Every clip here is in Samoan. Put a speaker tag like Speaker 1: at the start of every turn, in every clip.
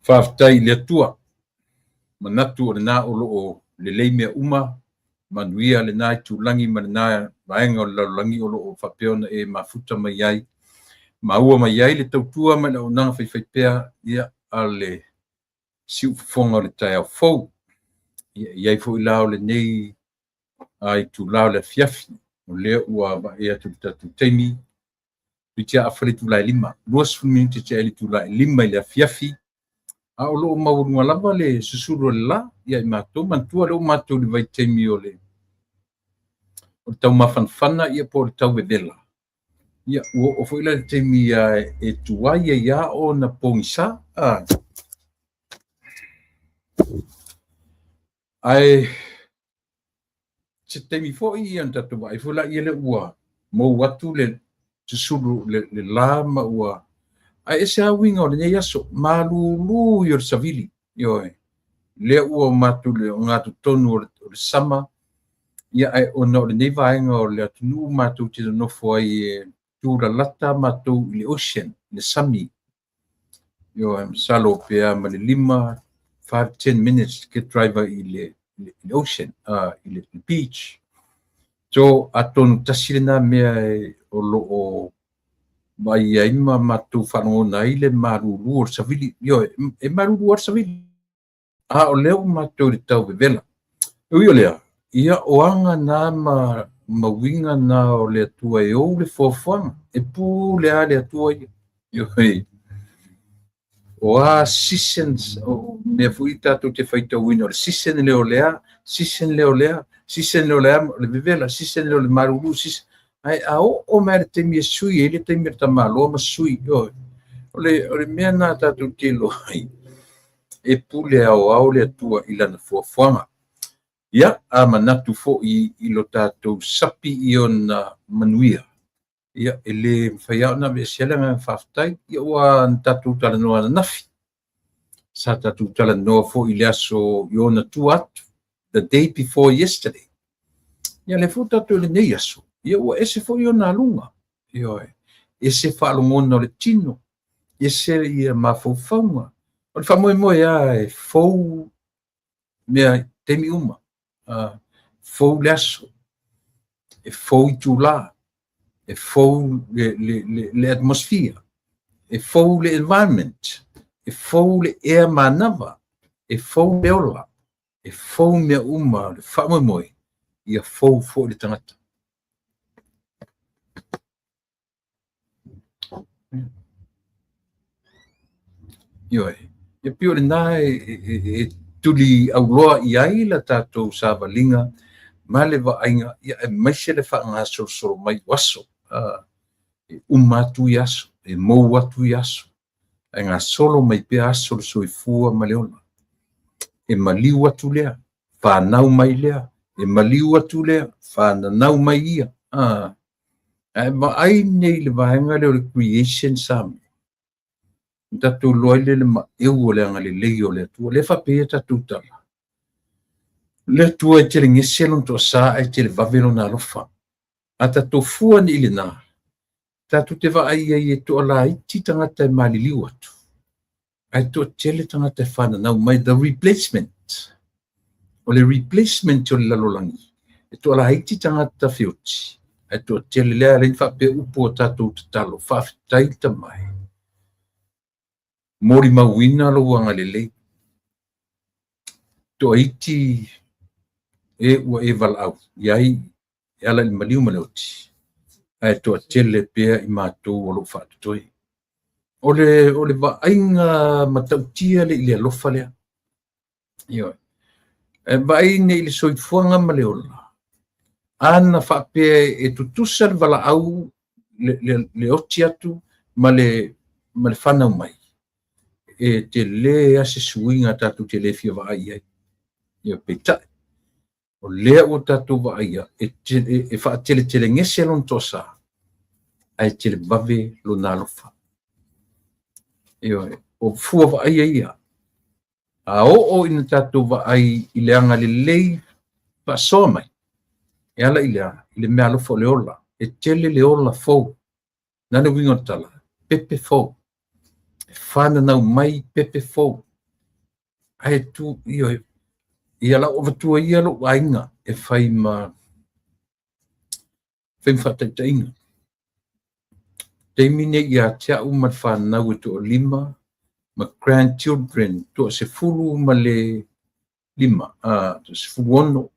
Speaker 1: Faafetai i le Atua. Manatu o lena o lo o lelei mea uma, manuia lena itulagi ma lena vaega o le lalolagi o lo o faapea ona e mafuta mai ai, maua mai ai le tautua ma le auaunaga faifaipea ia a le siufofoga o le taeao fou. Ia, e i ai foi la o lenei itula o le afiafi, o lea ua vaai atu i le tatou taimi, toeitiiti lava afa le itula e 5, 20 minute tea i le itula e 5 i le afiafi, a o lo o maualuga lava le susulu o le la ia i matou. Manatua lea ua matou i le vaitaimi o le taumafanafana ia po o le tauvevela, ia ua oo foi la i le taimi e tuai ai lava ona pogisa. Ae se taimi foi ia ona tatou vaai foi laia lea ua mou atu le susulu le la ma ua ae ese lava uiga o lenei aso, malulu ia o le savili. Ioe, lea ua matou le ogatotonu o le sama, ia ae ona o lenei vaega o le atunuu matou te nonofo ai e tulalata matou i le ocean, le sami. Ioe, masalo pe a ma le 5, 5 10 minutes ke drive i le ocean, i le beach. So atonu tasi lena mea o lo o vaai ai ma matou faalogona ai le malulu o le savili. Ioe, e malulu lava le savili, a o lea ua matou i le tauvevela. E ui o lea, ia o aga na ma uiga na o le Atua e ou le foafoaga, e pule lava le Atua ia. Ioe, o a seasons, o mea foi tatou te faitauina, o le season lea o lea, season lea o lea, season lea o lea, o le vevela, season lea o le malulu, season. Ae a oo mai le taimi e sui ai le taimi o le tamaloa ma sui, ioe, o le mea na tatou te iloa ai, e pule aoao le Atua i lana fuafuaga. Ia, a manatu foi i lo tatou sapi i ona manuia, ia, e le mafai lava ona aveesea le agaga faafetai. Ia, ua na tatou talanoa ananafi, sa tatou talanoa foi i le aso i ona tua atu, the day before yesterday. Ia, lea foi tatou i lenei aso, ia ua ese foi ona aluga. Ioe, ese faalogona o le tino, ese ia mafaufauga. O le faamoemoe lava e fou mea i taimi uma. Fou le aso, e fou itula, e fou le atmosphere, e fou le environment, e fou le ea manava, e fou le ola, e fou mea uma. O le faamoemoe, ia fou foi le tagata. Ioe, e pei o lena e tuli auloa i ai la tatou savaliga ma le vaaiga, ia aemaise le faagasolosolo mai o aso. E uma atu i aso, e mou atu i aso, ae gasolo mai pea aso o le soifua ma le ola. E maliu atu lea, fanau mai lea, e maliu atu lea, fananau mai ia. Ae vaai nei i le vaega lea o le creation psalm, na tatou iloa ai lea le maeu o le agalelei o le Atua. Lea faapea ia tatou tala, le Atua e telegese lona toasa ae televave lona alofa. A tatou fua nei i lena, tatou te vaai ai e toalaiti tagata e maliliu atu, ae toatele tagata e fananau mai. The replacement, o le replacement o le lalolagi, e toalaiti tagata feoti, ae toatele lea alai faapea upu o tatou tatalo, faafetai tamai, molimauina lou agalelei, toaiti e ua e valaau iai e ala i le maliu ma le oti, ae toatele pea i matou o loo faatotoe. O le vaaiga matautia le i le alofa lea. Ioe. E vaai nei i le soifuaga ma le ola, ana faapea e tutusa le valaau le oti atu ma le fanau mai, e tele a se suiga tatou te le fia vaai ai. Ia peitai, o lea ua tatou vaaia e faateletelegese lona toasa, ae televave lona alofa. Ioe, o fua vaaia ia. A oo ina tatou vaai i le agalelei faasoa mai, e ala i le mea alofa o le ola, e tele le ola fou. Na le uiga o le tala, pepe fou. E fananau mai pepe fou. Ae tu, ioe, ia la ua avatua ia lou aiga e fai ma fai ma faataitaiga. Taimi nei ia te au ma le fanau e toalima ma grandchildren toasefulu ma le lima, 16,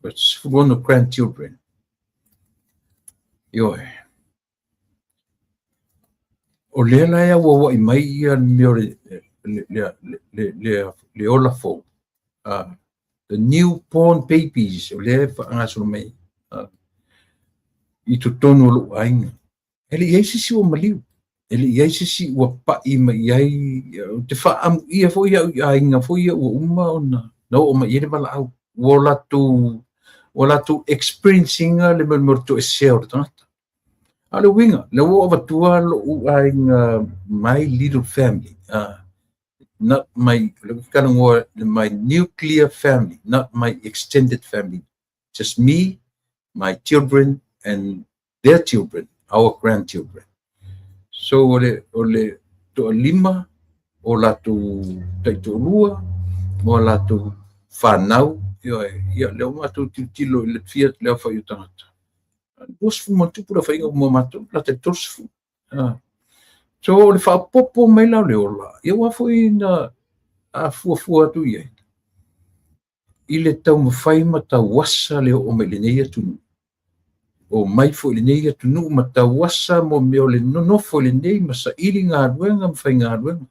Speaker 1: 16 grandchildren. Ioe. O lea la e auauai mai ia le mea o le ola fou, the new born babies, o lea e faagasolo mai i totonu o lou aiga. E le i i ai se isi ua maliu, e le i i ai se isi ua pai mai i ai. Ou te faaamuia foi au i aiga foi ia ua uma ona na oo mai i ai le valaau. Ua latou experience ina le mea o le toesea o le tagata. A o le uiga, lea ua avatua lou aiga, my little family, not my, my nuclear family, not my extended family, just me, my children and their children, our grandchildren. So o le toalima o latou taitoalua, o latou fanau, ia, lea ua matou tilotilo i le fia le aofai o tagata. 20 ma tupu le aofaiga mo matou, lata i le 30. So o le faaopoopo mai la o le ola, ia ua foi na a fuafua atu i ai, i le taumafai ma tauasa le oo mai i lenei atunuu. O mai foi i lenei atunuu ma tauasa mo mea o le nonofo i lenei ma saili galuega ma faigaluega.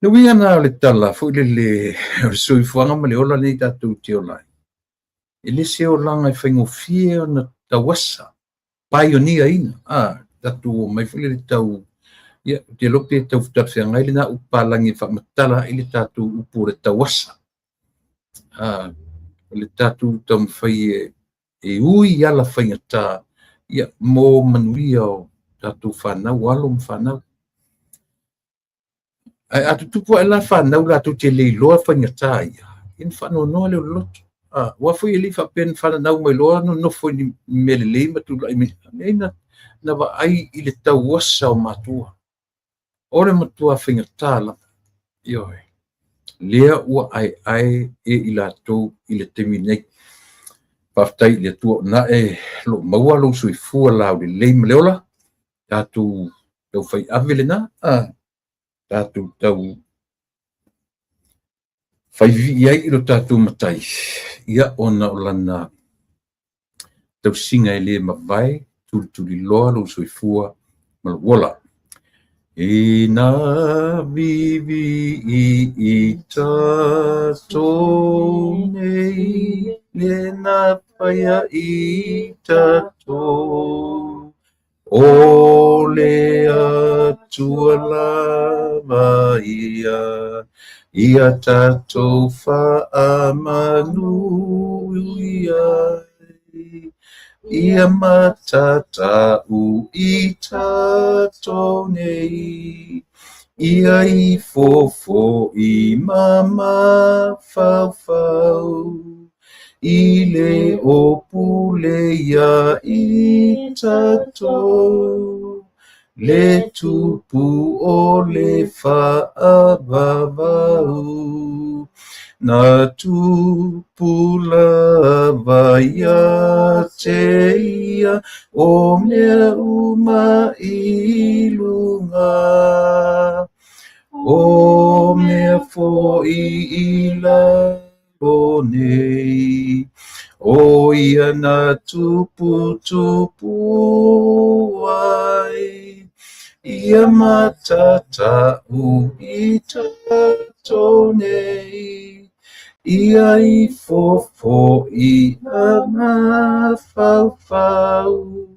Speaker 1: Le uiga na o le tala foi lele o le soifuaga ma le ola lenei tatou te ola ai. E le se olaga e faigofie ona tauasa, pioneer ina. Tatou omai foi lele tau, ia, ou te iloa pe tau talafeagai lena upu palagi e faamatala ai le tatou upu o le tauasa. O le tatou taumafai e ui ala faigata, ia, mo manuia o tatou fanau, alo ma fanau. Ae a tutupu ae la fanau latou te le iloa faigata ia, ia na faanoanoa lea o le loto. Aua foi e le i faapea na fananau mai loa nonofo i ni mea lelei ma tulai mai. Leai, na vaai i le tauasa o matua. O le matua faigata lava. Ioe. Lea ua aeae e i latou i le taimi nei. Faafetai i le Atua o na e lo maua lou soifua laulelei ma le ola, tatou tau fai ave lena, tatou tau fai vivii ai i lo tatou matai, ia ona o lana tausiga e le mavae, tulituliloa lou soifua ma lou ola. Ina vivii i tatou nei, le na whaia i tatou. O le Atua lava ia, ia tatou whaamanu ia, ia matatau i tatou nei, ia i fofo i mamafaufau, i le o pule ia i tatou, le tupu o le whaavavau. Na tupu lava ia te ia, o mea uma i lunga. O mea foi i lalo nei, o ia na tupu tupu ai, ia matatau i tatou nei, ia i fofo i a mafaufau,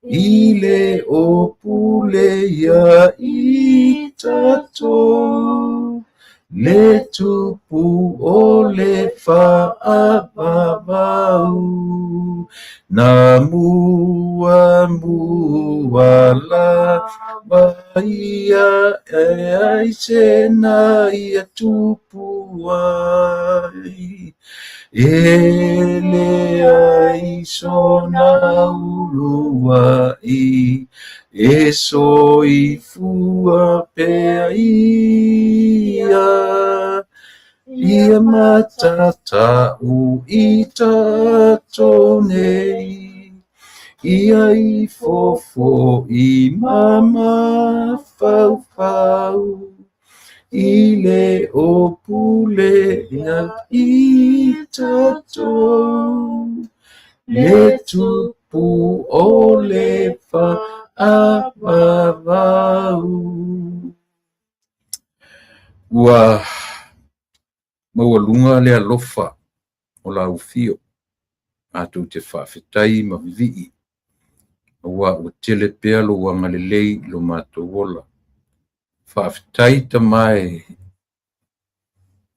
Speaker 1: i le o pule ia i tatou, le tupu o le whaavavau. Na mua mua lava ia e ai se na ia tupu ai. E le ai sona ulua i E soifua pea ia, ia matatau i tatou nei, ia i fofo'i ma mafaufau, i le o pule ina i tatou, le tupu o le faavavau. Ua maualuga le alofa o lau afio, matou te faafetai ma vivii, aua ua tele pea lou agalelei i lo matou ola. Faafetai Tama e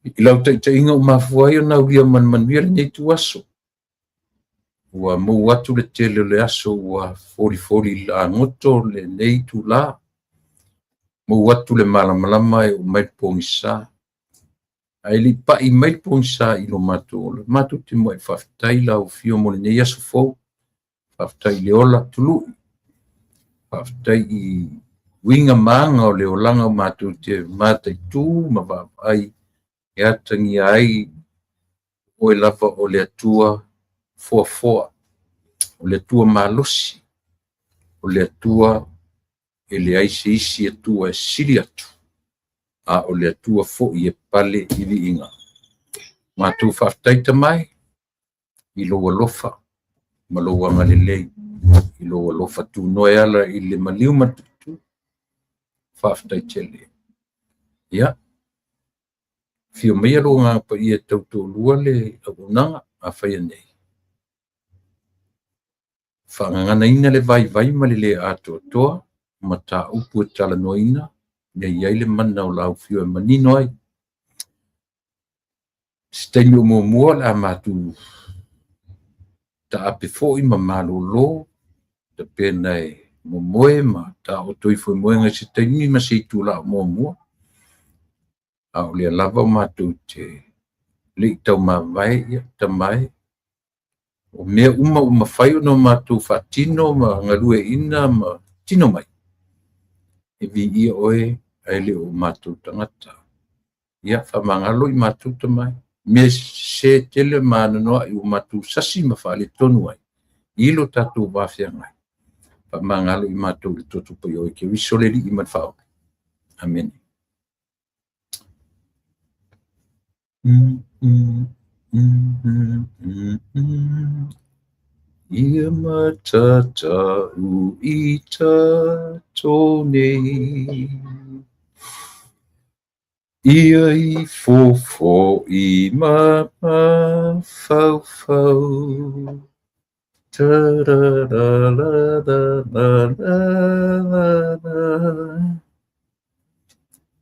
Speaker 1: i lau taitaiga ua mafua ai ona aulia ma le manuia lenei ituaso. Ua mou atu le tele o le aso ua folifoli lagoto lenei itulā, mou atu le malamalama e oo mai le pogisa. Ae le i pai mai le pogisa i lo matou ola, matou te muai faafetai lau afio mo lenei aso fou. Faafetai i le ola tului, faafetai i uiga ma aga o le olaga o matou te mataitu ma vaavaai e atagia ai oe lava o le Atua foafoa, o le Atua malosi, o le Atua e leai se isi Atua e sili atu, a o le Atua foi e pale i viiga. Matou faafetai Tama e i lou alofa ma lou agalelei, i lou alofa tunoa e ala i le maliu ma le tuutuu. Faafetai tele. Ia, afio maia lou Agaga Paia e tautoalua le auaunaga a faia nei. Faagaganaina le vaivai ma le le atoatoa, mataupu e talanoaina, ia i ai le mana o lau afio e manino ai. Se taimi o muamua o le a matou taape foi ma malolo, tapena e momoe ma taoto ifo i moega i se taimi ma se itula o muamua. A o lea lava o matou te le i taumavae, ia Tama e, o mea uma ua mafai ona matou faatino ma galueaiina ma tino mai, e viia oe ae le o matou tagata. Ia faamagalo i matou Tama e, mea sese tele ma anoanoai ua matou sasi ma faaletonu ai i lo tatou va feagai. Faamagalo i matou i le toto paia o Keriso le Alii ma le Faaola. Amene. Ia matatau i tatou nei, ia i fofo'i ma mafaufau. Ta ra ra ra ra ra ra ra.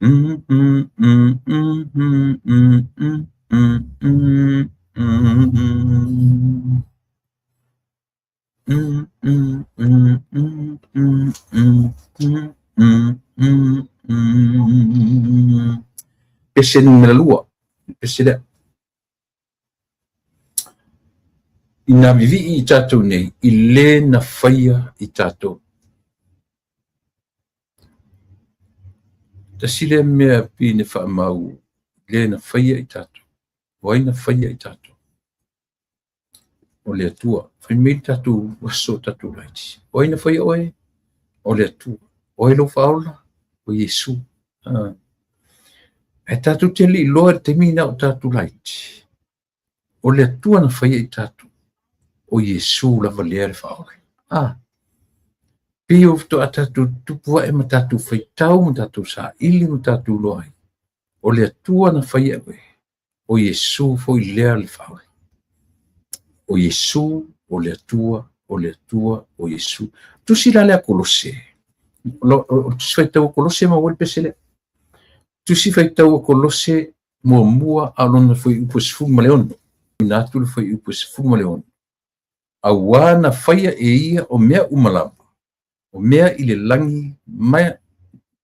Speaker 1: Mm mm mm mm mm mm mm mm mm mm. Mm mm mm mm mm mm mm mm mm mm. Pese numera 2, pese lea. Ina vivii i tatou nei, i le na faia i tatou. Tasi lea mea pei na faamau, le na faia i tatou. O ai na faia i tatou? O le Atua. Fai mai tatou aso tatou laiti. O ai na faia oe? O le Atua. O ai lou faaola? O Iesu. Ae tatou te le i iloa i le taimi na o tatou laiti, o le Atua na faia i tatou, o Iesu lava lea le faaola. Pei o faatoa tatou tupu ae ma tatou faitau ma tatou saili ma tatou iloa ai, o le Atua na faia oe, o Iesu foi lea le faaola. O Iesu, o le Atua, o le Atua, o Iesu. Tusi la lea Kolose. O tusi faitau o Kolose ma ua le pese lea. Tusi faitau o Kolose muamua a o lona fuaiupu e 16. Ina atu le fuaiupu e 16. Auā na faia e ia o mea uma lava, o mea i le lagi ma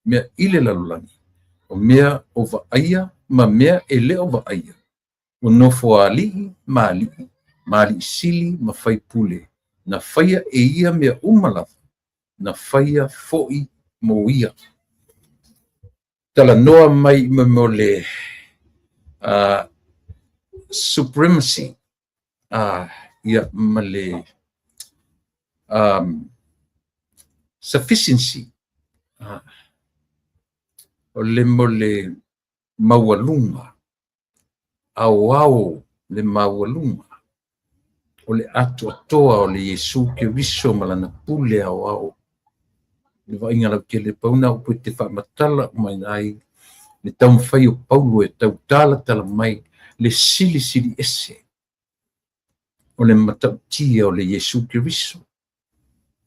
Speaker 1: mea i le lalolagi, o mea o vaaia ma mea e le o vaaia, o nofoalii ma alii, ma alii sili ma faipule, na faia e ia mea uma lava, na faia foi mo ia. Talanoa mai mo mea o le supremacy ia ma le sufficiency, o le mo le maualuga, aoao le maualuga o le atoatoa o le Iesu Keriso ma lana pule aoao. Le vaaiga lautele pau na upu e te faamatala uma ai le taumafai o Paulo e tau talatala mai le silisili ese o le matautia o le Iesu Keriso.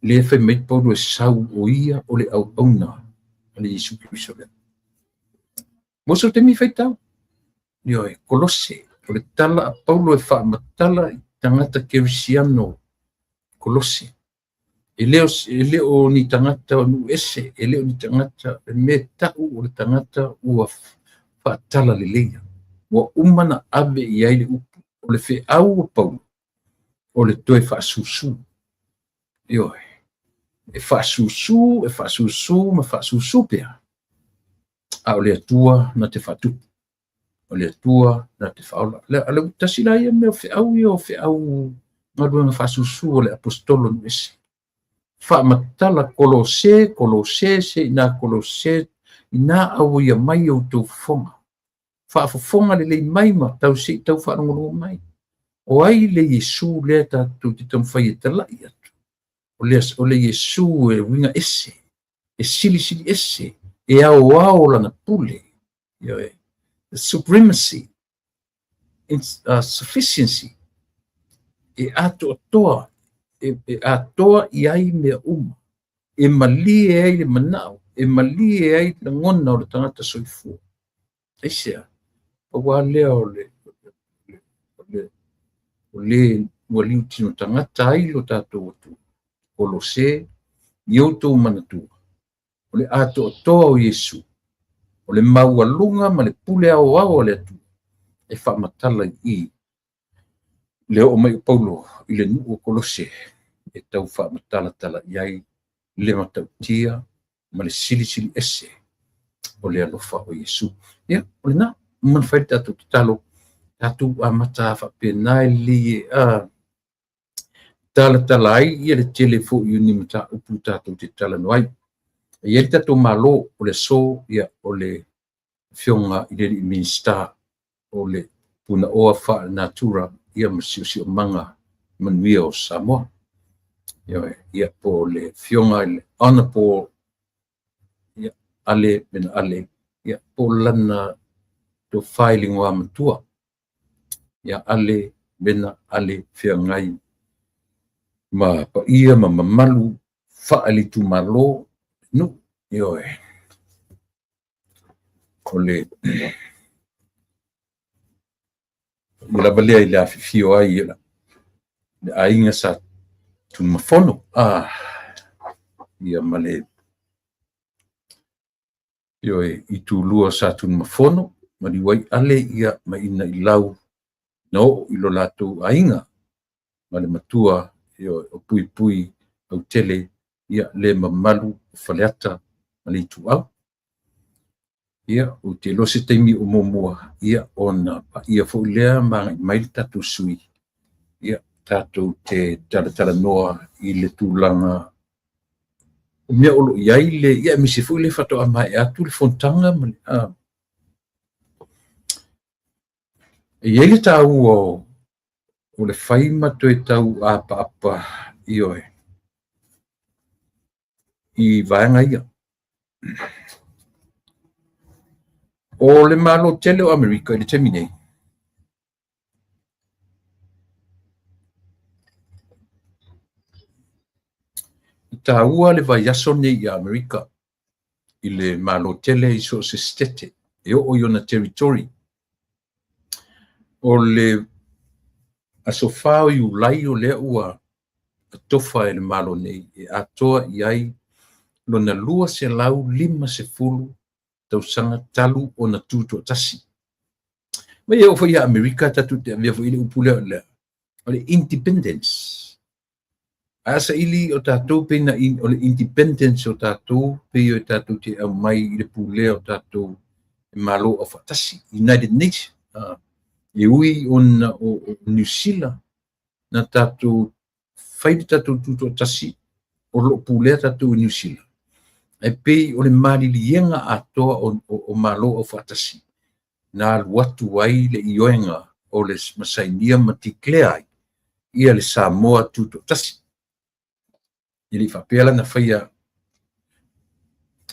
Speaker 1: Lea fai mai Paulo e sau o ia o le auauna a le Iesu Keriso lea. Mo so taimi faitau, ioe, Kolose, o le tala a Paulo e faamatala i tagata kerisiano Kolose. E le o ni tagata o nuu ese, e le o ni tagata, e mea tau o le tagata ua faatala leleia. Ua uma na ave i ai le upu, o le feau o Paulo, o le toe faasusu. Ioe, e faasusu, e faasusu ma faasusu pea. A o le Atua na te faatupu, o le Atua na te faaola. Le tasi la ia mea o feau ia o feau galuega faasusu o le apostolo nuu ese. Faamatala Kolose, Kolose, se ina Kolose, ina auia mai outou fofoga. Faafofoga lelei mai ma tau se i tau faalogologo mai. O ai le Iesu lea tatou te taumafai e talai atu? O le Iesu e uiga ese, e silisili ese, e aoao lana pule. Ioe, the supremacy, sufficiency, e atoatoa, e atoa i ai mea uma, e malie ai le manao, e malie ai lagona o le tagata soifua. Aisea, pau lea o le o le ua liutino tagata ai lo tatou Atua. Kolose, i outou manatua, o le atoatoa o Iesu, o le maualuga ma le pule aoao o le Atua, e faamatala i le oo mai o Paulo i le nuu o Kolose, e tau faamatalatala i ai le matautia ma le silisili ese o le alofa o Iesu. Ia, o lena, mana fai le tatou tatalo, tatou amata faapena e lelei e talatala ai ia le tele foi o ni mataupu tatou te talanoa ai. E i ai le tatou Malo o le aso, ia, o le afioga i le alii Minisita o le Punaoa Faalenatura ia ma Siosiomaga Manuia o Samoa. Ia, po o le afioga i le Honorable ia, Ale Mena Ale, ia, po o lana tofa i le igoa matua, ia Ale Mena Ale Feagai ma paia ma mamalu faalitumalo nuu. Ioe, o le lava lea i le afifio ai le aiga sa Tunumafono, ia ma le ioe, i tulua sa Tunumafono, maliu ai Ale ia ma ina i lau na oo i lo latou aiga ma le matua ioe, o Puipui Autele ia le mamalu o Faleata ma le Ituau. Ia, ou te iloa se taimi o muamua, ia, ona paia foi lea ma agai mai le tatou sui, ia, tatou te talatalanoa i le tulaga o mea o lo o i ai le, ia, aemaise foi le faatoa maea atu le fonotaga ma le, e i ai le taua o le fai ma toe tau apaapa, ioe, i vaega ia. O le Malo tele o Amerika i le taimi nei, e taua le vaiaso nei i Amerika i le Malo tele i so o se setete e oo i ona territory. O le aso 4 o Iulai o lea ua atofa e le Malo nei e atoa i ai lona 250 tausaga talu ona tutoatasi. Ma e oo foi ia Amerika tatou te avea foi le upu lea o le independence. Ae a saili o tatou pei na o le independence o tatou pei o tatou te aumai i le pulea o tatou e Malo Aufaatasi, United Nations. E ui ona o Niu Sila na tatou fai le tatou tutoatasi, o lo o pulea tatou e Niu Sila, ae pei o le maliliega atoa o Malo Aufaatasi na alu atu ai le ioega o le masainia ma declare ai ia le Samoa Tutoatasi. E le i faapea la na faia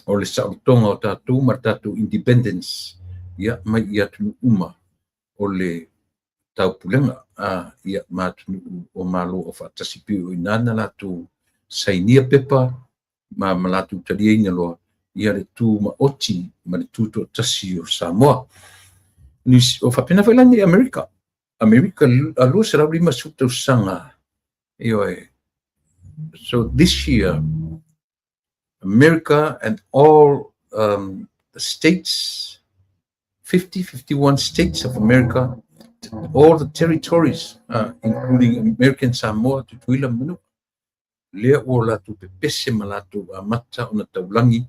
Speaker 1: o le saolotoga o tatou ma le tatou independence ia mai i atunuu uma o le taupulega ia ma atunuu o Malo Aufaatasi, pei o i ina na latou sainia pepa ma latou taliaina loa ia le tumaoti ma le tutoatasi o Samoa. O faapena foi la nei Amerika. Amerika 250 tausaga. Ioe. So this year, America and all the states, 50, 51 states of America, all the territories, including American Samoa, Tutuila, Manua, lea ua latou pepese ma latou amata ona taulagi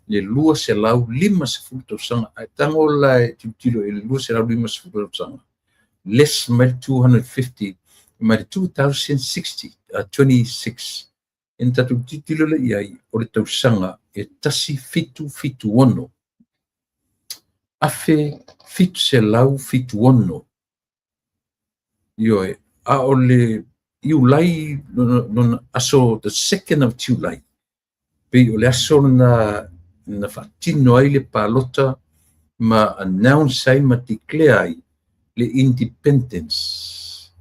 Speaker 1: le 250 tausaga. Ae tago la e tilotilo i le 250 tausaga, less mai le 250 mai le 2060, 26. Ina tatou tilotilo le i ai, o le tausaga e 1776. 1776. Ioe, a o le Iulai, lona aso, the 2nd of July, pei o le aso na faatino ai le palota ma announce ai ma declare ai le independence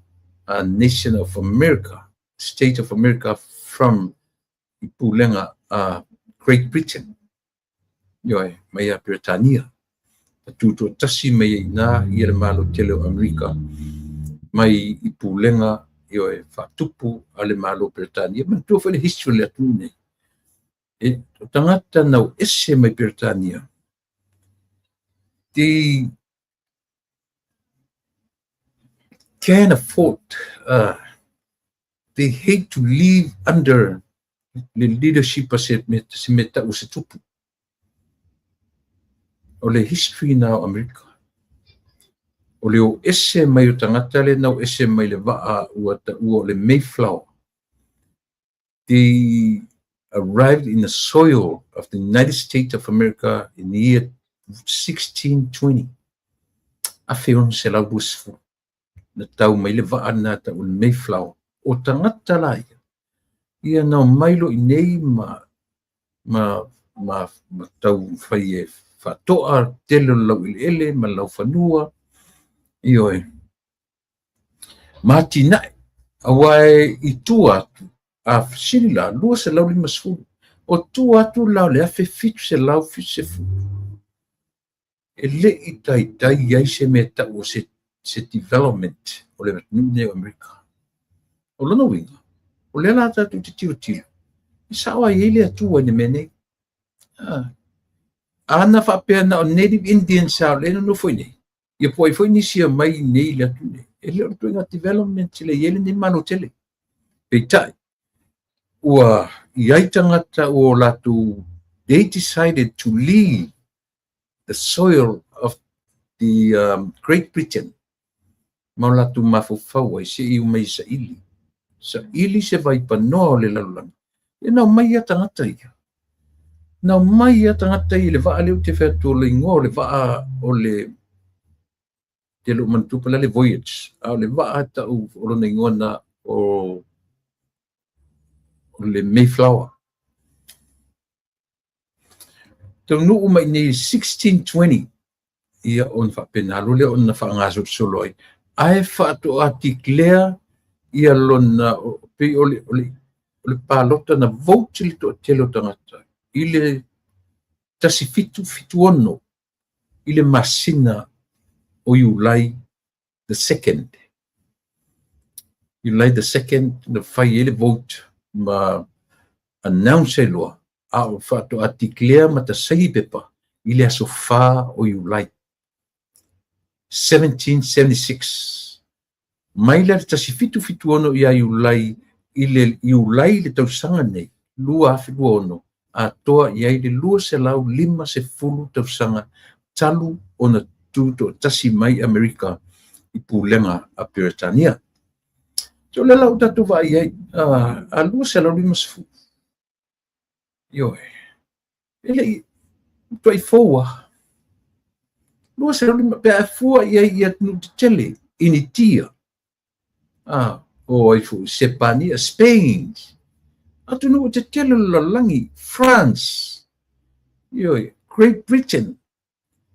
Speaker 1: a Nation of America, State of America from i pulega a Great Britain. Ioe, mai ia Peretania. Na tutoatasi mai ai ina ia le Malo tele o Amerika mai i pulega, ioe, faatupu a le Malo Peretania. Manatua foi le history o le atunuu nei. E o tagata nau ese mai Peretania, they can afford, they hate to live under le leadership a se mea tau o se tupu. O le history na o Amerika. O le o ese mai o tagata le nau ese mai le vaa ua taua o le Mayflower. They arrived in the soil of the United States of America in the year 1620. 1620. Na tau mai le vaa na tau o le Mayflower. O tagata la ia, ia nau mai lo i nei ma tau fai e faatoa tele o lau eleele ma lau fanua. Ioe. Ma atinae, aua e i tua atu, a fesili la, 250, o tua atu la o le 1770. E le i taitai ai se mea tau o se development o le atunuu nei o Amerika. O lona uiga, o lea la tatou te tilotilo, e sao ai ai le Atua i le mea nei. Ana faapea na o Native Indians sa o le nonofo i nei, ia po ai foi nisi e mai nei le atunuu nei. E le o le ituaiga development le i ai lenei Malo tele. Peitai, ua i ai tagata ua latou, they decided to leave the soil of the Great Britain ma o latou mafaufau ai se i mai saili. Saili se vaipanoa o le lalolagi. E nau mai ia tagata ia. Nau mai ia tagata ia le vaa lea ou te fai atu o le igoa o le vaa o le te loo manatua po o le a le voyage, a o le vaa tau o lona igoa na o le Mayflower. Taunuu mai nei 1620, ia ona faapena loa lea ona faagasolosolo ai. Ae faatoa declare ia lona, pei o le palota na vote le toatele o tagata i le 1776 i le masina o Iulai the 2nd. July the 2nd na fai ai le vote ma announce ai loa, a o faatoa declare ma tasaini pepa i le aso 4 o Iulai 1776. Mai la le 1776 ia Iulai i le Iulai i le tausaga nei 2026, atoa i ai le 250 tausaga talu ona tutoatasi mai Amerika i pulega a Peretania. So o lea la ua tatou vaai ai, a 250. Ioe. E le i matuai fou lava. 250 pe a fua i ai i atunuu tetele, Initia, o ai foi, Sepania, Spain, atunuu tetele o le lalolagi, France, ioe, Great Britain,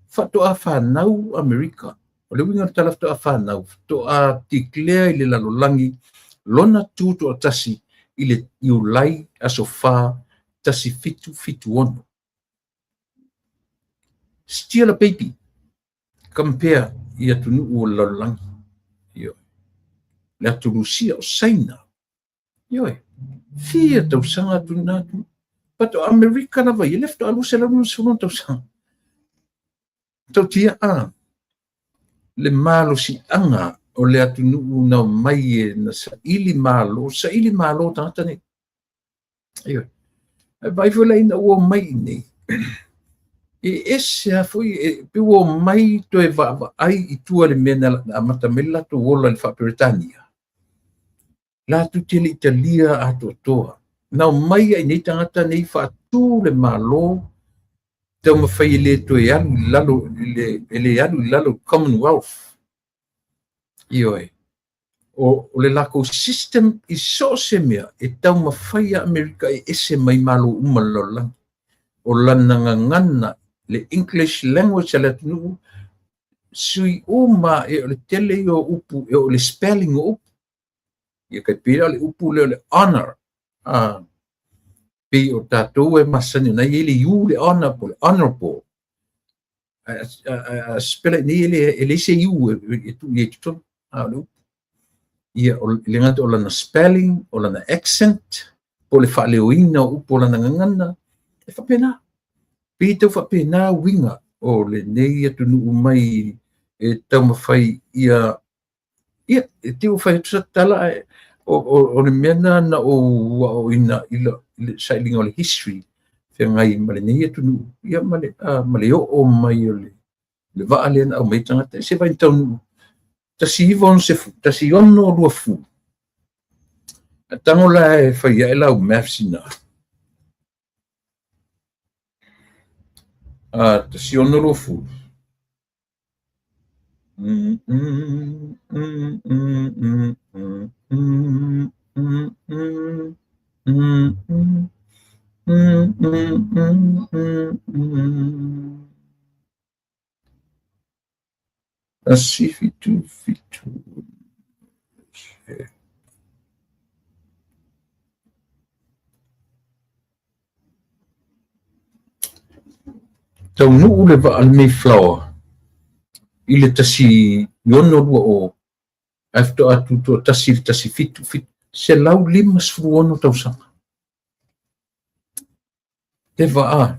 Speaker 1: faatoa fanau Amerika. O le uiga o le tala faatoa fanau, faatoa declare i le lalolagi lona tutoatasi i le Iulai aso 4 1776. Still a baby compare i atunuu o le lalolagi. Ioe. Le atu Rusia, o Saina. Ioe. Fia tausaga atu na atu. But o Amerika lava ia, le faatoa 250 tausaga. Tautia a le malosiaga o le atunuu na omai e na saili malo, saili malo tagata nei. Ioe. Ae vaai foi la ina ua omai i inei, e ese lava foi, e pei ua omai toe vaavaai i tua i le mea na amata mai le latou ola i le faa-Peretania. Latou te le i talia atoatoa. Na omai lava i inei tagata nei faatu le Malo, taumafai e le toe alu i lalo, e le alu i lalo Commonwealth. Ioe. O le latou system i so o se mea e taumafai a Amerika e ese mai malo uma o le lalolagi. O lana gagana, le English language a le atunuu, sui uma e o le tele ia o upu, e oo i le spelling o upu. Ia tai pei la o le upu lea o le honor. Pei o tatou e masani ona i ai le U le honor po o le honorable. A spell nei e leai se U e tuu i ai i totonu. O le upu. Ia, o le gata o lana spelling, o lana accent, po o le faaleoina o upu o lana gagana, e faapena. Pei tau faapena uiga o lenei atunuu mai e taumafai ia, ia, e te ua fai atu sa tala, ae o le mea na na ou aoaoina i le sailiga o le history, feagai ma lenei atunuu, ia ma le oo mai o le vaa lea na aumai tagata, se vai taunuu 1960, 1620. Tago la e fai ae lau maths ina. 1620. 1, 7, 7. Taunuu le vaa le Mayflower i le 1620, ae faatoa tutoatasi i le 177, 156 tausaga. Le vaa,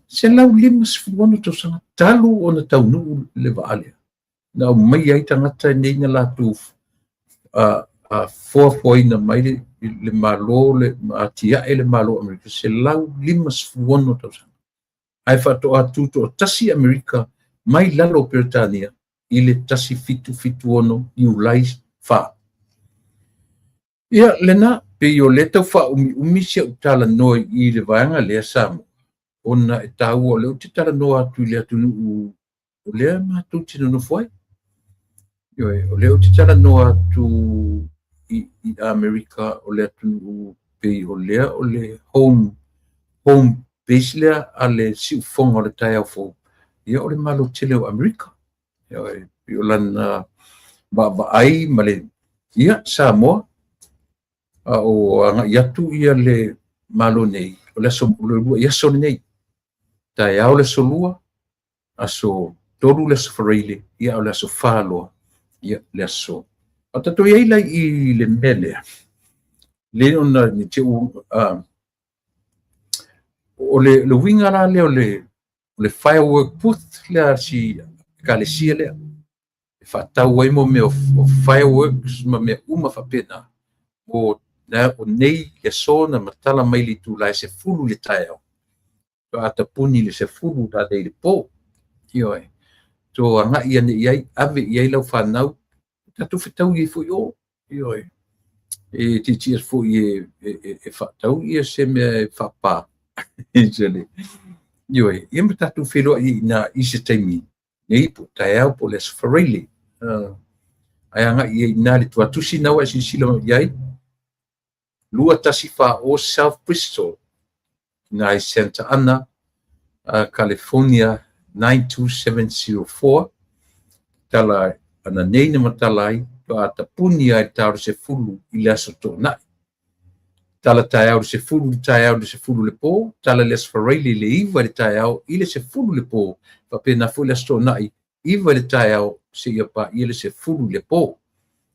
Speaker 1: 156 tausaga talu ona taunuu le vaa lea. Na aumai ai tagata nei na latou foafoaina mai le Malo, le atiae le Malo o Amerika, 156 tausaga. Ae faatoa tutoatasi Amerika mai lalo o Peretania i le 1776 Iulai 4. Ia, lena, pei o lea tau faaumiumi si au talanoa i le vaega lea Samoa, ona e taua o lea ou te talanoa atu i le atunuu o lea matou te nonofo ai. Ioe, o lea ou te talanoa atu i Amerika, o le atunuu pei o lea o le home base lea a le siufofoga o le taeao fou, ia o le Malo tele o Amerika. Ioe, pei o lana vaavaai ma le, ia, Samoa, a o agai atu ia le Malo nei, o le aso, o le lua i aso lenei. Taeao le aso 2, aso 3 le aso Faraile, ia o le aso 4 loa, ia le aso. A tatou i ai la i le mea lea, le ona ni te u, o le uiga la lea o le firework booth lea si ekalesia lea, e faatau ai mo mea o fireworks ma mea uma faapena. O nei le aso na matala mai le itula e 10 i le taeao, faatoa tapuni i le 10 nanei i le po. Ioe. To agai ane i ai, ave i ai lau fanau, tatou fetaui ai foi i o. Ioe. E tietie atu foi e faatau se mea e faapa. Ioe. Ia ma tatou feiloai ai i ina i se taimi nei po o taeao po o le Aso Faraile. Ae agai i ai i ina i le tuatusi lena ua e silasila mai i ai, 2140 South Bristol, i ina i Santa Ana, California 92704. Tala ananei na matala ai, faatoa tapuni lava i le ta o le 10 i le Aso Toonai. Tala taeao i le 10 i le taeao i le 10 i le po, tala i le Aso Faraile i le 9 i le taeao i le 10 i le po, faapena foi le Aso Toonai, 9 i le taeao seia paia le 10 i le po.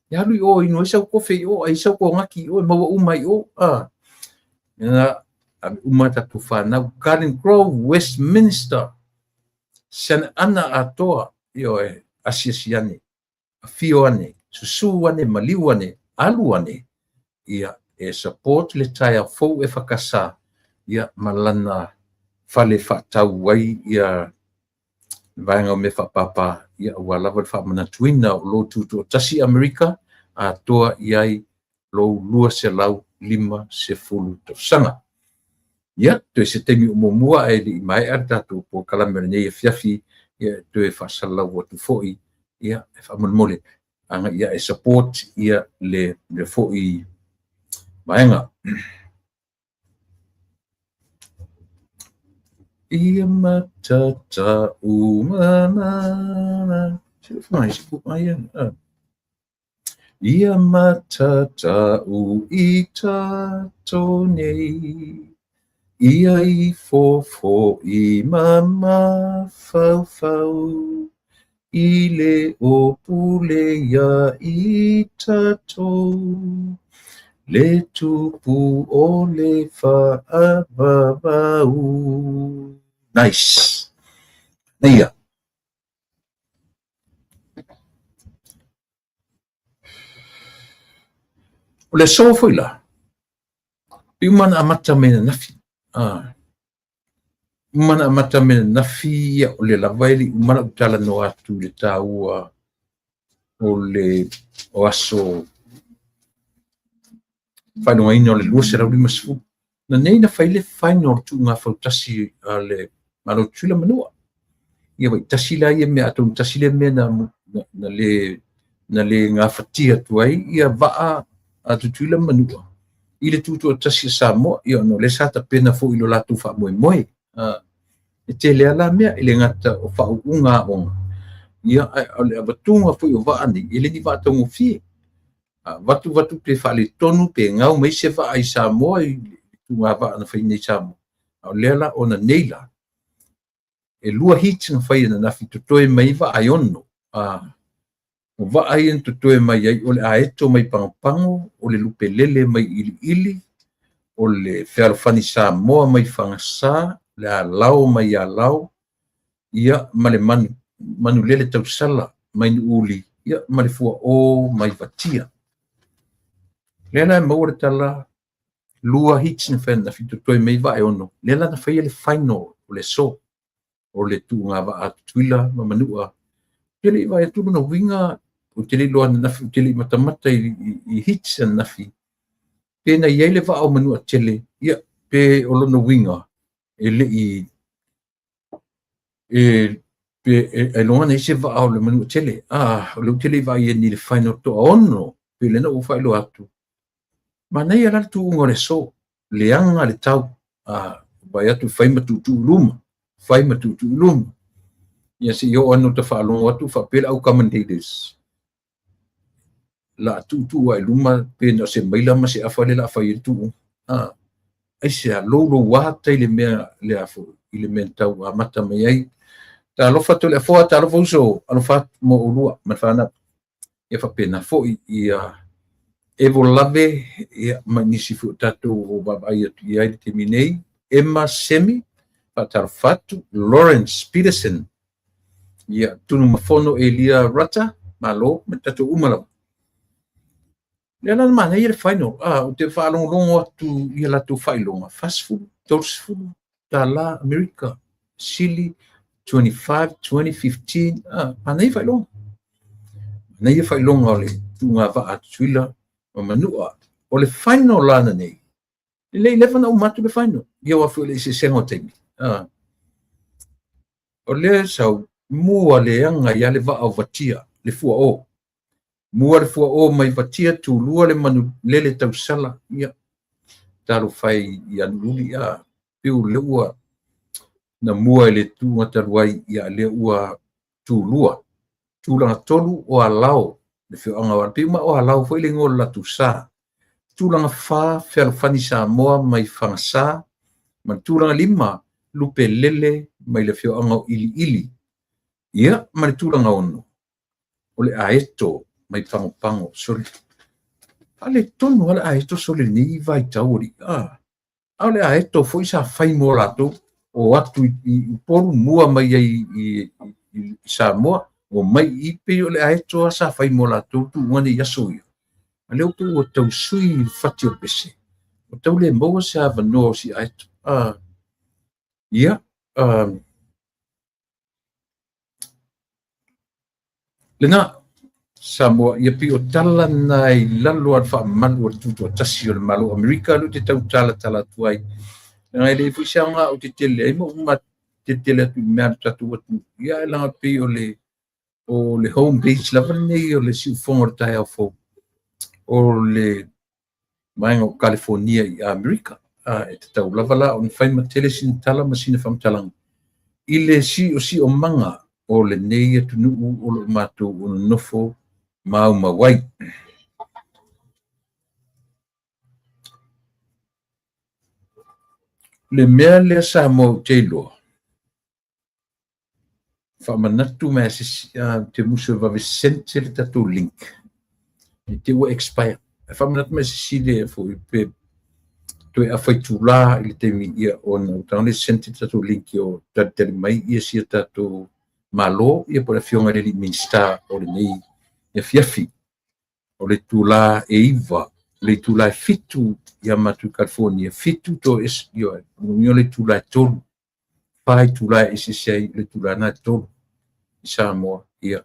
Speaker 1: E alu i o inu ai sau kofe i o, ai sau konaki i o, e maua uma ai i o. Ina ave uma tatou fanau. Garden Grove, Westminster, Santa Ana atoa, ioe, asiasi ane, afio ane, susu ane, maliu ane, alu ane, ia, e support le taeao fou EFKS, ia, ma lana fale faatau ai ia vaega o mea faapapa, ia, aua lava le faamanatuina o lo tutoatasi Amerika atoa i ai lou 250 tausaga. Ia, toe se taimi o muamua ae le i maea le tatou polokalame o lenei afiafi, ia, toe faasalalau atu foi, ia, e faamolemole agai ia e support ia le foi vaega. Ia matata uma. Ia matata u i tatou nei, ia i fofo i mamafaufau, i le o pule ia i tatou, le tupu o le faavavau. Nice. Ia. O le aso foi la, i uma na amata mai ananafi. Uma na amata mai ananafi, ia, o le lava e le i uma lau talanoa atu i le taua o le o aso faailogaina o le 250. Na nei na fai le final tuuga fautasi a le Malo o Tutuila Manua. Ia wai tasi la ia mea, atonu tasi lea mea na le gafatia atu ai ia vaa a Tutuila Manua i le tutoatasi a Samoa, ia ona o lea sa tapena foi i lo latou faamoemoe. E tele lava la mea, e le gata o faauuga aoga, ia, ae o le avatuga foi o vaa nei, e le ni vaa taugofie. Vatu vatu pe faaletonu pe gau mai se vaa i Samoa i le tuuga vaa na fai nei i Samoa. A o lea la ona nei la, e 2 heats na fai ananafi totoe mai vaa e 6. O vaa ia na totoe mai ai o le aeto mai Pagopago, o le lupelele mai Iliili, o le fealofani Samoa mai Fagasa, le alao mai Alao, ia, ma le manulele tausala mai Nuuuli, ia, ma le fuao mai Vatia. Lea la e maua le tala 2 heats na fai ananafi totoe mai vaa e 6. Lea la na faia le final o le aso o le tuuga vaa a Tutuila ma Manua. Te le i vaai atu lona uiga, ou te le iloa ananafi, ou te le i matamata i heats ananafi. Pe na i ai le vaa o Manua tele, ia, pe o lona uiga, e le i e pe ailoga na i se vaa o le Manua tele. O le ou te le i vaai ni le final toa 6, pe le na ua faailoa atu. Manaia la le tuuga o le aso, leaga le tau. Vai atu fai ma tuutuu i luma, fai ma tuutuu i luma. Ia se i oo ane o ta faalogo atu faapea le au commentators. La tuutuu ai luma pe na o se maila ma se afa le la fai e le tuuga. Ai se a lou lou ata i le mea le a foi, i le mea tau amata mai ai. Talofa Toleafoa, talofa uso, alofa atu mo oulua ma le fanau. Ia faapena foi ia Evo Lave, ia, ma nisi foi o tatou o vaavaai atu i ai le taimi nei. Emma Semi, faatalofa atu. Lawrence Peterson, ia, Tunumafono Elia Rata, malo, ma tatou uma lava. Lea la na manaia le final, ou te faalogologo atu i a latou faailoga, 40, 30 tala Amerika, sili 25, 20, 15, manaia faailoga. Manaia faailoga o le tuugavaa a Tutuila ma Manua. O le final la nei, e le i leva ona uma atu le final, ia aua foi o le eseesega o taimi. O lea sau mua leaga ai le vaa o Vatia, le fuao. Mua le fuao mai Vatia, tulua le manu lele tausala, ia talofa e ia Nuuuli, piu le ua na mua i le tuuga talu ai, ia lea ua tulua. Tulaga tolu o Alao, le afioaga o Alao, ma o Alao foi le igoa o le latou sa. Tulaga 4, Fealofani Samoa mai Fagasa, ma le tulaga 5, Lupelele mai le afioaga o Iliili. Ia, ma le tulaga 6, o le Aeto mai Pagopago. Sole, faaletonu lava le Aeto sole lenei vaitau o le a o le Aeto foi sa fai mo latou o atu i Upolu mua mai ai i Samoa, o mai i pei o le Aeto sa fai mo latou tuuga nei aso ia. A lea ua tau sui le fati o le pese, o tau le maua se avanoa o si Aeto. Ia, lena Samoa, ia pei o tala na i lalo o le faamalu o le tutoatasi o le Malo o Amerika, lea ou te tau talatala atu ai. Leaga e le foi se aoga ou te tele ai ma ou matetele atu i mea a le tatou atunuu. Ia e laga pei o le home base lava lenei o le siufofoga o le taeao fou o le vaega o California i Amerika. E tatau lava la ona fai ma tele sina tala ma sina faamatalaga i le siosiomaga o lenei atunuu o lo o matou nonofo maumau ai. Le mea lea Samoa ou te iloa, faamanatu mai se te musu e vave send le tatou link i te ua expire. Faamanatu mai se sile foi pe toe afaitulā i le taimi ia ona ua tago le send le tatou link o talitali mai ia sia tatou malo ia po le afioga i le alii Minisita o lenei afiafi. O le itulā e 9, le itulā e 7 ia matou i California, 7 to es ioe, o le itulā e 3, 4 itulā e eseese ai le itulā na e 3 i Samoa. Ia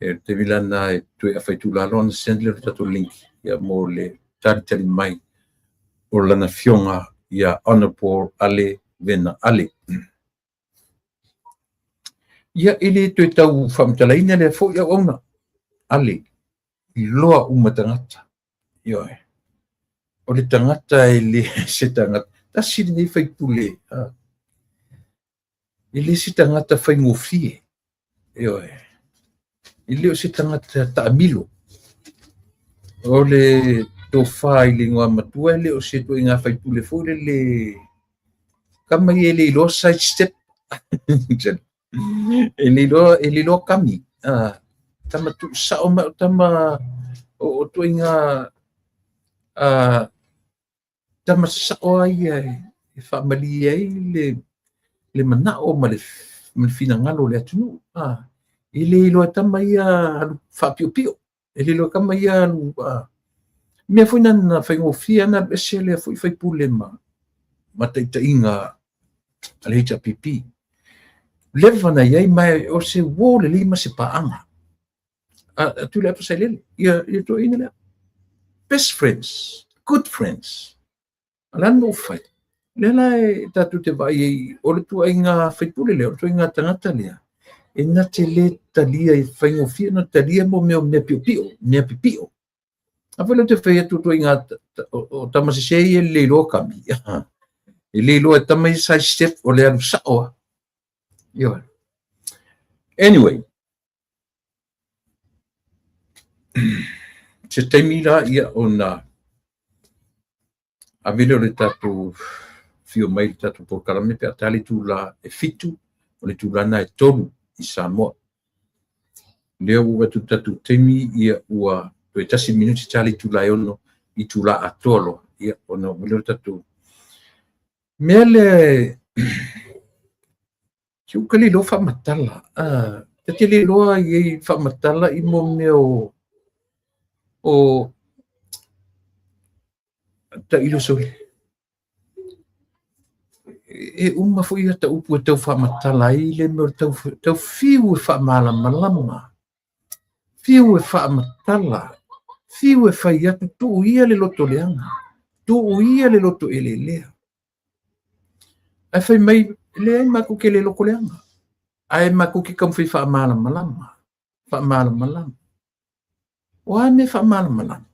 Speaker 1: e te taimi lana e toe afaitulā loa ona send le tatou link ia mo le talitali mai o lana afioga ia Honorable Ale Vena Ale. Ia e le toe tau faamatalaina lea foi auauna Ale iloa uma tagata. Ioe. O le tagata e le se tagata. Tasi lenei faipule. E le se tagata faigofie. Ioe. E le o se tagata taamilo. O le tofa i le igoa matua e le o se tuaiga faipule foi le le kama ia e le iloa side step. E le iloa kami. Tama tuusao mai o tama o tuaiga tama sao ai e faamalie ai le manao ma le finagalo o le atunuu. E le iloa tama ia alu faapiopio. E le iloa tama ia alu mea foi na faigofie na alu ese lea foi faipule ma taitaiga a le HRPP. Leva na iai mai o se uo lelei ma se paaga. A Tuilaepa Sailele, ia tuuaiina lea. Best friends, good friends. A le ana ou fai. Lea la e tatou te vaai ai o le tuuaiga faipule lea, o le tuuaiga tagata lea, e na te le talia i faigofie na talia mo mea piopio, mea pipio. A foi lea te fai atu tuuaiga o tama sese ia le iloa kami. E le iloa e tama ia side step o le alu sao a. Ioe. Anyway, se taimi la ia ona ave lea o le tatou fio mai le tatou polokalame pe a ta le itulā e 7, o le itulā na e 3 i Samoa. Lea ua atu le tatou taimi ia ua toe 1 minuti ta le itulā e 6 itulā atoa loa ia ona ave lea o le tatou mea lea si uka le iloa faamatala. Ta te le iloa i ai faamatala i mo mea o Tailo sole. E uma foi ia ta upu e tau faamatala ai le mea o le tau, tau fiu e faamalamalama, fiu e faamatala, fiu e fai atu, tuu ia le loto leaga, tuu ia le loto eleelea. Ae fai mai, leai matou te le loto leaga, ae matou te taumafai faamalamalama, faamalamalama. O a mea faamalamalama?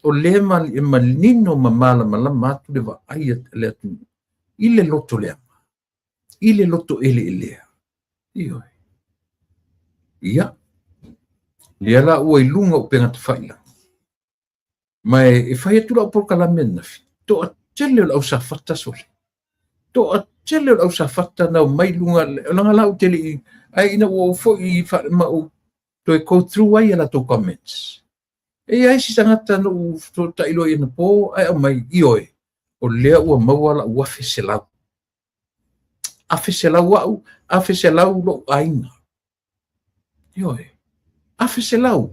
Speaker 1: O lea e manino ma malamalama atu le vaai a le atunuu i le loto leaga, i le loto eleelea. Ioe. Ia, lea la ua i luga o upega tafailagi. Ma e fai atu lau polokalame ananafi, toatele o le au safata sole. Toatele o le au safata na omai i luga, leaga la ou te le i, ae ina ua ou foi ma ou toe go through ai a latou comments. E i ai si tagata na ou fesootai loa i anapo ae aumai, ioe, o lea ua maua lau $1,100. $1,100 au, $1,100 lou aiga. Ioe, $1,100.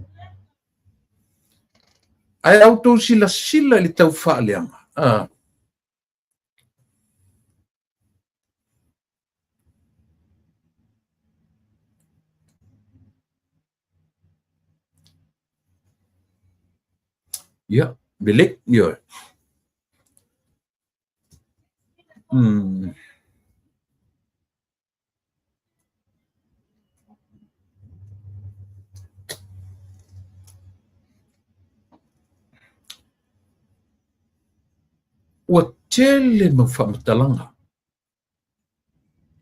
Speaker 1: Ae a outou silasila i le tau faaleaga, a, Ia, lelei, ioe. Ua tele mau faamatalaga.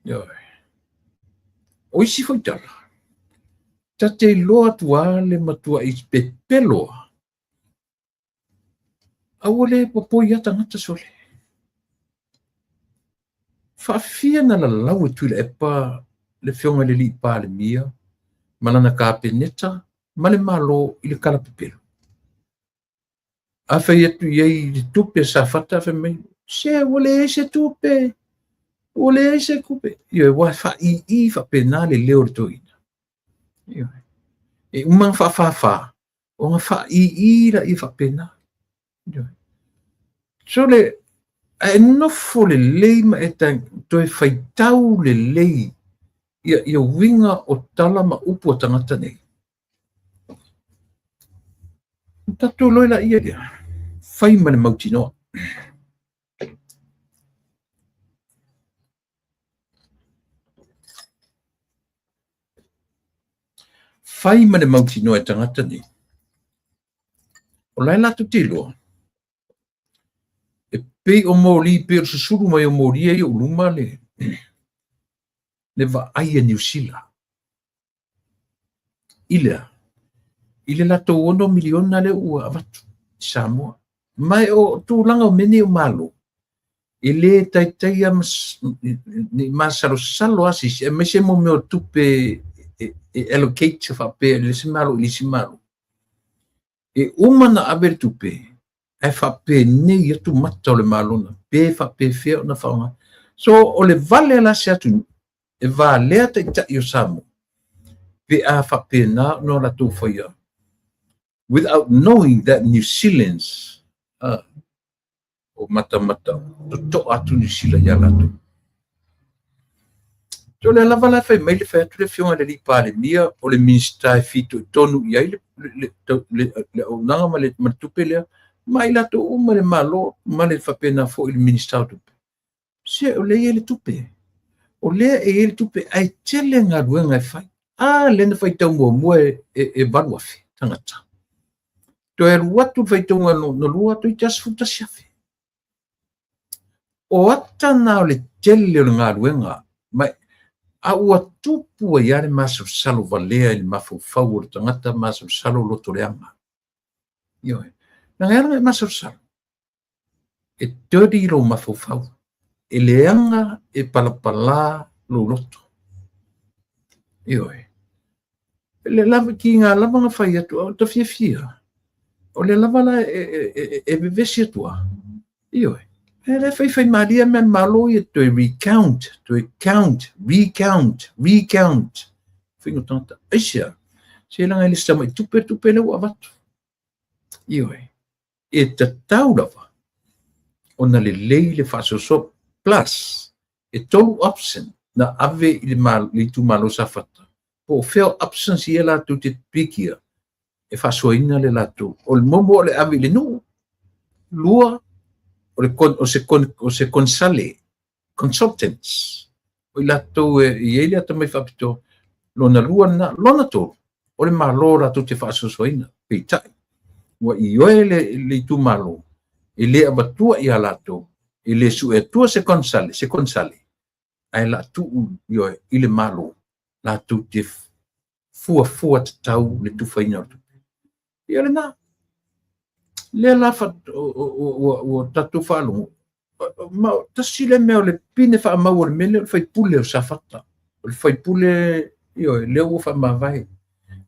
Speaker 1: Ioe. O isi foi tala, ta te iloa atu lava le matuai pepelo lava. Aua le popoi ia tagata sole. Faafia na lalau e Tuilaepa le afioga i le alii Palemia ma lana Kapeneta ma le Malo i le kalapepelo. A fai atu i ai i le tupe a Safata, fai mai, se ua leai se tupe, ua leai se tupe. Ioe, ua faaiii faapena le leo o le toeaina. Ioe. E uma ona faafāfā, ona faaiii laia faapena. Ioe. Sole, ae nofo lelei ma e toe faitau lelei ia uiga o tala ma upu a tagata nei. Ona tatou iloa laia lea, fai ma le mautinoa. Fai ma le mautinoa e tagata nei. O la e latou te iloa, e pei o moli, pei o le susulu mai o moli ia i ou luma le vaai a Niu Sila. I le a? I le latou $6 miliona lea ua avatu i Samoa. Ma e o tulaga o mea nei o Malo, e le taitai lava ne i masalosalo lava se isi, aemaise mo mea o tupe e allocate faapea i le isi Malo i le isi Malo. E uma ona ave le tupe, ae faapenei atu mata o le Malo na, pe faapefea ona faaaoga. So, o le vale la se atunuu, e valea taitai o Samoa, pe a faapena ona latou faia, without knowing that New Zealand's, o matamata totoa atu Niu Sila ia latou. So lea lava la fai mai le fai atu le afioga i le alii Palemia o le Minisita e fitoitonu i ai le auaunaga ma le tupe lea, ma i latou uma le Malo ma le faapena foi le Minisita o Tupe. Se o lea e i ai le tupe. O lea e i ai le tupe ae tele galuega e fai. A lea na faitau muamua e 8,000 tagata. Toe alu atu le faitauga lona lua, toeitiiti lava 11,000. O ata na o le tele o le galuega, ma a ua tupu ai lava le masalosalo valea i le mafaufau o le tagata masalosalo loto leaga. Ioe. Leaga e ala ona e masalosalo, e dirty lou mafaufau, e leaga e palapala lou loto. Ioe. Le lava kiga lava na fai atu, o ta fiafia. O le lava la e vevesi atu a. Ioe. E le fai fai malia mea malo ia toe recount, toe count, recount, recount. Faiga tagata. Aisea, se leaga e le se tamai tupe, tupe lea ua avatu. Ioe. E tatau lava. Ona lelei le faasoasoa. Plus, e 3 option na ave i le itumalo Safata, po o fea o options ia latou te pikia e faasoaina le latou. O le muamua o le ave i le nuu, lua, o se konsale, consultants, o i latou e i ai le atamai faapitoa, lona lua lena, lona tolu, o le Malo latou te faasoasoaina, peitai, ua ioe le itumalo, e le avatua ia latou, e le sue atua se konsale, ae la tuu ioe i le Malo, latou te fuafua tatau le tufaina o le tupe. Ia lena, lea la ua tatou faalogo, ma tasi le mea o le pine faamau o le mea lea o le faipule o Safata, o le faipule ioe, lea ua faamavae.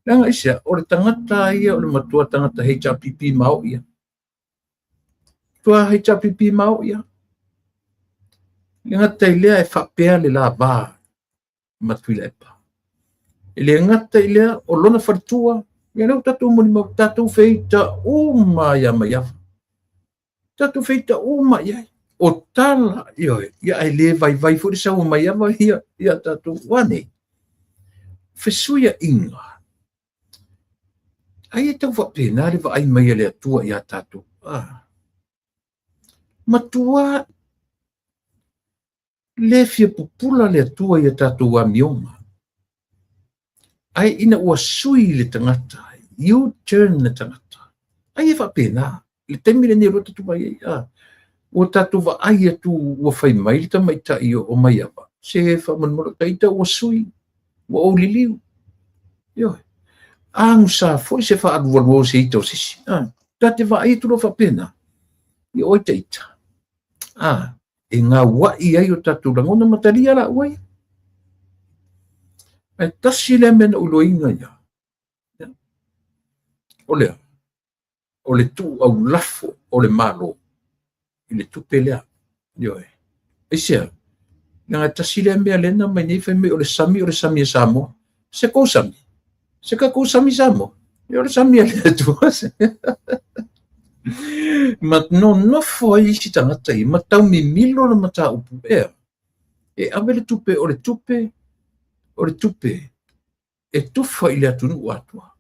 Speaker 1: Leaga aisea, o le tagata ia o le matua tagata HRPP maoi ia. Tua HRPP maoi ia. Le gata i lea e faapea le lava ma Tuilaepa. E le gata i lea o lona faletua, ia lea ua tatou molimau, tatou feita uma ia Maiava. Tatou feita uma i ai. O tala, ioe, ia ai le vaivai foi le sau o Maiava ia, ia tatou ua nei. Fesuiaiga. Ai e tau faapena le vaai mai a le Atua ia tatou. Matua le fia pupula le Atua ia tatou amioga. Ai ina ua sui le tagata, U-turn le tagata. Ai e faapena, le taimi lenei o lo tatou vaai ai. Ua tatou vaai atu ua fai mai le tamaitai o Maiava, se faamolemole taita ua sui, ua ou liliu. Ioe. Agusa foi se faalualua o se ita o se isi. Ta te vaai atu loa faapena, ia oi taita. E gauai ai o tatou lagona ma talia la ua ia. Ae tasi lea mea na ou iloaina ia. O lea, o le tuu aulafo o le Malo i le tupe lea. Ioe. Aisea, leaga tasi lea mea lea na mai nei fai mai o le sami e Samoa. Se kou sami. Se ka kou sami Samoa. Ia o le sami a le Atua. Ma nonofo ai isi tagata ia, ma taumimilo le mataupu ea. E ave le tupe o le tupe, o le tupe e tufa i le atunuu atoa.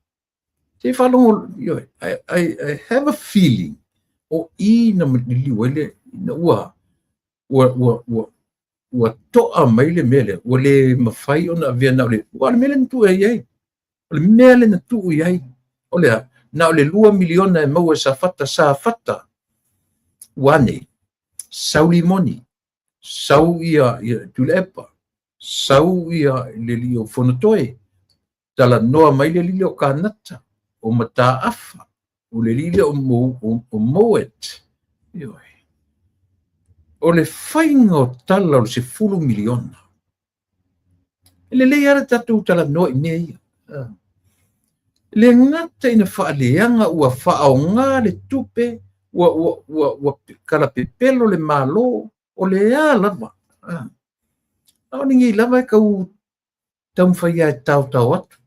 Speaker 1: Se faalogo, ioe, I have a feeling o i na liliu ai le, na ua toa mai le mea lea, ua le mafai ona avea na o le, ua le mea lea na tuu i ai. O le mea lea na tuu i ai, o lea, na o le 2 miliona e maua e Safata, Safata, ua nei, sau limoni, sau ia Tuilaepa, sau ia le lio Fonotoe, talanoa mai le lile o Kanata, o Mataafa, o le lile o Moet. O le faiga o tala o le 10 miliona. E lelei ala tatou talanoa i mea ia. Le gata ina faaleaga ua faaoga le tupe, ua kalapepelo le Malo, o le a lava. A o lenei lava e tau taumafai e taotao atu.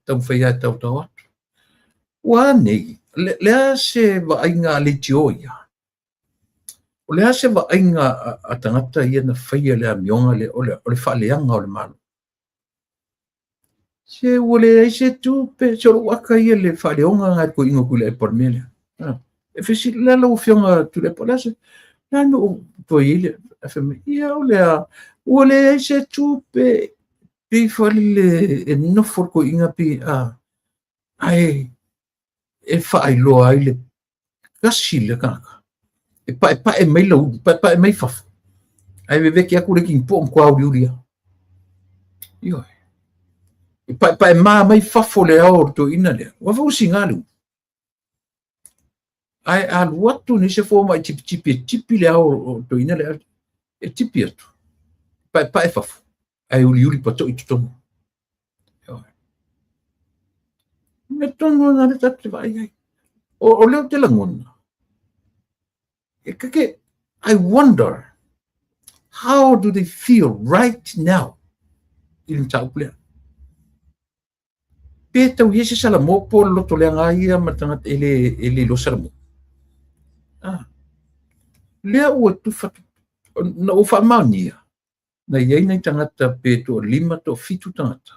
Speaker 1: Taumafai e taotao atu. Ua nei, le a se vaaiga a leitio ia. O le a se vaaiga a tagata ia na faia le amioga le, o le faaleaga o le Malo. Se ua leai se tupe, se o lou aka ia le faaleoga ngai koiga o Tuilaepa o le mea lea. E fesili la lau afioga Tuilaepa, le a se, le a mea ua toe i ai le, fai mai, ia o lea, ua leai se tupe, pei faalele e nofo le koiga pei, ae e faailoa ai le kasi le tagata. E paepae mai lau, paepae mai fafo. Ae veveke atu le kinipo'o ma tua uliuli ia. Ioe. E paepae ma mai fafo le ao o le toeaina lea. Ua foi usiga le ulu. Ae alu atu nei se fomai tipitipi e tipi le ao o le toeaina lea. E tipi atu. Paepae fafo. Ae uliuli patoi totonu. Ioe. Me tonu na le tatou te vaai ai. O leo te lagona. E kake, I wonder, how do they feel right now? I le mataupu lea. Pe tau ia se Salamo po le loto leaga ia ma le tagata e le iloa Salamo. Lea ua tufa na ou faamaonia na i ai nai tagata pe toalima toafitu tagata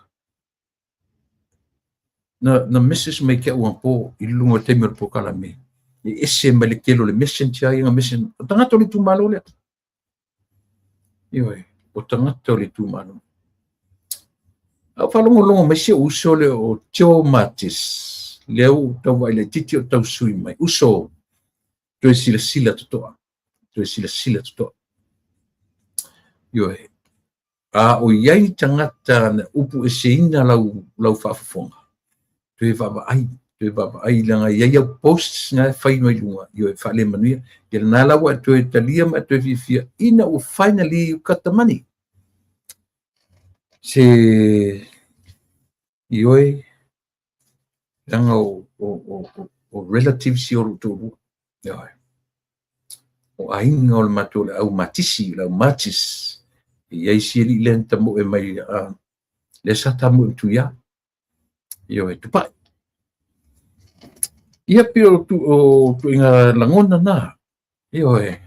Speaker 1: na message mai ke au po i luga o le taimi o le polokalame e ese mai le tele o le messenger ia na message o tagata o le itumalo lea. Ioe, o tagata o le itumalo. A o faalogologo mai si ou uso lea o Joe Matis, lea ua tau vaai laitiiti o tau sui mai. Uso, toe silasila totoa, toe silasila totoa. Ioe, a o i ai tagata na upueseina lau faafofoga, toe vaavaai, toe vaavaai leaga e i ai au posts na e fai mai luga, ioe, faalemanuia. Ia lena la ua e toe talia ma e toe fiafia ina ua finally you got the money. Se ioe, leaga o relatives ia o lou toalua. Ioe. O aiga o le matou le au matisi, le au matis. E i ai si alii lea na tamoe mai, lea sa tamoe ma Tuia. Ioe, Tupai. Ia pei o ituaiga lagona na. Ioe.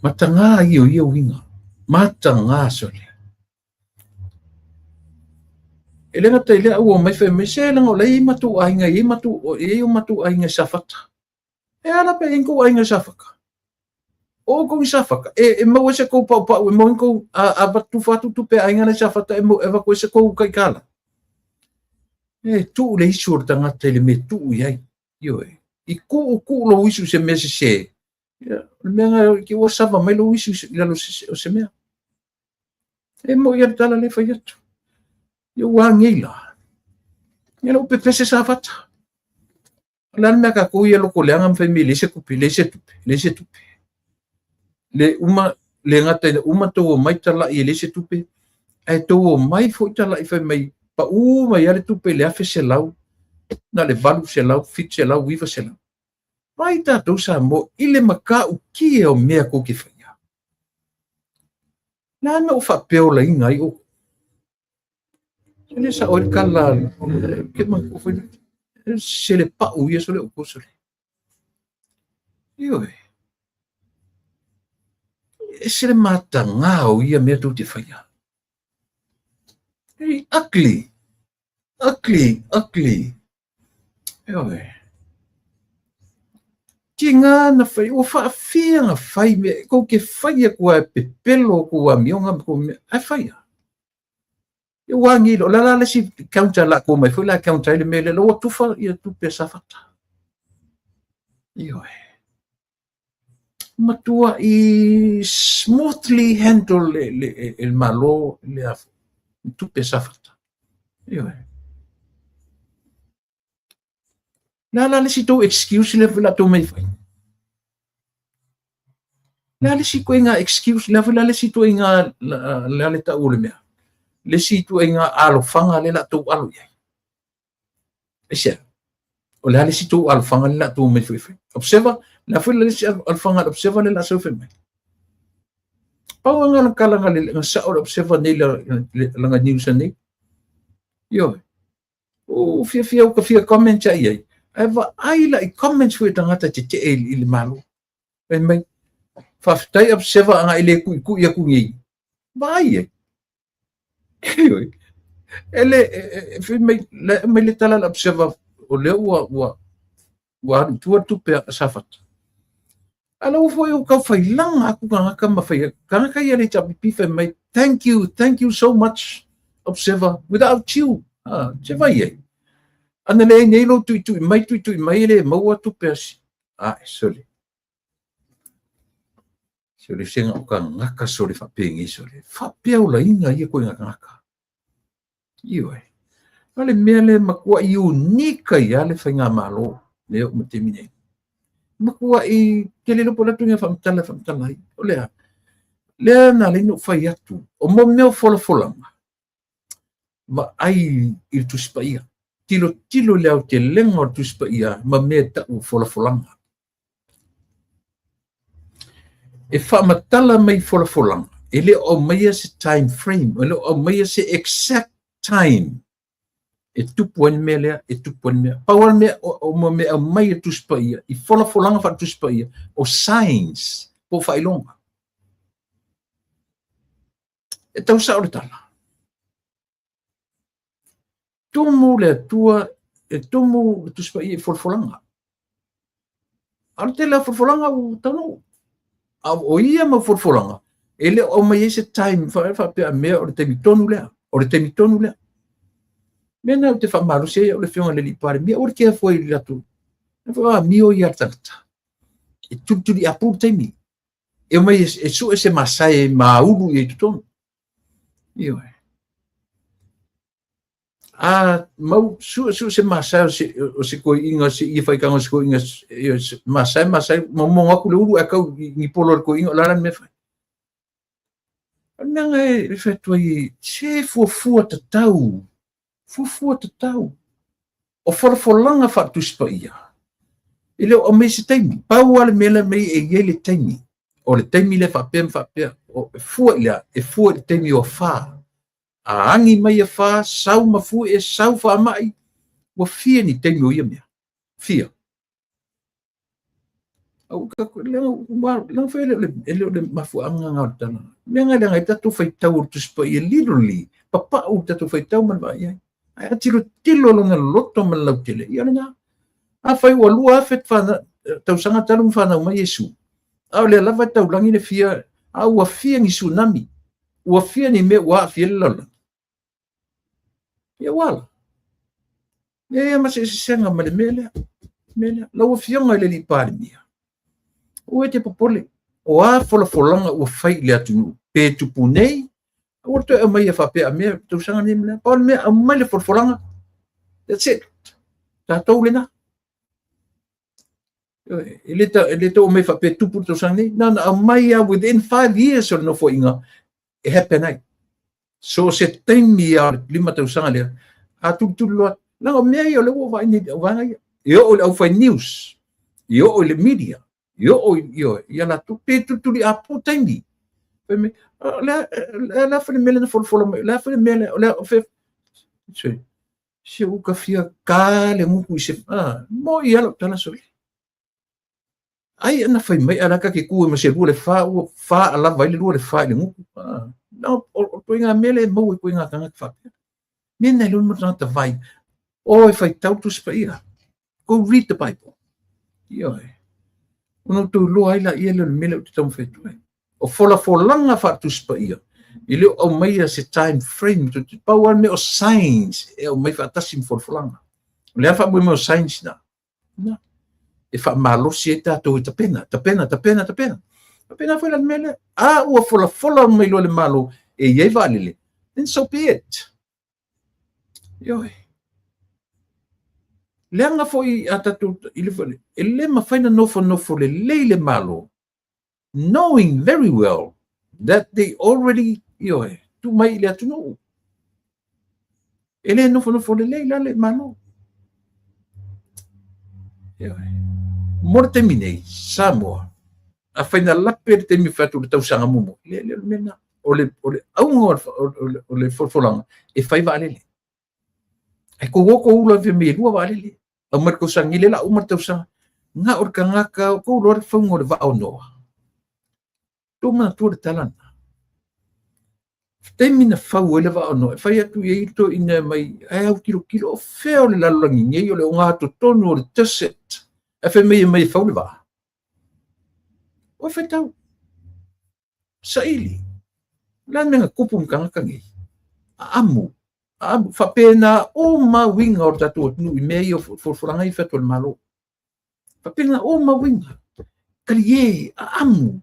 Speaker 1: Matagā ia o ia uiga. Matagā sole. E le gata i lea ua omai fai mai, se leaga o la e i ai matou aiga, e i ai matou, e i ai o matou aiga i Safata. E a la pe i ai kou aiga i Safaka? O outou i Safaka, e maua ai se kou paupau, e maua ai kou, a tufa atu tupe a aiga la i Safata, e avatu ai se kou taitala. E tuu le isu o le tagata i le mea e tuu i ai. Ioe. I tuu tuu lou isu i se mea sese, ia, o le mea lena ke ua sava mai lou isu i lalo o se mea. E moni lava le tala lea e fai atu. Ia ua agei la. Ia lau pepese Safata. O le a le mea a tatou ia loto leaga ma fai mai e leai se tupe, leai se tupe, leai se tupe. Le uma, le gata ina uma tou omai talai e leai se tupe, ae tou omai foi talai fai mai pau mai lava le tupe i le 1,100, na o le 800, 700, 900. Mai tatou Samoa i le matautia o mea tou te faia. O le a le mea ua faapeolaina ai outou? E le sao ai le tala, ke manatua foi le selepau ia sole outou sole. Ioe. E ese le matagā o ia mea tou te faia. Very ugly. Ugly, ugly. Ioe. Tiga na fai, ua faafia na fai mea, kou te fai atu lava e pepelo tou amioga ma tou mea, ae fai lava. Ia ua agi loa, o le a la le isi counter o le a tou omai foi la e counter ai le mea lea, la ua tufa ia tupe a Safata. Ioe. Matuai smoothly handle e le Malo le tupe a Safata. Ioe. Le a la le isi tou excuse lea foi la tou mai fai? Le a le isi ituaiga excuse, le a foi la le isi ituaiga, le a le tau o le mea? Le isi ituaiga alofaga lea la tou alo i ai. Aisea? O le a le isi tou alofaga lea la tou mai foi fai? Observer, le a foi le isi alofaga a le observer lea la sau fai mai? Pau lava na tala na sao le observer nei lana news nei. Ioe. Ua fiafia ua ta fia comment ai ai. Ae vaai la i comments foi a tagata tetee i le Malo. Fai mai, faafetai observer ana e le tuitui atu nei. Vaai ai. Ioe. E le, fai mai, le, mai le tala le observer o lea ua alu i tua le tupe a Safata. A la ua foi ua tau failaga atu tagata ma fai atu. Tagata ia le HRPP fai mai, thank you, thank you so much, observer, without you. Ah, se vai ai. Ana leai nei lou tuitui mai, tuitui mai e le maua tupe a si. Ah, sole. Sole se nga o kangaka sole whapengi sole. Whapeaulaina ia koe nga kangaka. Ioe. A le mea lea e matuai unique ai lava le faigamalo lea e oo mai le taimi nei. Matuai tele iloa po o le atu ina faamatala e faamatala ai. O le a? Lea na ala ai ona ou fai atu, o mo mea o folafolaga, vaai i le Tusi Paia. Tilotilo i le aotelega o le Tusi Paia ma mea e tau o folafolaga. E faamatala mai folafolaga, e le o aumaia se time frame, e le o aumaia se exact time. E tupu ai le mea lea, e tupu ai le mea. Pau lava le mea, o mea aumai e le Tusi Paia, i folafolaga faale-Tusi Paia, o signs, po o faailoga. E tau sao le tala. Tumu le Atua, e tumu le Tusi Paia i folafolaga. A o le tele o folafolaga ua taunuu. A o ia mau folafolaga, e le o aumai ai se time faapea mea o le taimi tonu lea, o le taimi tonu lea. Mea na ou te faamalosi ai au le afioga i le alii Palemia, aua le kea fua i le latou. E foi amio ia le tagata. E tulituli apu le taimi. E omai e sue se masae e maulu i totonu. Ioe. A mau sue sue se masae o se koiinga se ia faikanga o se koiinga masae masae momongo aku le ulu ae kau ni polo le koiinga o la le mea fai. O le mea e fai atu ai se fuafua tatau, fuafua tatau. O folafolaga faale-Tusi Paia, e le o aumai se taimi. Pau lava le mea la mai e i ai le taimi. O le taimi lea faapea ma faapea. O, e fua i le a? E fua i le taimi o afa. A agi mai afa, sau mafuie, sau faamai, ua fia ni taimi o ia mea. Fia. Leaga foi e le o le mafuaaga lena o le tala. Mea na leaga ai tatou faitau o le Tusi Paia, literally, papau le tatou faitau ma le vaai ai. Ae a tilotilo lona loto ma le lautele, ia lena. Afai ua 2000 tausaga talu ona fanau mai Iesu, a o lea lava e taulagi le fia, a ua fia ni tsunami, ua fia ni mea ua aafia le lalolagi. Ia ua ala. Ia ia ma se eseesega ma le mea lea. Mea lea. Lau Afioga i le alii Palemia, aua e te popole, o a folafolaga ua fai i le atunuu, pe tupu nei, aua le toe aumaia faapea a mea tausaga nei ma lea. Pau le mea, aumai le folafolaga, that's it. Tatou lena. E le tau aumai faapea tupu le tausaga nei. Na ona aumai lava within 5 years o le nofoaiga e happen ai. So se taimi a 5 tausaga lea, a tulituli loa, leaga o mea ia o lea ua vaai nei, o vaega ia. E oo i le aufai news, e oo i le media, e oo i ia latou, pe tulituli apu taimi. Fai mai, o le a foi le mea lea na folafola mai, o le a foi le mea lea, o le a, fe, se ua ka fia ka le gutu i se, mo i ala o tala sole. Ai ana fai mai a la ka ke ku ma se lua le fa ua fa a lava ai le lua le fa i le gutu. No, o ituaiga mea lea e maua i ituaiga tagata faapea. Mea na e lua mo tagata vai. O e faitau Tusi Paia. Go read the Bible. Ioe. Ona outou iloa ai laia lea o le mea lea ou te taumafai atu ai. O folafolaga faale-Tusi Paia, e le o aumaia se time frame, pau lava le mea o signs e aumai faatasi ma folafolaga. O le a faamoemoe o signs na? Na. E faamalosi ai tatou e tapena, tapena, tapena, tapena. Tapena foi la le mea lea. A ua folafola mai loa le Malo e i ai vaalele, then so be it. Ioe. Leaga foi a tatou i le e le mafai na nofonofo lelei le Malo, knowing very well that they already, ioe, tu mai i le atunuu. E le nofonofo lelei la le Malo. Ioe. Mo le taimi nei, Samoa, afai na lape le taimi fai atu le tausaga muamua, le le mea na, o le auga o le folafolaga, e fai vaalele. Ai ko oko ula fe me lua vaalele. Au mai le tausaga le la uma le tausaga. Nga o le tagata o kou loa le fauga o le vaa o Noa. Tou manatua le tala na. Taimi na fau ai le vaa o Noa, e fai atu i ai toeaiina mai, ai au tilotilo, o fea o le lalolagi nei, o le ogatotonu o le desert. Ae fai mai e mai e fau le vaa. O e faitau. Saili. O le a le mea na tupu ma tagata nei? Aamu. Aamu. Faapena uma uiga o le tatou atunuu i mea ia o folafolaga ia e fai atu e le Malo. Faapena uma uiga. Talie, aamu.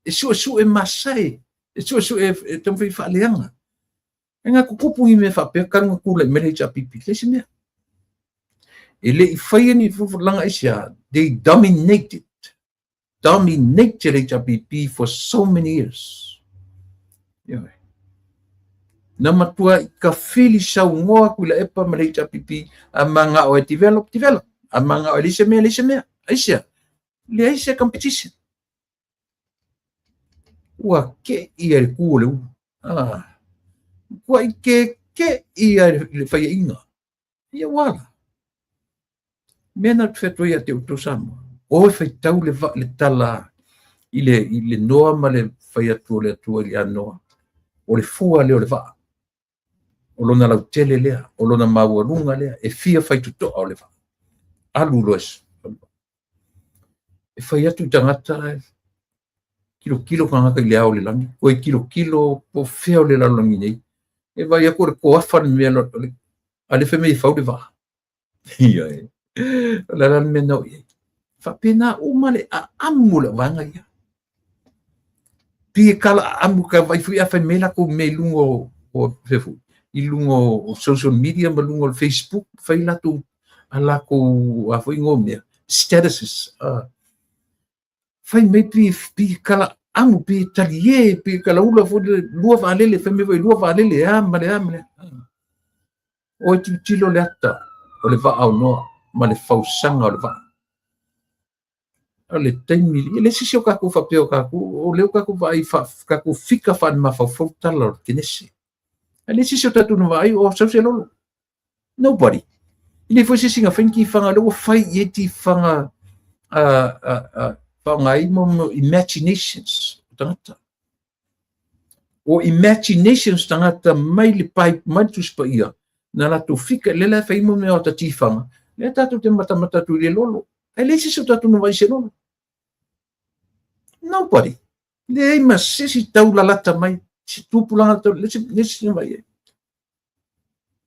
Speaker 1: E suesue masae. E suesue e taumafai faaleaga. E ngā kukupu ni mea faapea talu na tulai mai le HRPP. Leai se mea. E le i faia ni folafolaga aisea, they dominated. Dominated HRPP for so many years. Ioe. Na matua i ka fili saunoa atu i Tuilaepa ma le HRPP, a mangao e develop, develop. A mangao e leai se mea, leai se mea. Aisea? Leai se competition. Ua ke ia le ku o le ulu. Ua i ke ke lava i le faiaina. Ia ua ala. Mea na te fai atu ai ia te outou Samoa, o e faitau le, le tala i le Noa ma le fai atu o le Atua ia Noa, o le fua lea o le vaa. O lona lautele lea, o lona maualuga lea, e fia faitotoa o le vaa. Alu loa e fai atu i tagata, tilotilo tagata i le ao o le lagi, toe tilotilo po o fea o le lalolagi nei, e vaai atu o le toafa le mea, a le fai mai e fau le vaa. Ia e. O le ala le mea na o i ai. Faapena uma le aamu o le vaega ia. Pi e kala aamu ka vai fui a fai mai latou mea i luga o i luga o social media ma luga o le Facebook, fai latou a latou a foi ngo mea, statuses. Fai mai pi, pi kala amu, pi talie, pi kala ula foi le lua vaalele, fai mai foi lua vaalele, a ma le a ma le a. O e tilotilo le ata o le vaa o Noa ma le fausaga o le vaa. O le taimi, e le sisi o tatou faapea o tatou, o lea o tatou vaai tatou fika faale-mafaufau tala o le Kenese. A le sisi o tatou na vaai o sau se lolo. Nobody. E le foi se isi na fai ni tifaga, lea ua fai i ai tifaga faaaoga ai mo imaginations o tagata. O imaginations tagata mai le pai, mai le Tusi Paia, na latou fika, lea la e fai mo mea o ta tifaga, lea tatou te matamata atu i le lolo. Ae leai se isi o tatou na vaai i se lolo. Nobody. Leai ma se isi tau lalata mai, se tupulaga tau, le se na vaai ai.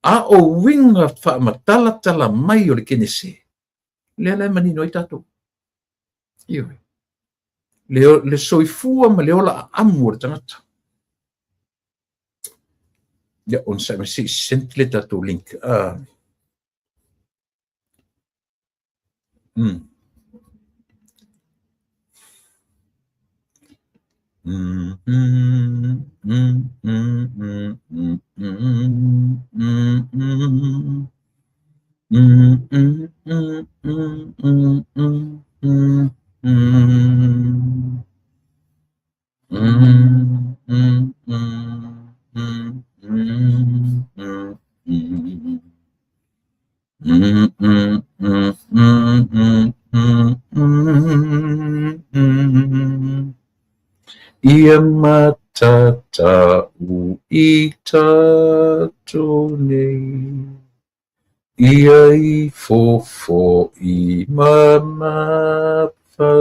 Speaker 1: A o uiga faamatalatala mai o le Kenese, lea la e manino ai tatou. Ioe. Le soifua ma le ola aamu o le tagata. Ia, on sa se i send le tatou link. Ia matatau i tatou nei, ia i fofo i ma mafaufau.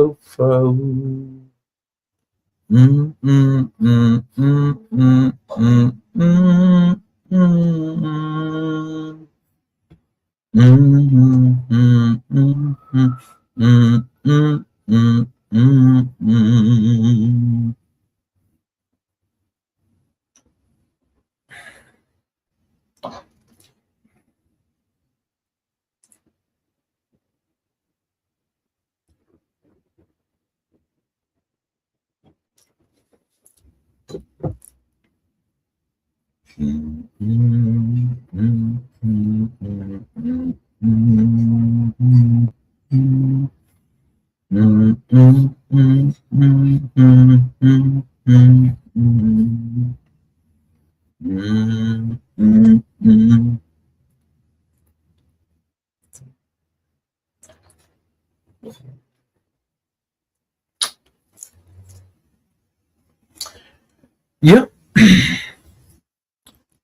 Speaker 1: Ia,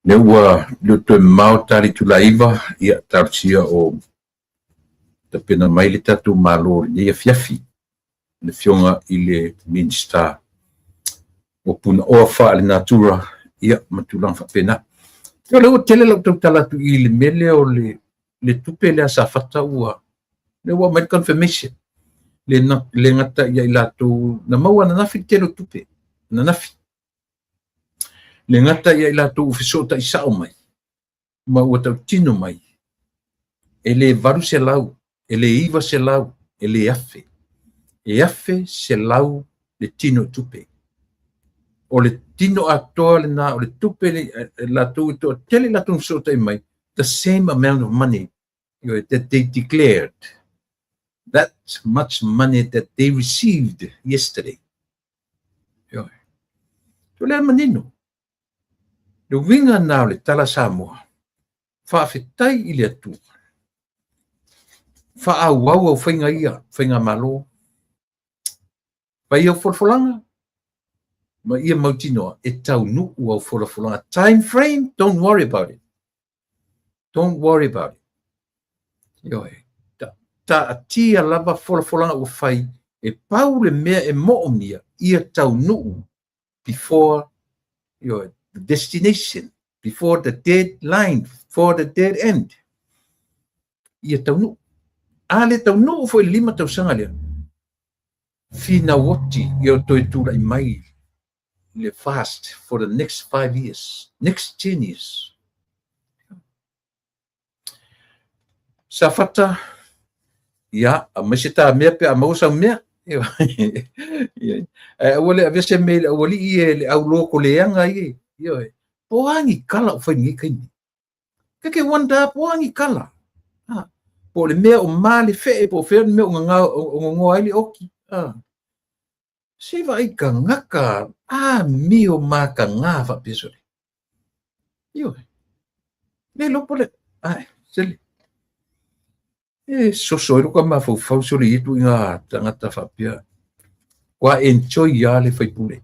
Speaker 1: lea ua le toe mamao ta le itula 9, ia talosia o tapena mai le tatou Malo i lenei afiafi, le Afioga i le Minisita o Punaoa Faalenatura, ia ma tulaga faapena. Ia, o lea ua tele lau tautala atu i le mea lea o le tupe lea Safata ua lea ua aumai le confirmation. Le, le gata ia i latou na maua ananafi le tele o tupe, ananafi. Le gata ia i latou ua fesootai sao mai ma ua tautino mai, e le 800, e le 900, e le 1,000. E 1,100 le tino i tupe. O le tino atoa lena o le tupe latou e toatele latou fesootai mai, the same amount of money that they declared. That much money that they received yesterday. O lea manino. Le uiga na o le tala Samoa. Faafetai i le Atua. Faaauau au faiga ia, faigamalo. Fai au folafolaga ma ia mautinoa e taunuu au folafolaga. Time frame, don't worry about it. Don't worry about it. Ioe. Taatia lava folafolaga ua fai, e pau le mea e moomia ia taunuu before your destination, before the deadline, before the dead end. Ia taunuu. A le taunuu foi le 5 tausaga lea, finau oti ia toe tulai mai le FAST for the next 5 years, next 10 years. Safata, ia, aumai se ta mea pe a maua sau mea. Ae aua le avea se mea i le aualii e le au lokoleaga ie. Ioe. Po a ni kala o fai nei taimi. Ke ke wonder po a ni kala. Ha. Po le mea o ma le fee po fea le mea o nganga o ngongoa ai le oki. Ha. Se vaai tagata a mio mataga faapea sole. Ioe. Le lopo le ai sele. E soso ai lou mafaufau sole i ituaiga tagata faapea. Ua enjoy ia le faipule.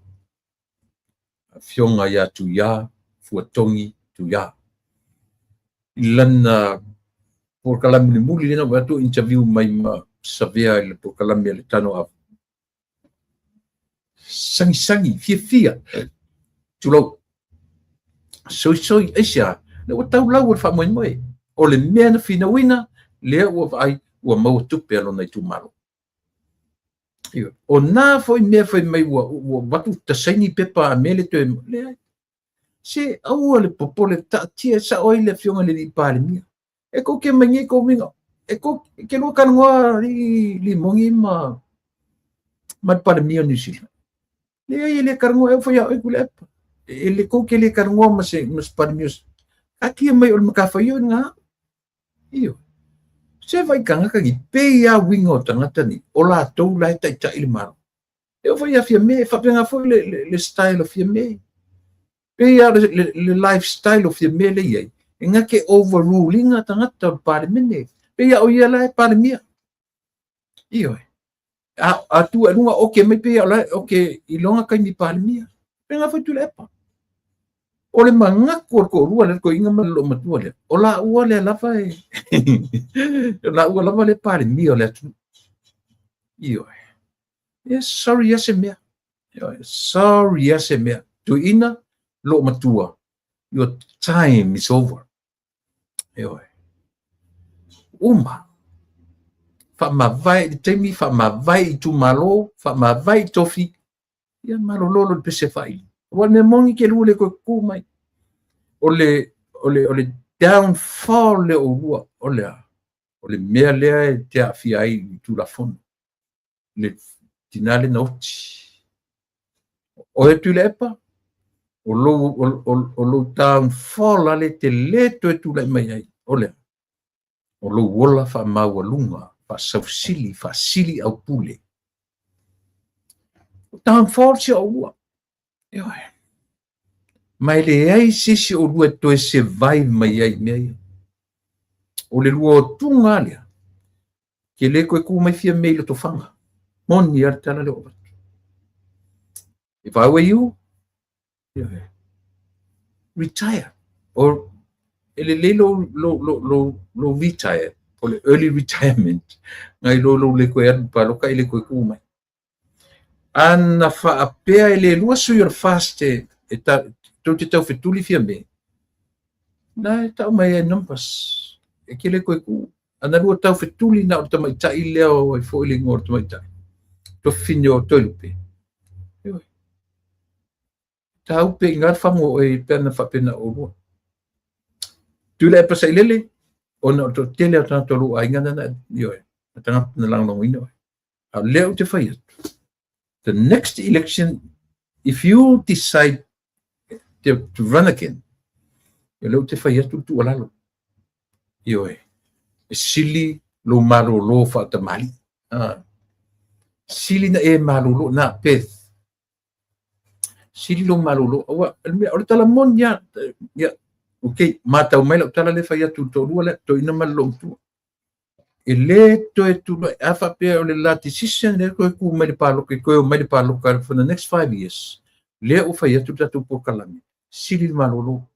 Speaker 1: Afioga ia Tuia, Fuatogi Tuia. I lana polokalame mulimuli lea na ou atu interview mai ma Savea i le polokalame a le Tano Ava. Sagisagi, fiafia, tulou. Soisoi, aisea, lea ua tau lau o le faamoemoe. O le mea na finauina, lea ua vaai, ua maua tupe a lona itumalo. O nā foi mea fai mai ua avatu ta saini pepa a mea le toe, leai. Se aua le popole taatia e sao ai le afioga i le alii Palemia. E kou ke mai nei kou uiga. E kou ke lua talanoa alii Limoni ma le Palemia o Niu Sila. Leai e le talanoa e au fai a oe Tuilaepa. E le kou ke le talanoa ma se Palemia. Taatia mai o le matafaioi lena. Ioe. Se vaai tagata nei, pei lava uiga o tagata nei, o latou la e taitai le Malo. E oo foi ia Fiame, e faapena foi le style o Fiame. Pei lava le lifestyle o Fiame lea e i ai, e na te overrule ina tagata o le Palemene. Pei lava o ia la e Palemia. Ioe. A tu ai luga oke mai pei lava o la e oke i lona taimi Palemia. Faapena foi Tuilaepa. O le manatu o le toalua lea, le toeaina ma le loomatua lea, o laua lea lava e o laua lava le Palemia o le atunuu. Ioe. E sorry ia se mea. Ioe. Sorry ia se mea. Toeaina, loomatua, your time is over. Ioe. Uma. Faamavae i le taimi, faamavae i itumalo, faamavae i tofi, ia malolo le pese faili. Aua le mea moni ke lua le toe tu mai. O le, o le, o le downfall lea o oulua, o le a? O le mea lea e te aafia ai i Tulafono. Le tina lea na oti. O oe Tuilaepa, o lou, o lou downfall a lea e te le toe tulai mai ai, o le a? O lou ola faamaualuga, faasausili, faasili aupule. O downfall si o oulua. Ioe. Ma e leai se isi o oulua e toe survive mai ai i mea ia. O le lua otuga lea, ke le toe tu mai Fiame i Lotofaga. Moni lava le tala lea ua avatu. If I were you, ioe, retire. Or e lelei lou, lou, lou, lou, lou retire, o le early retirement, nai lo lou le toe alu paloka e le toe tu mai. Ana faapea e le lua sui o le FAST e, e ta, tou te taufetuli Fiame, na e tau mai ai numbers, e ke le toe tu. Ana lua taufetuli na o le tamaitai lea o ai foi le igoa o le tamaitai. Tofine o Toelupe. Ioe. Taupe i ngā whango o e pe ana faapena oulua. Tuilaepa Sailele, ona o le toatele o tagata o lou aiga nana, ioe, o tagata na lagolagoina oe. A o lea ou te fai atu, the next election, if you decide to run again, o lea ou te fai atu le tuualalo. Ioe, e sili lou malolo faatamalii. Ah. Sili na e malolo, na, Beth. Sili lou malolo. Aua, o le mea, o le tala moni lava, ia, Ok, matau mai lau tala lea fai atu i le toalua lea, toeaina ma le loomatua. E le toe tulai, a faapea o le la decision lea toe tu mai le paloka, toe o mai le paloka for the next 5 years, lea ua fai atu le tatou polokalame, sili le malolo.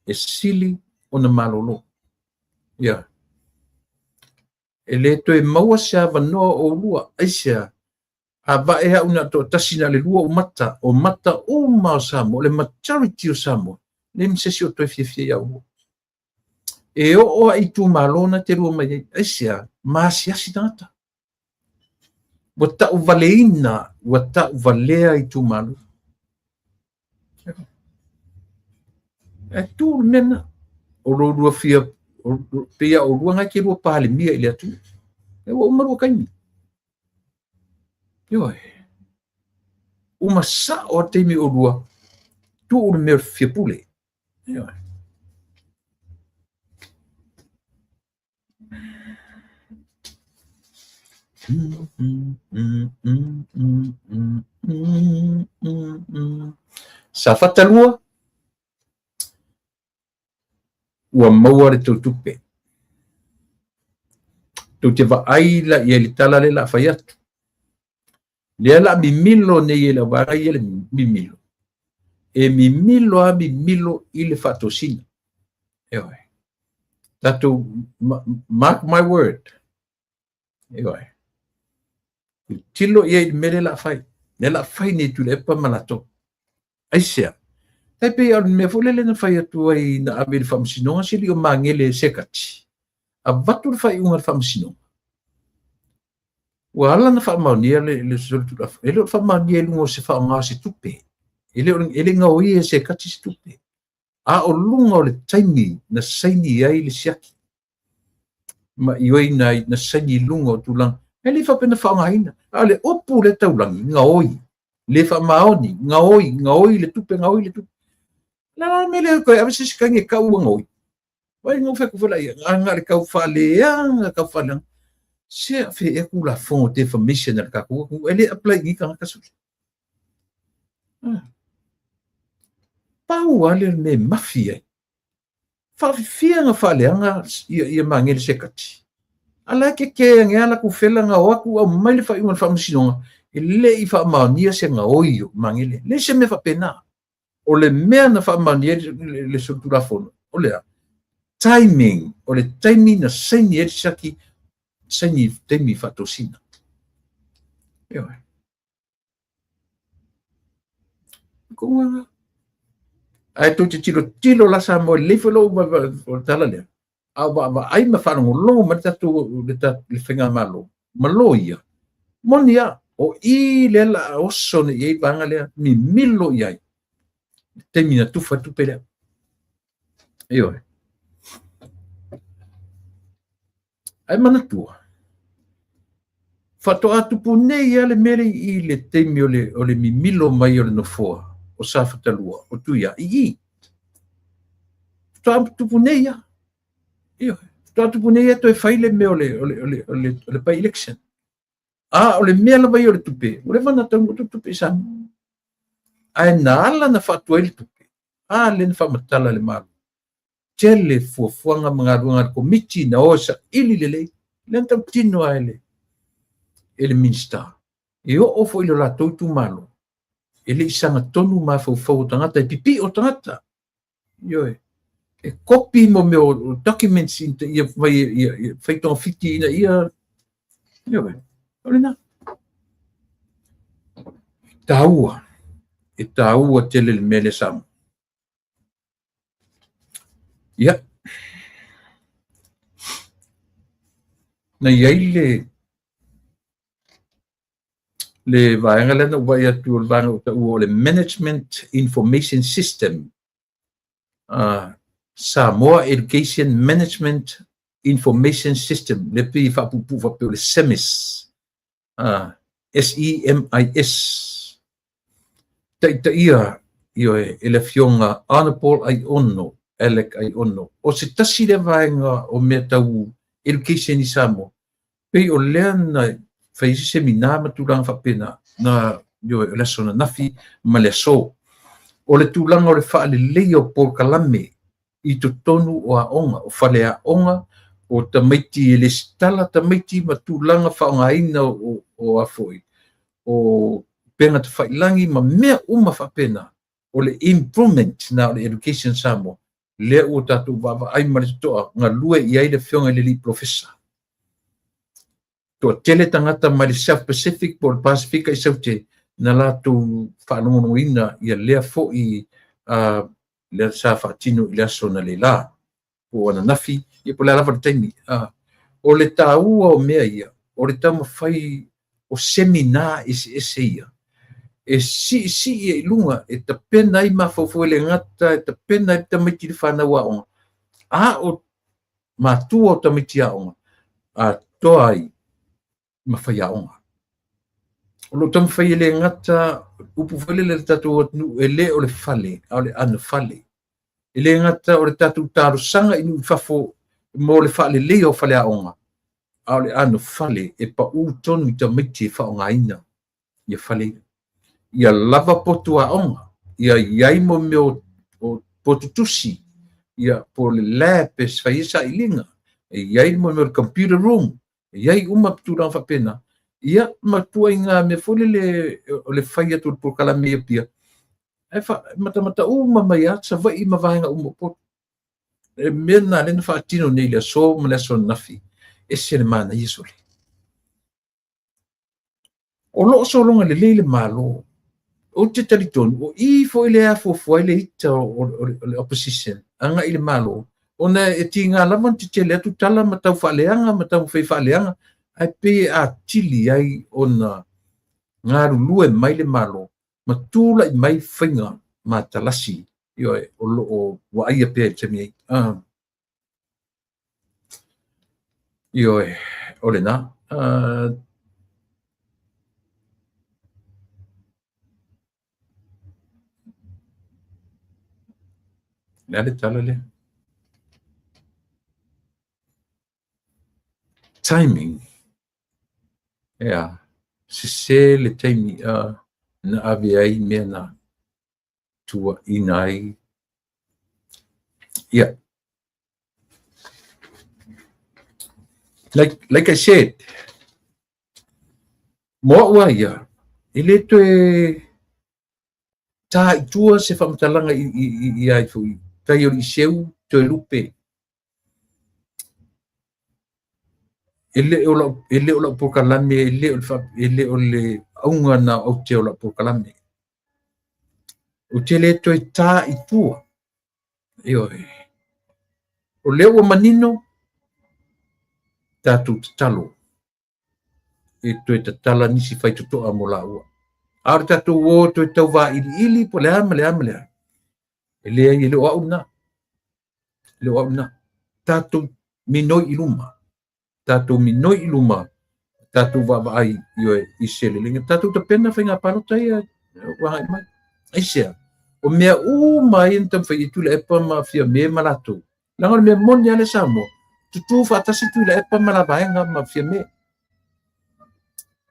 Speaker 1: E sili ona malolo. Ia. E le toe maua se avanoa o oulua, aisea? A vae au na toatasi na le lua o mata, o mata uma o Samoa, le majority o Samoa, le ma se isi o toe fiafia ia oulua. E oo a itumalo na te lua mai ai, aisea? Maasiasi tagata. Ua tauvaleina, ua tauvalea itumalo. E tu le mea lena. O lo lua fia, pei a oulua ngai te lua palemia i le atunuu. E ua uma lua taimi. Ioe. Uma sao a taimi o lua, tuu le mea o le fia pule. Ioe. Safata 2, ua maua le tou tupe. Tou te vaai la i ai le tala lea o le a fai atu. Lea la mimilo nei e le auvaega ia le mimilo. E mimilo a mimilo i le faatosina. Ioe. Tatou, mark my word. Ioe. Tilo i ai i le mea lea o le a fai. Lea o le a fai nei Tuilaepa ma latou. Aisea? Tai pei o le mea foi lele na fai atu ai na ave i le faamasinoga se li o Magele Sekati. Avatu le faaiuga a le faamasinoga. Ua ala na faamaonia le solitulafono. E le o faamaonia i luga o se faaaoga o se tupe. E le gaoia e Sekati se tupe. A o luga o le taimi na saini ai le siaki. Ma ioeina ai na saini i luga o tulaga. E le faapea na faaaogaina. A o le upu le taulagi, gaoi. Le faamaoni, gaoi, gaoi le tupe, gaoi le tupe. La la mea lea koe ave se isi kainga e kau ua gaoi. Vai ngau whai kuwhela ia, ngā ngā le kau whaleanga, kau whaleanga. Se a whe e ku la fongo defamation al ka ku, e le apply ni ka ngaka suli. Pau ale me mafi ai. Whaafifia nga whaleanga ia Magele Sekati. Ala ke ke nge ala ku fela nga o aku au mai le whaiunga le whaamasinoga, e le i whaamaonia se nga oi o Magele. Le se me whapena. O le mea na faamaonia ai le solitulafono, o le a? Timing, o le taimi na saini ai le siaki, saini taimi faatosina. Ioe. Ko uaga. Ae tou te tilotilo la Samoa, lelei foi lou o le tala lea. A o vaavaai ma faalogologo mai le tatou le faigamalo ma loia, moni lava, o i lea la a oso nei i ai vaega lea, mimilo i ai le taimi na tufa ai tupe lea. Ioe. Ae manatua, faatoa tupu nei lava le mea lea i le taimi o le mimilo mai o le nofoa o Safata 2 o Tuia i i. Faatoa tupu nei lava. Ioe. Faatoa tupu nei lava toe fai le mea o le by-election. A o le mea lava ia o le tupe, ua leva ona taunuu atu le tupe i Samoa. Ae na ala na faatuai le tupe, a lea na faamatala e le Malo. Tele fuafuaga ma galuega a le Komiti na o e saili lelei, lea na tautino lava e le Minisita. E oo foi i lo latou itumalo, e le i sagatonu mafaufau o tagata, e pipii tagata. Ioe. E kopi mo mea o documents ina ia fai, ia fai togafiti ina ia, ioe. O lena. Taua. E taua tele le mea lea Samoa. Ia. Na i ai le vaega lea na ou vaai atu o le vaega ua taua o le Management Information System. Samoa Education Management Information System, le pei faapuupuu faapea o le SEMIS. SEMIS. Taitaia, ioe, e le afioga Honourable Aiono, Alec Aiono. O se tasi lea vaega o mea tau education i Samoa, pei o lea na fai ai se seminar ma tulaga faapena, na, ioe, o le aso ananafi ma le aso. O le tulaga o le faaleleia o polokalame i totonu o aoga, o faleaoga, o tamaiti e lesitala tamaiti ma tulaga faaaogaina o a foi o upega tafailagi ma mea uma faapena. O le improvement na o le Education Samoa lea ua tatou vaavaai ma le totoa galue i ai le afioga i le alii polofesa. Toatele tagata mai le South Pacific po o le Pasefika i Saute na latou faalogologoina ia lea foi lea sa faatino i le aso analeila po o ananafi, ia po o le a lava le taimi. O le taua o mea ia, o le taumafai o seminar eseese ia e siisii ai i luga, e tapena ai mafaufau, e le gata e tapena ai tamaiti i le fanau aoga, a o matua o tamaiti aoga atoa ai ma faiaoga. O lo o taumafai e le gata upu foi lele a le tatou atunuu, e le o le fale, a o le anofale. E le gata o le tatou talosaga i nuu i fafo mo le faaleleia o faleaoga, a o le anofale e pau tonu i tamaiti e faaaogaina ia fale ia. Ia lava potu aoga, ia i ai mo mea o potu tusi, ia po o le lab e fai ai sailiga, e i ai mo mea o le computer room, e i ai uma tulaga faapena, ia ma ituaiga mea foi lele o le fai atu o le polokalame i Apia, e matamata uma mai lava Savaii ma vaega uma o Upolu. E mea lena lea na faatino nei i le aso ma le aso ananafi, ese le manaia sole. O lo o sologa lelei le Malo. Ou te talitonu, o i foi lea e afuafua ai le ita o le opposition agai i le Malo, ona e tiga lava ona tetele atu tala ma tau faaleaga ma taumafai e faaleaga, ae pei e atili ai ona galulue mai le Malo ma tulai mai faiga matalasi, ioe, o lo o vaaia pea i le taimi nei. Ioe, o lena. Le a le tala lea? Timing. Ea, sese le taimi na ave ai mea na tuuaina ai. Yeah. Like I said, mo au a ia, e le toe tā i tua se faamatalaga i ai foi, tai o le iseu toe lupe. E le o lau polokalame, e le o le auga na o aute o lau polokalame. Ou te le toe tā i tua. Ioe. O lea ua manino, tatou tatalo e toe tatala nisi faitotoa mo laua. A o le tatou o toe tau vailiili po o le a ma le a ma le a. E leai, e le o au lena. E le o au lena. Tatou minoi i luma. Tatou minoi i luma. Tatou vaavaai, ioe, i se leleiga. Tatou tapena faiga palota ia ua agai mai. Aisea? O mea uma ia na taumafai ai Tuilaepa ma Fiame ma latou. Leaga o le mea moni lava lea Samoa, tutū faatasi Tuilaepa ma la vaega ma Fiame.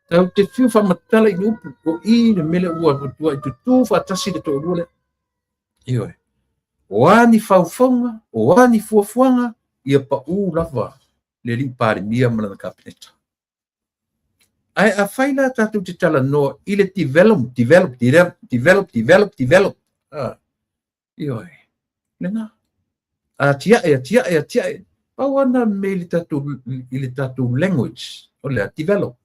Speaker 1: Tatou te fiu faamatala i ni upu, o i le mea lea ua matuai tutū faatasi le toalua lea. Ioe. O a ni faufauga, o a ni fuafuaga, ia pau lava le alii Palemia ma lana Kapeneta. Ae afai la tatou te talanoa i le develop, develop, develop, develop, develop, develop. Ioe. Lena. Atiae, atiae, atiae. Pau lava na mea i le tatou language, o le a develop.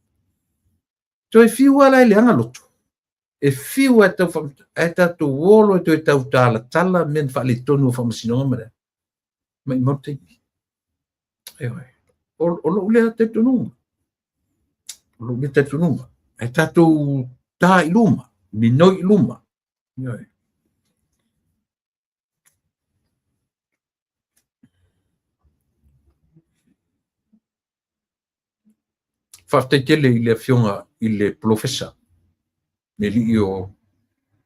Speaker 1: Toe fiu lava la e leaga loto. E fiu lava e tau ae tatou o loa e toe tau talatala mea na faaletonu o faamasinoga ma le a. Maumau le taimi. Ioe. O lou lea talitonuga. O lou lea talitonuga. Ae tatou ta i luma, minoi i luma. Ioe. Faafetai tele i le afioga i le polofesa, le alii o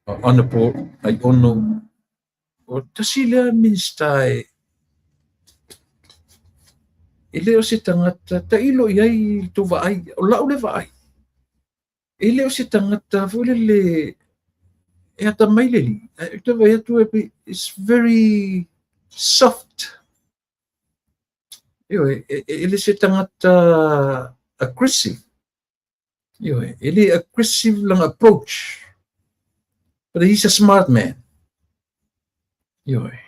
Speaker 1: Honourable Aiono. O tasi lea Minisita e le o se tagata tailo i ai i le tou vaai. O lau lea vaai, e le o se tagata foi lele e atamai le alii. Ae ou te vaai atu e pei, it's very. Soft. Ioe, e le se tagata aggressive. Ioe, e le aggressive lana approach. But he's a smart man. Ioe.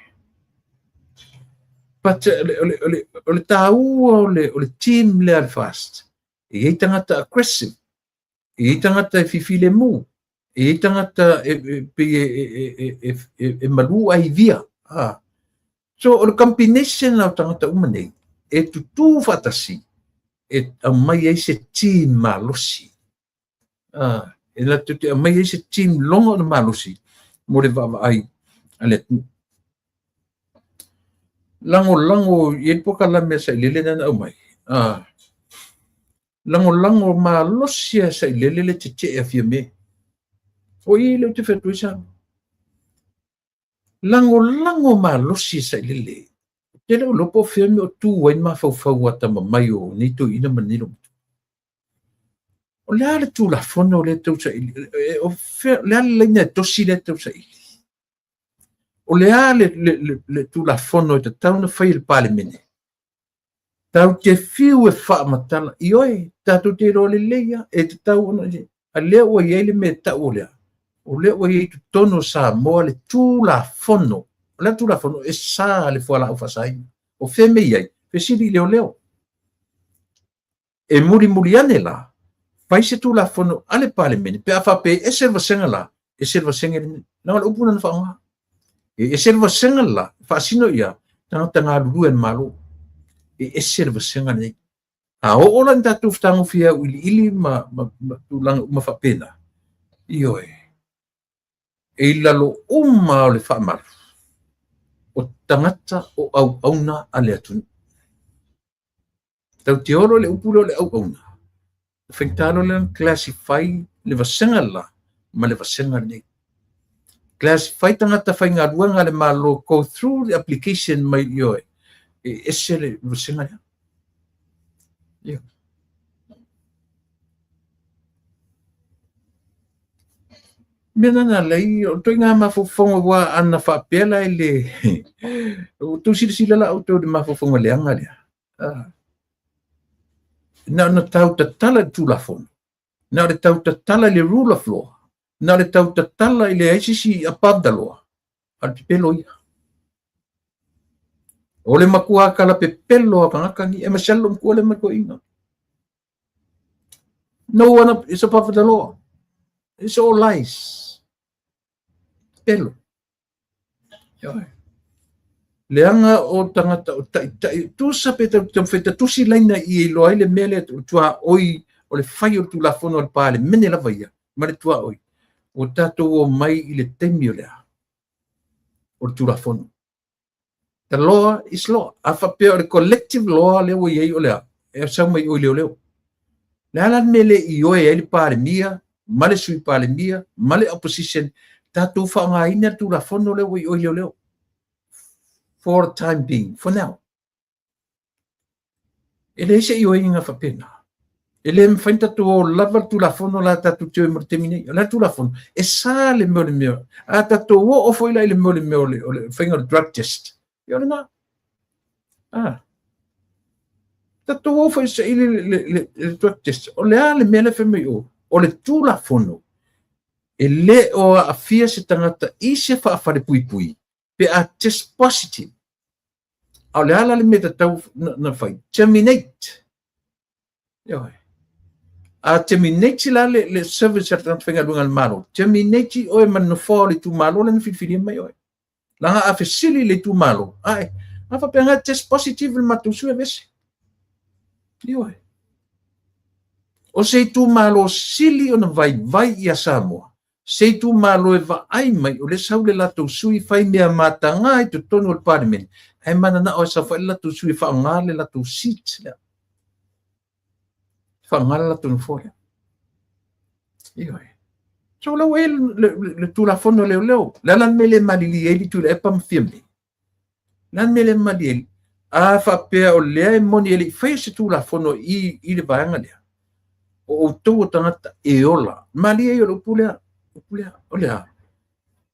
Speaker 1: But o le tāua o le team lea le FAST, e i ai tagata aggressive, e i ai tagata e fifilemu, e i ai tagata e pei e malu ai via. Ah. So o le combination o tagata uma nei, e tutū faatasi, e aumai ai se team malosi. Ah, e latou te aumai ai se team loga o le malosi mo le vaavaai a le atunuu. Lagolago i ai polokalame a Sailele lea na aumai. Ah, lagolago malosi a Sailele le tetee a Fiame. O i lea ou te fai atu ai sa. Lagolago malosi e Sailele. Ou te le o iloa po o fea mea o tu ai le mafaufau atamamai o nei toeaiina ma nei loumatua. O le a le Tulafono lea e tau saili? O fea, o le a le laina e tosi lea e tau saili? O le a le Tulafono e tatau ona fai e le Palemene? Tatou te fiu e faamatala, ioe, tatou te iloa lelei lava, e tatau ona, a lea ua i ai le mea e tau o le a? O lea ua i ai i totonu o Samoa le Tulafono. O le a le Tulafono? E sa le fualaau faasaina. O fea mea i ai? Fesili i leoleo. E mulimuli ane la, fai se Tulafono a le Palemene pe a faapea e ese le vasega la, ese le vasega lenei. Leaga o le upu lena na faaaoga. E ese le vasega la, faasino ia tagata galulue a le Malo. E ese le vasega lenei. A oo la ina tatou fetagofie auiliili ma tulaga uma faapena, ioe, e i lalo uma o le faamalu o tagata o auauna a le atunuu. Tatou te olo i le upu lea o le auauna, e faigata loa lea ona classify le vasega le la ma le vasega lenei. Classify tagata faigaluega a le Malo go through the application mai ioe, e ese le vasega lea. Ia. Mea na na lei, o ituaiga mafaufauga ua ana faapea la e le... Ua outou silasila la outou i le mafaufauga leaga lea. Ah. Na ona tau tatala i le Tulafono, na o le tau tatala i le rule of law, na o le tau tatala i leai se isi above the law, a o le pepelo ia. O le matua kala pepelo a tagata ni, e masalo lou matua lea ma le toeaina. No one is above the law. It's all lies. Pepelo. Leaga o tagata o taitai, tusa pe taumafai ta tusi laina i e iloa ai le mea lea, o le tuaoi o le fai o le Tulafono a le Palemene lava ia, ma le tuaoi, ua tatou omai i le taimi o le a? O le Tulafono. The law is law. A faapea o le collective law lea ua i ai o le a? E sau mai i o i leoleo. Le a la le mea le ioe ai le Palemia ma le Sui Palemia ma le Opposition tatou faaaogaina le Tulafono lea ua i o i leoleo for the time being, for now. E leai se ioeina faapena. E le mafai ona tatou o lava le Tulafono la tatou te o ai mo le taimi nei. O le a le Tulafono? E sa le mea o le mea. A tatou oo foi la i le mea o le mea o le faiga o le drug test, ia o lena. Ah. Tatou o foi e saili le drug test. O le a le mea lea fai mai o? O le Tulafono e le o aafia se tagata i se faafalepuipui pe a test positive. A o le a la le mea tatau na fai? Terminate. Ioe. A terminate la le service a le tagata faigaluega a le Malo, terminate oe ma le nofoa o le itumalo lea na filifilia mai oe. Leaga a fesili le itumalo, ae, a faapea nga test positive le matou sui aveese. Ioe. O se itumalo sili ona vaivai ia Samoa, se itumalo e vaai mai o lea sau le latou sui fai mea mataga i totonu o le Palemene, ae mananao e saofai le latou sui e faaaoga le latou seat lea. Faaaoga le latou nofoa lea. Ioe. So la ua i ai le Tulafono Leoleo. Le a la le mea le malilie ai le Tuilaepa ma Fiame? Le a le mea le malilie ai? A faapea o lea e moni e le i faia se Tulafono i le vaega lea, o outou o tagata e ola. Malie ia o le upu lea. Upu lea. O le a?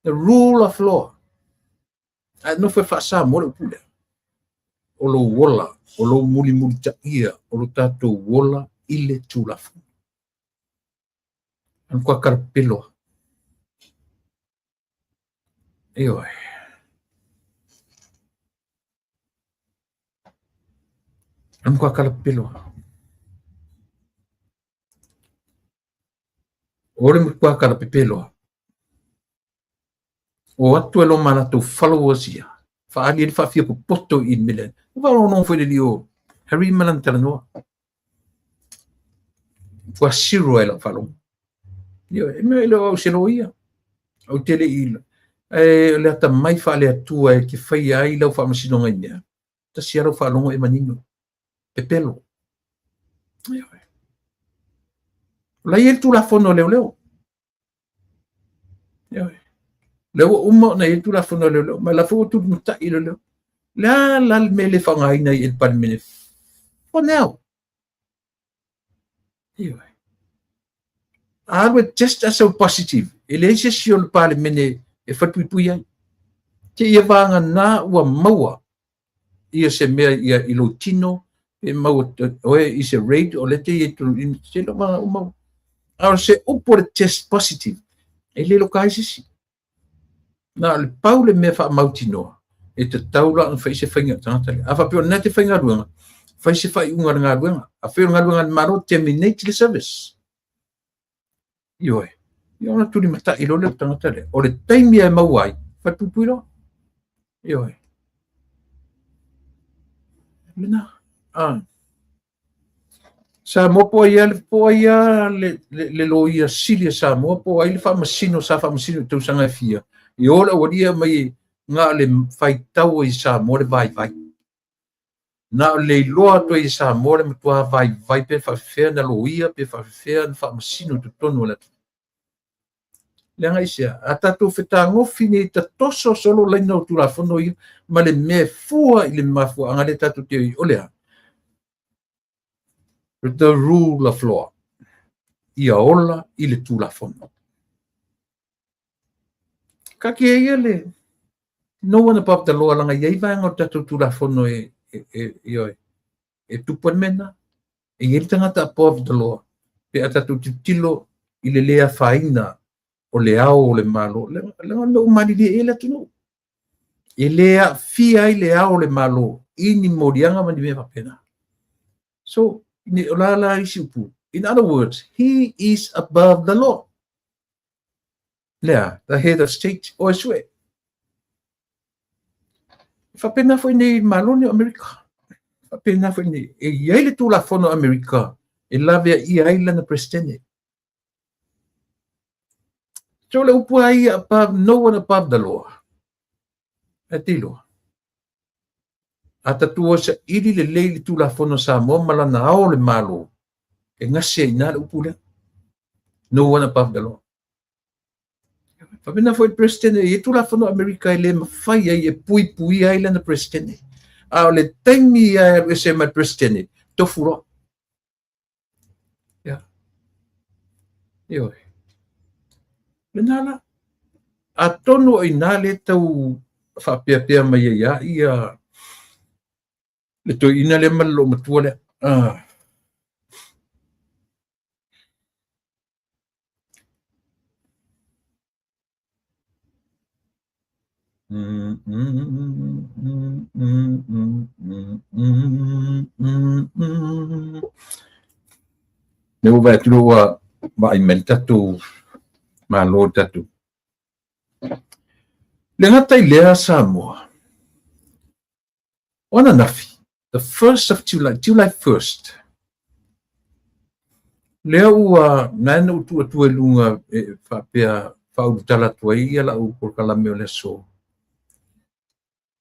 Speaker 1: The rule of law. Ae nofo e faa-Samoa le upu lea. O lou ola, o lou mulimulitaia o lo tatou ola i le Tulafono. E matua talapelo lava. Ioe. E matua talapelo lava. O le matua talapepelo lava. O atu e loma latou followers ia, faaali ai le faafia popoto i le mea lea. Ua faalogologo foi i le alii o Harry ma lana talanoa. Ua zero ai lau faalogo. Ioe, e mea e le o au se loia. Ou te le i, e, o le atamai faale-Atua e te faia ai lau faamasinoga i mea. Tasi lava lau faalogo e manino. Pepelo. Ioe. O la e i ai le Tulafono a Leoleo. Ioe. Lea ua uma ona i ai le Tulafono a Leoleo, ma la foi ua tulimatai leoleo. Le a la le mea le faaaogaina ai e le Palemene for now? Ioe. A alu e test as a positive, e leai se isi o le Palemene e falepuipui ai. Te ia vagana ua maua ia se mea ia i lou tino, pe maua oe i se raid o lea te i ai tonu i se lova ua maua. A o se upu o le test positive, e le loka ai se isi. Na o le pau le mea faamautinoa, e tatau la ona fai se faiga i le tagata lea. A faapea o lena e te faigaluega, fai se faaiuga a le galuega. A faapea o le galuega a le Malo, terminate le service. Ioe. Ia ona tulimatai loa lea o le tagata lea. O le taimi e maua ai, falepuipui loa. Ioe. Lena. Ah. Samoa po ai le po ai le loia sili a Samoa po ai le faamasino sa faamasino i tausaga e fia. I o le aualia mai na o le faitau ai Samoa le vaivai. Na o le iloa atu ai e Samoa le matua vaivai pe faafefea na loia pe faafefea na faamasino i totonu o le atunuu. Leaga aisea? A tatou fetagofi nei tatoso solo laina o Tulafono ia ma le mea e fua i le mafuaaga lea tatou te o le a? The rule of law. Ia ola i le Tulafono. Taatia ia le no one above the law leaga e i ai vaega o le tatou Tulafono e, e, e, e, e tupu ai le mea lena. E i ai le tagata above the law pe a tatou tilotilo i le le afaina o le ao o le Malo, leaga o le mea ua malilie i ai le atunuu. E le aafia ai le ao o le Malo i ni moliaga ma ni mea faapena. So, o la la isi upu. In other words, he is above the law. Lea, the head of state, o e sue. E faapena foi nei Malo nei o Amerika. E faapena foi nei. E i ai le Tulafono a Amerika e laveaia ai lana Peresetene. So le upu lava ia above, no one above the law. Ae te iloa. A tatou o e saili lelei le Tulafono a Samoa ma lana ao o le Malo, e gase ai i ina le upu lea. No one above the law. Faapena foi le Peresetene, e i ai Tulafono a Amerika e le mafai ai e puipuia ai lana Peresetene. A o le taimi ia e alu ese ai ma le Peresetene, tofu loa. Ia. Ioe. Lena la. Atonu o i ina lea tau faapeapea mai ai lava ia le toeaina lea ma le loomatua lea. Ah. Lea ua vaai atu lea ua vaai mai le tatou Malo i le tatou. Le gata i lea Samoa, o ananafi, the 1st of July, July 1st, lea ua na na ou tuu atu i luga e faapea faaulutala atu ai ia lau polokalame o le aso.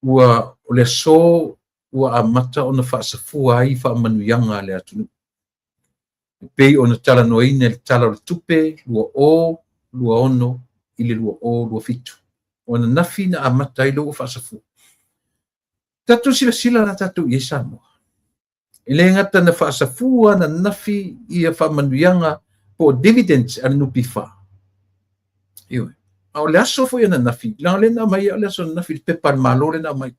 Speaker 1: Ua o le aso ua amata ona faasafua ai faamanuiaga a le atunuu. E pei ona talanoaina i le Tala o le Tupe 2026 i le 2027. O ananafi na amata ai lea ua faasafua. Tatou silasila la tatou i ai Samoa. E le gata na faasafua ananafi ia faamanuiaga po o dividends a le NPF. Ioe. A o le aso foi ananafi, leaga o lea na aumai o le aso ananafi i le pepa a le Malo lea na aumai. O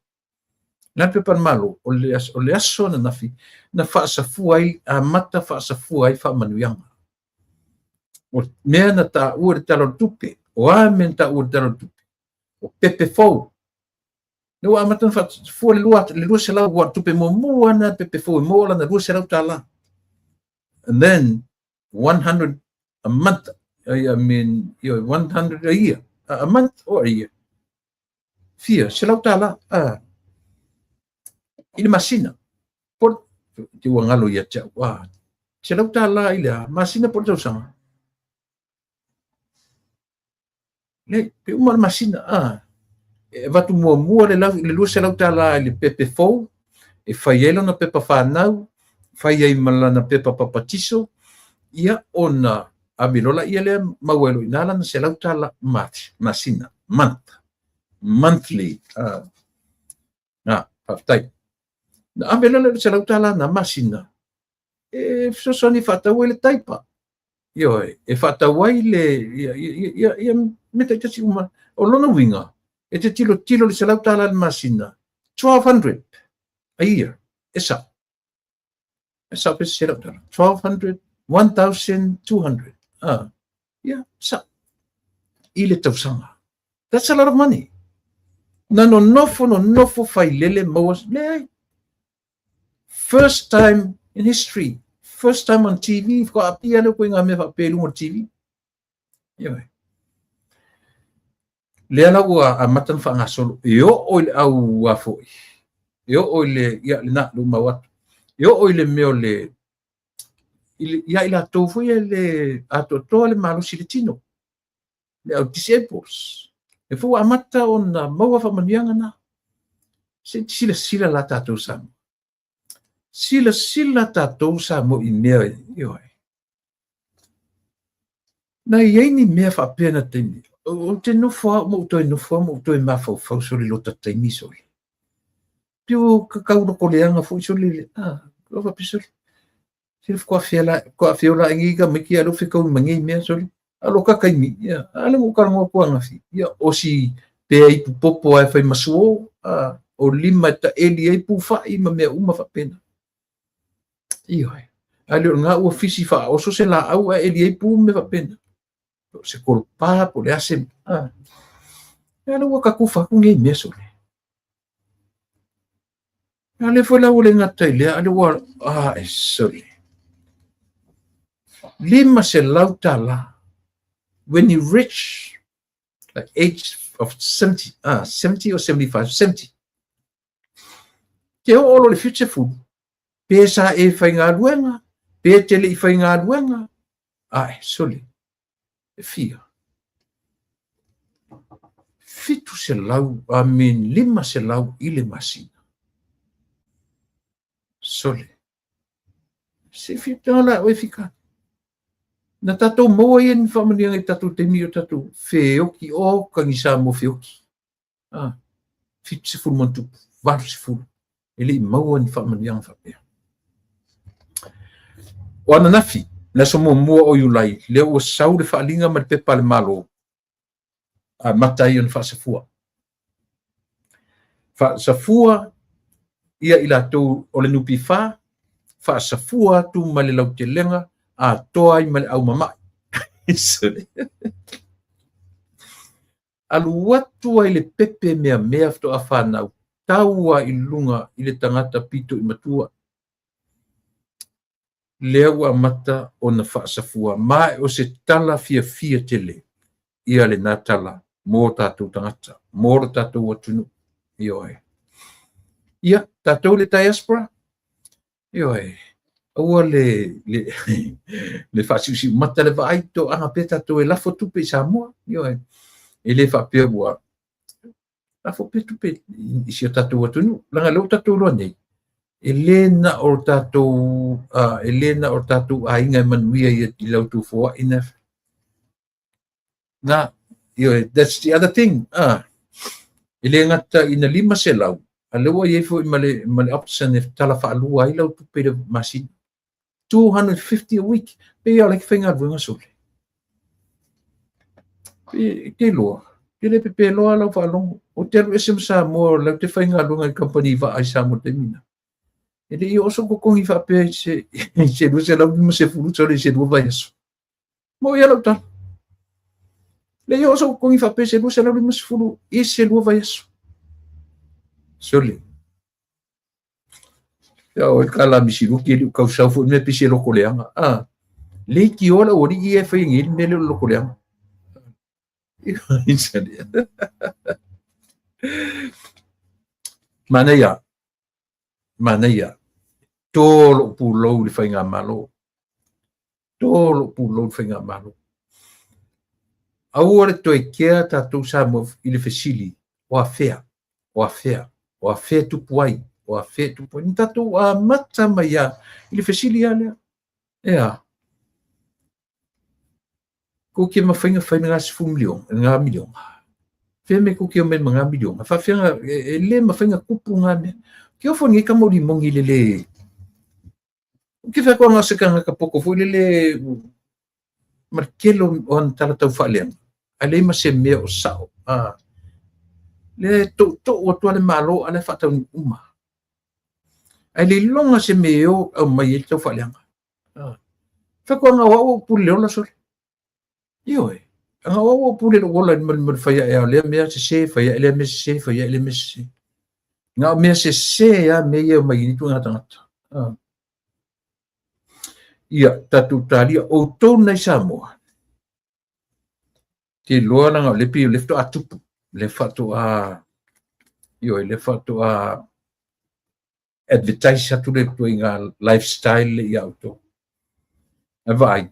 Speaker 1: le a le pepa a le Malo? O le aso ananafi na faasafua ai, amata faasafua ai faamanuiaga. O mea na taua i le Tala o le Tupe. O a mea na taua i le Tala o le Tupe? O pepe fou. Lea ua amata ona faasafua le 200 aua o le tupe muamua lava lena pepe fou e maua lana $200. And then 100 a month, I mean, 100 a year, a month or a year. Fia, $100 i le masina. Po, te ua galo ia te au. $100 i le a, masina po o le tausaga. Leai, pe uma le masina, e avatu muamua le $200 i le pepe fou, e fai ai lona pepa fanau, fai ai ma lana pepa papatiso, ia ona ave loa laia lea maua ai loa i ina lana $100 masina, month, monthly. Faafetai. Na ave loa lea o le $100 na masina, e fesoasoani e faatau ai le taipa. Ioe, e faatau ai le ia ia mea taitasi uma. O lona uiga, e te tilotilo i le $100 i le masina, 1200 a year, e sao. E sao pe se $100. 1200, 1200. Ia, sao. I le tausaga. That's a lot of money. Na nonofo, nonofo, failele, maua, leai. First time in history. First time on TV. Whakaapia leo koe ngā mea whaapea i lunga o le TV. Ioe. Lea la ua amata ona faagasolo. E oo i le au a foi. E oo i le, ia, lena, le umau atu. E oo i le mea o le, ia i latou foi e le atoatoa le malosi i le tino. Le au disables. E foi ua amata ona maua faamanuiaga na. Se i silasila la tatou Samoa. Silasila tatou Samoa i mea ioe. Na i ai ni mea faapea na taimi. Ou te nofo lava ma ou toe nofo lava ma ou toe mafaufau sole i lota taimi sole. Pei ua tau lotoleaga foi sole. Ah, ua faapea sole. Sile faatoa feola ai nei tamaiti a o lea ua fetaui ma nei mea sole. A o lota taimi, ia, a lea na ou talanoa atu ananafi, ia, o si pea ipu popo lava e fai ma suo, a, o lima e taeli ai pufai ma mea uma faapena. Ioe. A le o lena ua fisi faaoso se laau ae eli ai pu ma mea faapena. Po o se kolopa, po o le a se, a. Ia lea ua tatufa atu nei mea sole. A lea foi la ua le gata i lea, a lea ua, a, e sole. $500 when you reach like age of 70, 70 or 75, 70. Te oo loa i le 70, pe sa e faigaluega, pe te le i faigaluega, ae sole, e fia. 700, I mean, 500 i le masina. Sole. Se whita la oe fika. Na tatou maua ia ni faamanuiaga i tatou taimi o tatou feoki o kagisa mo feoki. Ah, 70 ma tupu, 80. E le i maua ni faamanuiaga faapea. O ananafi, le aso muamua o Iulai, lea ua sau le faaaliga ma le pepa a le Malo, amata ai ona faasafua. Faasafua ia i latou o le NPF, faasafua atu ma le lautelega atoa ai ma le au mama'i. Alu atu ai le pepe meamea faatoa fanau, tau lava i luga i le tagata pito i matua. Lea ua amata ona faasafua, ma o se tala fiafia tele ia lena tala mo tatou tagata, mo lo tatou atunuu. Ioe. Ia, tatou le diaspora, ioe, aua le faasiusiumata le vaai, toaga pea tatou e lafo tupe i Samoa, ioe. E le faapea ua lafo pea tupe i si o tatou atunuu. Leaga lea ua tatou iloa nei, e le na o tatou, e le na o tatou aiga e manuia i la outou foai na. Na, ioe, that's the other thing. E le gata ina 500, a lea ua i ai foi ma le option e tala faalua ai lau tupe i le masina. 250 a week. Pei lava o la e faigaluega sole. E te iloa, e te le pepeloa lau faalogo. Ou te alu ese ma Samoa o la ou te faigaluega i le kamupani vaa i Samoa i le taimi lena. E le i oo sou totogi faapea i se i se 250 sole i se 2 vaiaso. Mo'i lava lau tala. Le i oo sou totogi faapea i se 250 i se 2 vaiaso. Sole. Ia o kala misiluki e liu kausau foi mea pisi e loko leaga. Ah, leitioa le aualii ia e fai nei le mea lea o le loko leaga. Manaia, manaia. To lou pulou i le faigamalo. To lou pulou i le faigamalo. Aua le toe kea tatou Samoa i le fesili, o afea, o afea, o afea e tupu ai, o afea e tupu ai. Na tatou amata mai lava i le fesili lava lea. E a? Kou te mafai ona fai lena 10 miliona, lena miliona. Fea mea kou te omai ma lena miliona. Faafefea e le mafai ona tupu na mea. Ke ofo nei tama o limoni le le. Ke fai atu ana o se tagata poto foi lele ma le tele o ana tala taufaaleaga, ae leai ma se mea o sao. A le toutou atu lava le Malo a o la e faataunuu uma. Ae le iloga se mea e o aumai ai le taufaaleaga. Fai atu ana o au ou pule le ola sole. Ioe, ana o au ou pule lou ola ma le fai ae o lea mea sese, fai ae lea mea sese, fai ae lea mea sese. Na o mea sese lava mea ia e omai ai ituaiga tagata. Ia, tatou talia, outou nei Samoa, te iloa leaga o lea pei o lea faatoa tupu, lea faatoa, ioe, lea faatoa advertise atu le ituaiga lifestyle le ia outou. Ae vaai,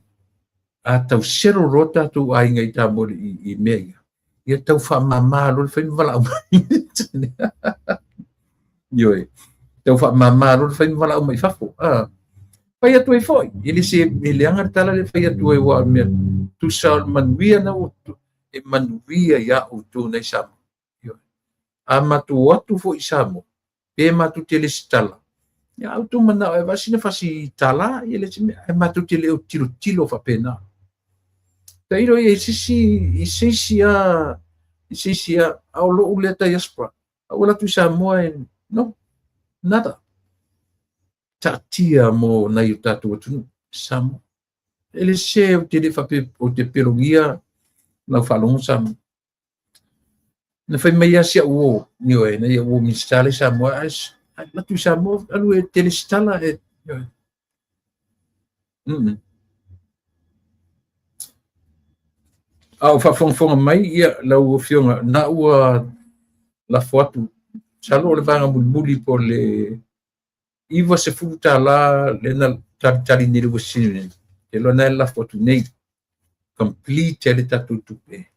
Speaker 1: a tau selo loa tatou aiga i Samoa i mea ia, ia tau faamama loa le fai ma valaau mai. Ioe, tau faamama loa le fai ma valaau mai fafo. Ah, fai atu ai foi, e le se e leaga le tala le fai atu ai ua o le mea tusa o le manuia na ua e manuia iā outou nei Samoa. Ioe. A matou o atu foi i Samoa, pe matou te lesitala, ia a outou manao e avasi na fasi tala, ia le isi mea, ae matou te le o tilotilo faapena. Tailo ia i se isi, i se isi a, i se isi a, a o lou lea diaspora, a ua alu atu i Samoa e, no, nada. Taatia mo nai o tatou atunuu, Samoa. E le se ou te le faapea, ou te pelogia lau faalogo Samoa. Na fai mai lava si au uo, ioe, nai au uo Minisita la i Samoa, ae alu atu i Samoa, alu e te lesitala, e, ioe. A o faafogafoga mai, ia, lau Afioga, na ua lafo atu, masalo o le vaega mulimuli po o le $90 lea na talitali nei le Western Union. Ke loa na e lafo atu nei. Complete ai le tatou tupe.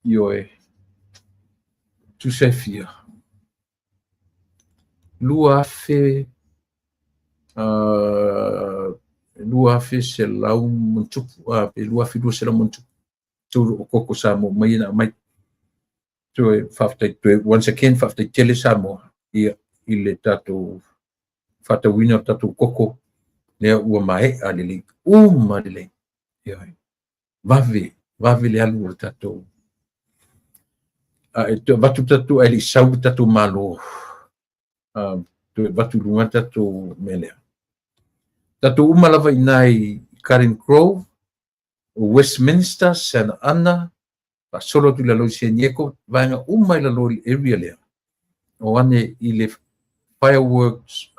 Speaker 1: Ioe. Tusa e fia. 2,000 2,100 ma tupu, pe 2,200 ma tupu. Tolu o koko Samoa mai na aumai. Toe faafetai toe once again faafetai tele Samoa ia i le tatou faatauina o le tatou koko lea ua maea lelei uma lelei. Ioe. Vave, vave le alu o le tatou a e toe avatu le tatou ae le i sau le tatou Malo. Toe avatu i luga le tatou mea lea. Tatou uma lava i ina i Garden Grove, Westminster, Santa Ana, faasolo atu i lalo i San Diego, vaega uma i lalo i le area lea. O ane i le fireworks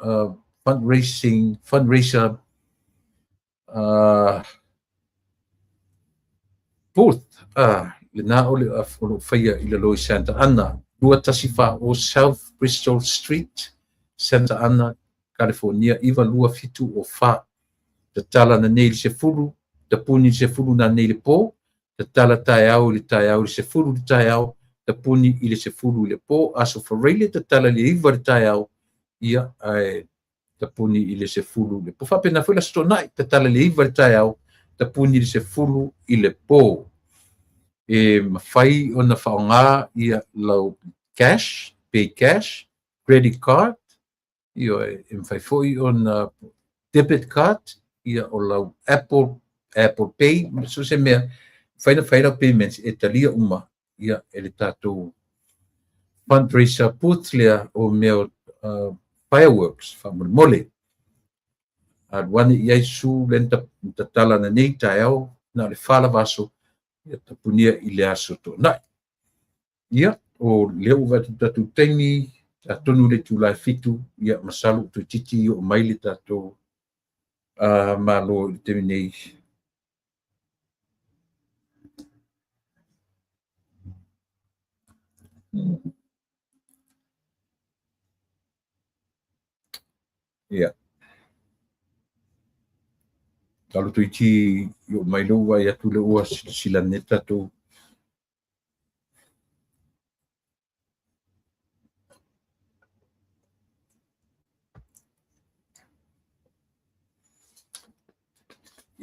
Speaker 1: fundraising, fundraiser booth, lena o le o lo o faia i lalo i Santa Ana, 214 South Bristol Street, Santa Ana, California, 92704. Tatala nanei i le 10, tapuni i le 10 nanei i le po, tatala taeao i le taeao i le 10 i le taeao, tapuni i le 10 i le po, Aso Faraile tatala i le 9 i le taeao, ia, ae tapuni i le 10 i le po. Faapena foi le Aso Toonai, tatala i le 9 i le taeao, tapuni i le 10 i le po. E mafai ona faaaoga ia lau cash, pay cash, credit card, ioe, e mafai foi ona debit card, ia o lau Apple, Apple Pay, ma so o se mea, mafai ona fai lau payments e talia uma ia e le tatou fundraiser booth lea o mea o fireworks faamolemole. Alu ane i ai Su lea na tatala nei taeao na o le 4 lava aso ia tapunia i le aso Toonai. Ia, o lea ua vaai atu i le tatou taimi, atonu i le itula e 7, ia masalo ua toeitiiti oo mai le tatou Malo i le taimi nei. Ia. Masalo toeitiiti oo mai lea ua vaai atu lea ua silasila nei le tatou.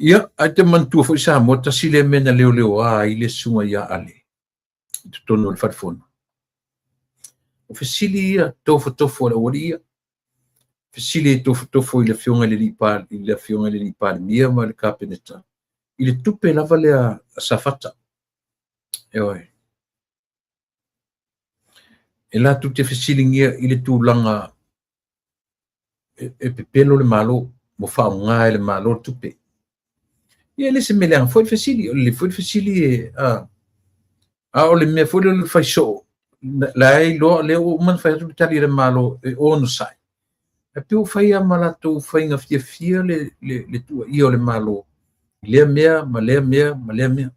Speaker 1: Ia, ae te manatua foi Samoa, tasi lea mea na leoleoa ai le susuga ia Ale i totonu o le Fale Fono. O fesili ia tofotofo a le aualii ia. Fesili e tofotofo i le Afioga i le i le Afioga i le Palemia ma le Kapeneta i le tupe lava lea a Safata. Ioe. E latou te fesiligia i le tulaga e pepelo le Malo, ua faaaoga e le Malo le tupe. Ia e le se mea leaga foi le fesili, o le foi le fesili e a o le mea foi lea o le fai soo, la e iloa lea ua uma ona fai atu le tali a le Malo e onosai. Ae pei ua fai lava ma latou faiga fiafia le tuuaia o le Malo i lea mea ma lea mea ma lea mea.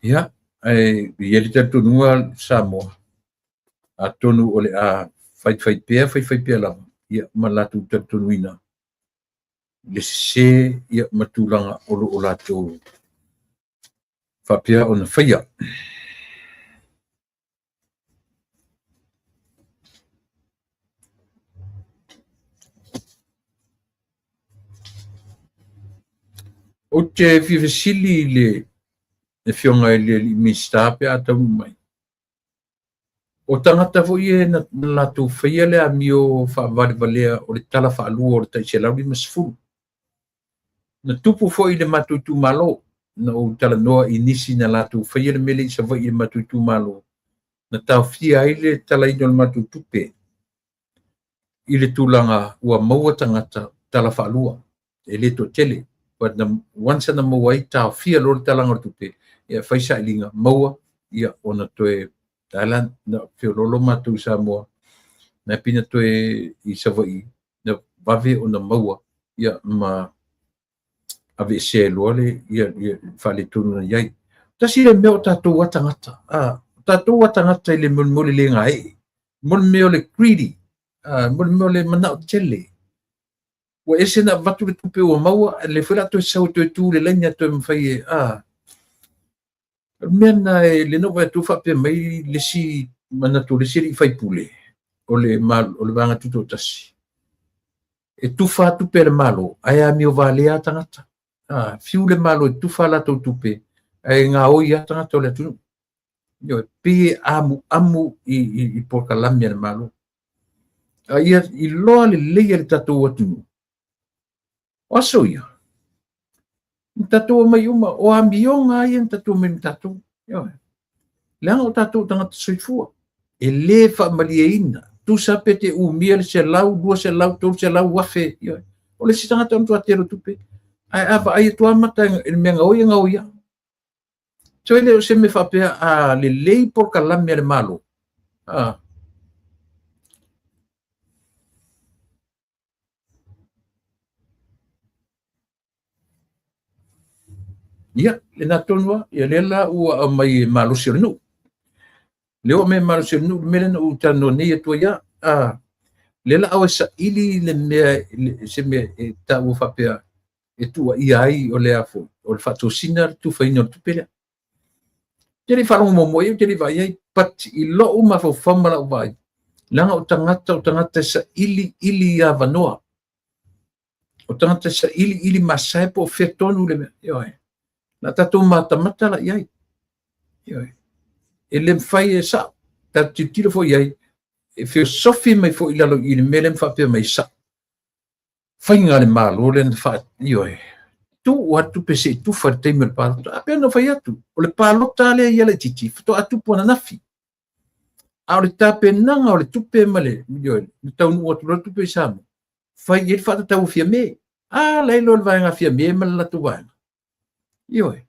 Speaker 1: Ia, ae i ai le talitonuga Samoa, atonu o le a faifai pea, faifai pea lava, ia ma latou talitonuina le sese ia ma tulaga o lo o latou faapea ona faia. Ou te fia fesili i le Afioga i le Minisita pe a taunuu mai. O tagata foi ia na latou faia le amio faavalevalea o le tala faalua o le tai 150. Na tupu foi i le matou itumalo, na ou talanoa i nisi na latou faia le mea lea i Savaii i le matou itumalo, na taofia ai le talaina o le matou tupe i le tulaga ua maua tagata tala faalua, e le toatele. But once na maua ai, taofia loa le talaga o le tupe, ia fai sailiga, maua, ia ona toe la na feoloolo matou i Samoa, na pina toe i Savaii, na vave ona maua, ia ma aveesea loa le ia faaletonu na i ai. Tasi le mea o tatou a tagata, tatou a tagata i le mea o le le gaee, mo le mea o le greedy, mo le mea o le manao tele. Ua ese na avatu le tupe ua maua, le foi la toe sau toe tu le laina toe mafai e, o le mea na e le no vai atu faapea mai le si manatu le si alii faipule o le vaega tutoatasi. E tufa tupe a le Malo, ae amio valea tagata. Fiu le Malo e tufa latou tupe, ae gaoi a tagata o le atunuu. Ioe, pei e amuamu i polokalame a le Malo. A ia iloa lelei e le tatou atunuu. O aso ia, na tatou omai uma, o amioga ia na tatou omai ma tatou. Ioe. Leaga o tatou tagata soifua, e le faamalieina. Tusa pe te umia le 100, 200, 300 afe. Ioe. O le isi tagata o matua tele o tupe. Ae a vaai atu lava mata i le mea gaoi e gaoi lava. So e le o se mea faapea a lelei polokalame a le Malo. Ia, lena tonu lava, ia lea la ua aumai e malosi o le nuu. Lea ua aumai e malosi o le nuu, le mea lea na ou talanoa nei atu ai lava. Lea la au e saili le mea, se mea e taua faapea e tuuaia ai o le a foi, o le faatosina le tufaina o le tupe lea. Ou te le i faalogo muamua i ai, ou te le i vaai ai, but i lou mafaufau ma lau vaai, leaga o tagata e sailiili i avanoa. O tagata e sailiili masae po o fea tonu le mea. Ioe. Na tatou matamata la i ai. Ioe. E le mafai e sao. Tatou tilotilo foi i ai, e feosofi mai foi i lalo i le mea lea ma faapea mai e sao. Faiga a le Malo lea na ioe. Tuu atu tupe se i tufa i le taimi o le palota. A pei ona fai atu, o le palota lea ia laitiiti, faatoa tupu ananafi. A o le tapenaga o le tupe ma le, ioe, le taunuu atu loa le tupe i Samoa, fai i ai le faatatau o Fiame. A la e iloa le vaega a Fiame ma le latou vaega. Ioe.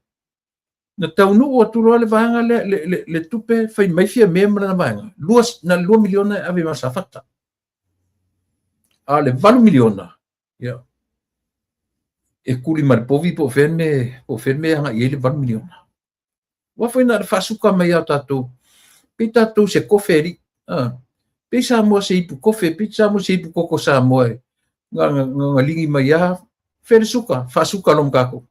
Speaker 1: Na taunuu atu loa le vaega lea, le tupe, fai mai Fiame ma lana vaega, na o le $2 miliona e ave ma Safata. A o le $8 miliona, ia, e kuli ma le povi po o fea le mea, po o fea le mea e agai i ai le $8 miliona. Aua foi na o le faasuka mai lava o tatou, pei tatou se kofe alii. Pei Samoa se ipu kofe, pei Samoa se ipu koko Samoa e na ligi mai lava, fea le suka, faasuka loa ma tatou.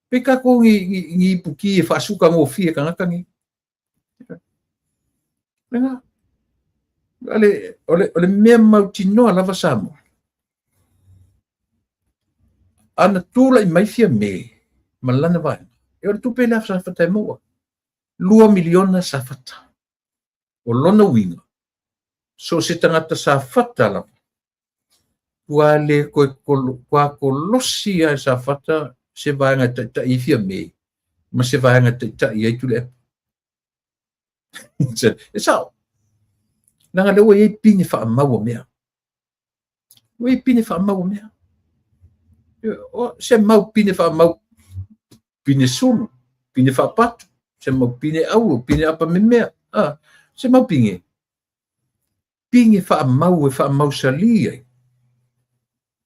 Speaker 1: Pei tatou ni ipuki e faasuka gofie e tagata nei. Lena. O le mea mautinoa lava Samoa. Ana tulai mai Fiame ma lana vaega, e o le tupe lea Safata e maua. 2 miliona Safata. O lona uiga, so o se tagata Safata lava, ua le toe kolosi lava e Safata se vaega e taitai ai Fiame ma se vaega e taitai ai Tuilaepa. E sao. Leaga lea ua i ai pine faamau o mea. Ua i ai pine faamau o mea. O se mau pine faamau, pine sulu, pine faapatu, se mau pine auro, pine apamemea, se mau pine. Pine faamau e faamausali ai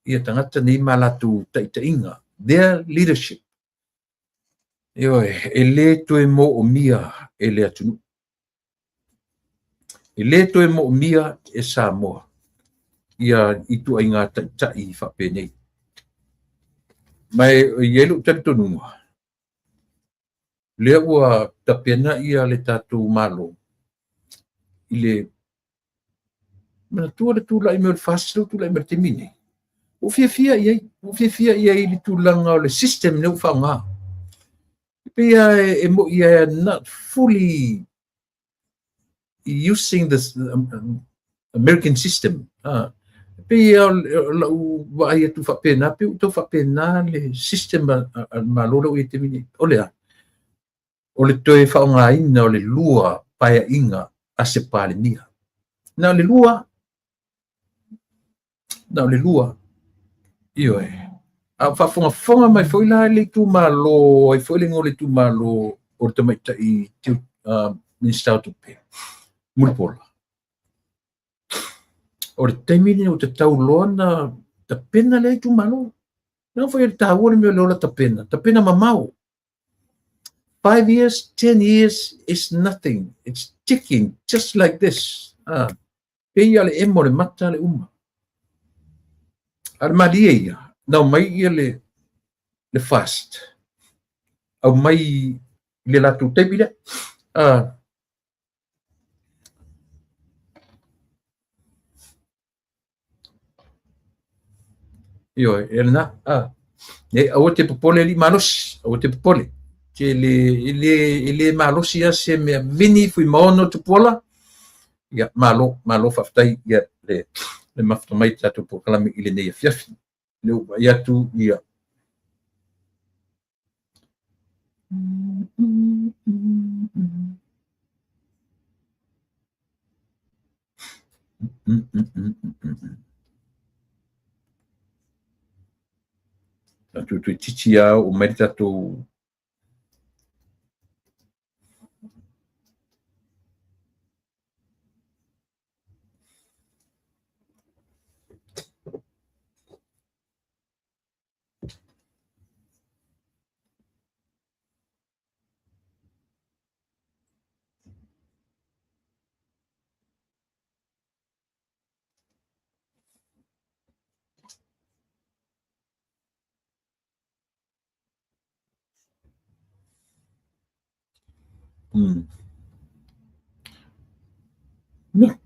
Speaker 1: ia tagata nei ma latou taitaiga, their leadership. Ioe, e le toe moomia e le atunuu. E le toe moomia e Samoa ia ituaiga taitai faapenei. Ma e i ai lou talitonuga, lea ua tapena ia le tatou Malo i le manatua le tulai mai o le FAST lea ua tulai mai i le taimi nei. Ua fiafia i ai, ua fiafia i ai i le tulaga o le system lea ua faaaoga. E pei lava e moi e not fully using the American system. E pei o lau vaai atu faapena, pei ua tau faapena le system a le Malo lea ua i ai i le taimi nei. O le a? O le toe faaaogaina o le lua paeaiga a se Palemia. Na o le lua. Na o le lua. Ioe. A o faafogafoga mai foi la le itumalo, ai foi le igoa o le itumalo o le tamaitai Minisita o Tupe, Mulipola. O le taimi lenei ua tatau loa na tapena lea itumalo. Leaga foi e taua le mea o le ola tapena, tapena mamao. 5 years, 10 years is nothing. It's ticking just like this. Pei a le emo le mata le uma. A le malie ia, nau mai ia le FAST. Au mai le latou taimi lea. Ioe, e lena. E aua te popole alii malosi, aua te popole. Te le, e le malosi lava se mea. Vini Fuimaono Tupuola, ia, malo, malo faafetai ia le mafuta mai tatou polokalame i lenei afiafi. Le ua vaai atu ia. Tatou toeitiiti lava oo mai le tatou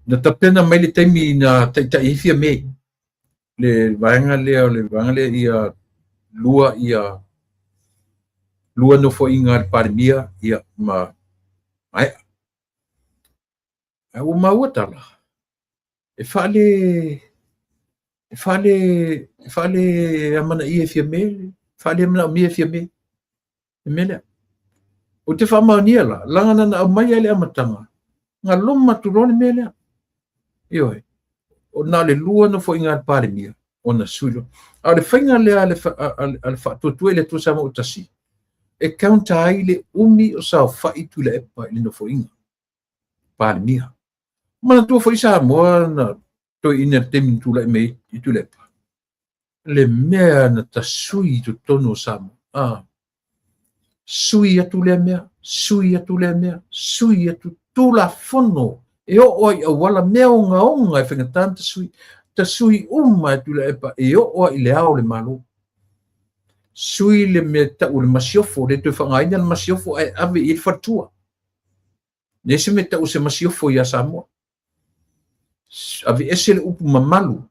Speaker 1: Na tapena mai le taimi na taitai ai Fiame le vaega lea o le vaega lea ia lua ia lua nofoaiga a le Palemia ia ma maea. Ae ua maua tala e E faale e faale amanaia e Fiame, faale manaomia e Fiame le mea lea. Ou te faamaonia la, leaga na na aumai lava i le amataga, na loma atu loa le mea lea. Ioe, o na o le lua nofoaiga a le Palemia ona sui loa. A o le faiga lea a le, a le Faatuatua i le Atua Samoa ua Tasi, e counter ai le umi o saofai Tuilaepa i le nofoaiga Palemia. Manatua foi Samoa na toeaina i le taimi na tulai mai ai Tuilaepa, le mea na tasui i totonu o Samoa. Ah, sui atu lea mea, sui atu lea mea, sui atu Tulafono e oo ai i auala, mea ogaoga e faigata ona tasui, tasui uma e Tuilaepa e oo ai i le ao o le Malo. Sui le mea e tau o le masiofo, le toe faaaogaina le masiofo ae ave i ai le faletua. Leai se mea e tau o se masiofo ia Samoa. Aveese le upu mamalu,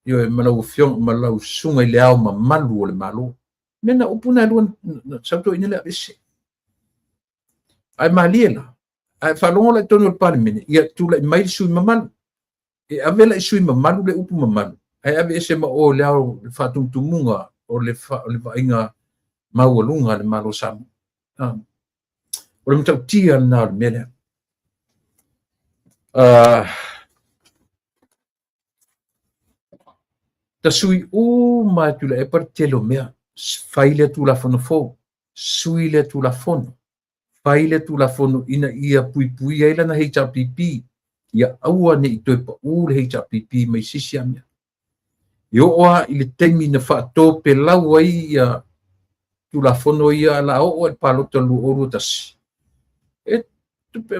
Speaker 1: ioe, ma lau afioga ma lau susuga i le ao mamalu o le Malo. Mea na upu na e lua na sau toeaiina le aveese. Ae malie la, ae faalogo la i totonu o le Palemene, ia tulai mai le sui mamalu. E ave la i sui mamalu le upu mamalu, ae aveese ma o i le ao le faatumutumuga o le, o le vaaiga maualuga a le Malo o Samoa. Ah. O le matautia lena o le mea lea. Tasui uma e Tuilaepa le tele o mea. Fai lea Tulafono fou, sui lea Tulafono, fai lea Tulafono ina ia puipuia ai lana HRPP, ia aua ne i toe pau le HRPP mai se isi lava mea. E oo lava i le taimi na faatopelau ai ia Tulafono ia o le a oo lava i le palota 2021, e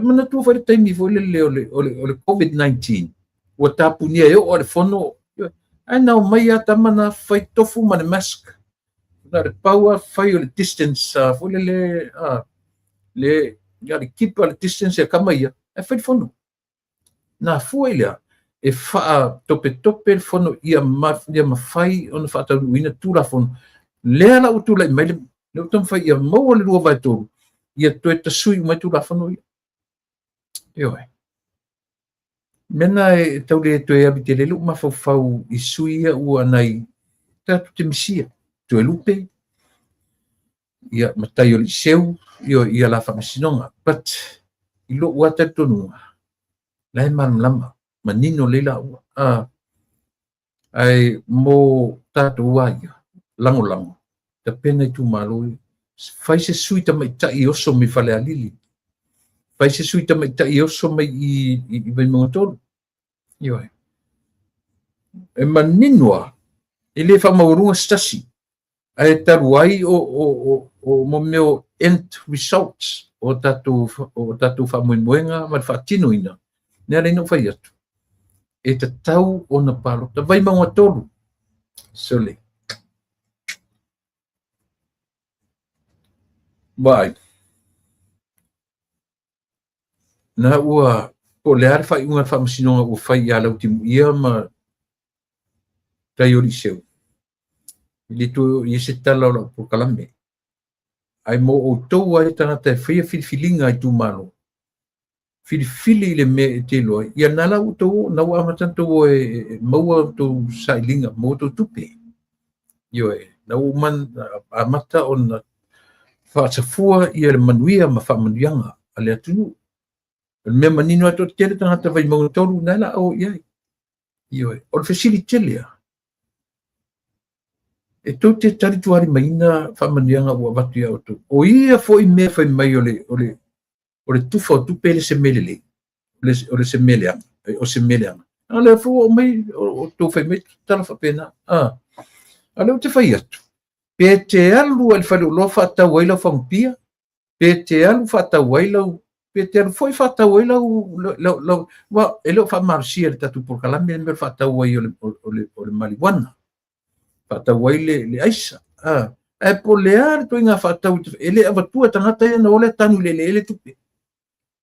Speaker 1: manatua foi le taimi foi lele o le, o le, o le COVID-19, ua tapunia e oo lava i le fono, ae na omai lava tama na fai tofu ma le mask. Na o le pau lava fai o le distance foi lele, le, ia le keep le distance e tama ia, ae fai le fono. Na afua i lea, e faatopetope le fono ia, ma, ia mafai ona faataunuuina Tulafono. Lea la ua tulai mai le, lea ua taumafai ia maua le 2/3, ia toe tasui uma ai Tulafono ia. Ioe. Mea na e tau le toe alu tele lou mafaufau i sui ia ua nai tatou te misia. Toelupe, ia matai o le Iseu, ia, ia la faamasinoga. But, i lou lava talitonuga, la e malamalama, manino lelei laua. Ae mo tatou lava ia, lagolago, tapena itumalo ia. Fai se sui tamaitai e oso mai Falealili. Fai se sui tamaitai e oso mai i Vaimauga 3. Ioe. E manino lava, e le faamaualuga se tasi, ae talu ai o mo mea o end results o tatou faamoemoega ma le faatinoina, lea la ina ou fai atu, e tatau ona palota. Vaimauga 3, sole. Vaai. Na ua, po o le a le faaiuga a le Faamasinoga ua fai ia Lautimuia ma Taioliiseu, e le toe oo i ai se tala o lau polokalame. Ae mo outou lava ia tagata e faia filifiliga a itumalo, filifili i le mea e te iloa ai, ia na la ua outou o, na ua amata ona outou o e maua outou sailiga, maua outou tupe. Ioe, na ua uma amata ona faasafua ia le manuia ma faamanuiaga a le atunuu. O le mea manino lava, toatele tagata Vaimauga 3 na la o i ai. Ioe, o le fesili tele lava, e tou te talitualimaina faamanuiaga ua avatu ia outou. O ia foi mea fai mai o le, o le, o le tufa o tupe e le se mea lelei, o le se mea leaga, o se mea leaga. A lea foi ua aumai, o tou fai mai tala faapena. A lea ou te fai atu, pe te alu i le faleoloa faatau ai lau fagupia, pe te alu faatau ai lau, pe te alu foi faatau ai lau, lau, lau, ua, e le o faamalosia le tatou polokalame le mea o le faatau ai o le, o le, o le marijuana, faatau ai le, le aisa. A, ae po o le a le ituaiga faatau, e le avatua e tagata ia ona o lea tanu i le eleele tupe.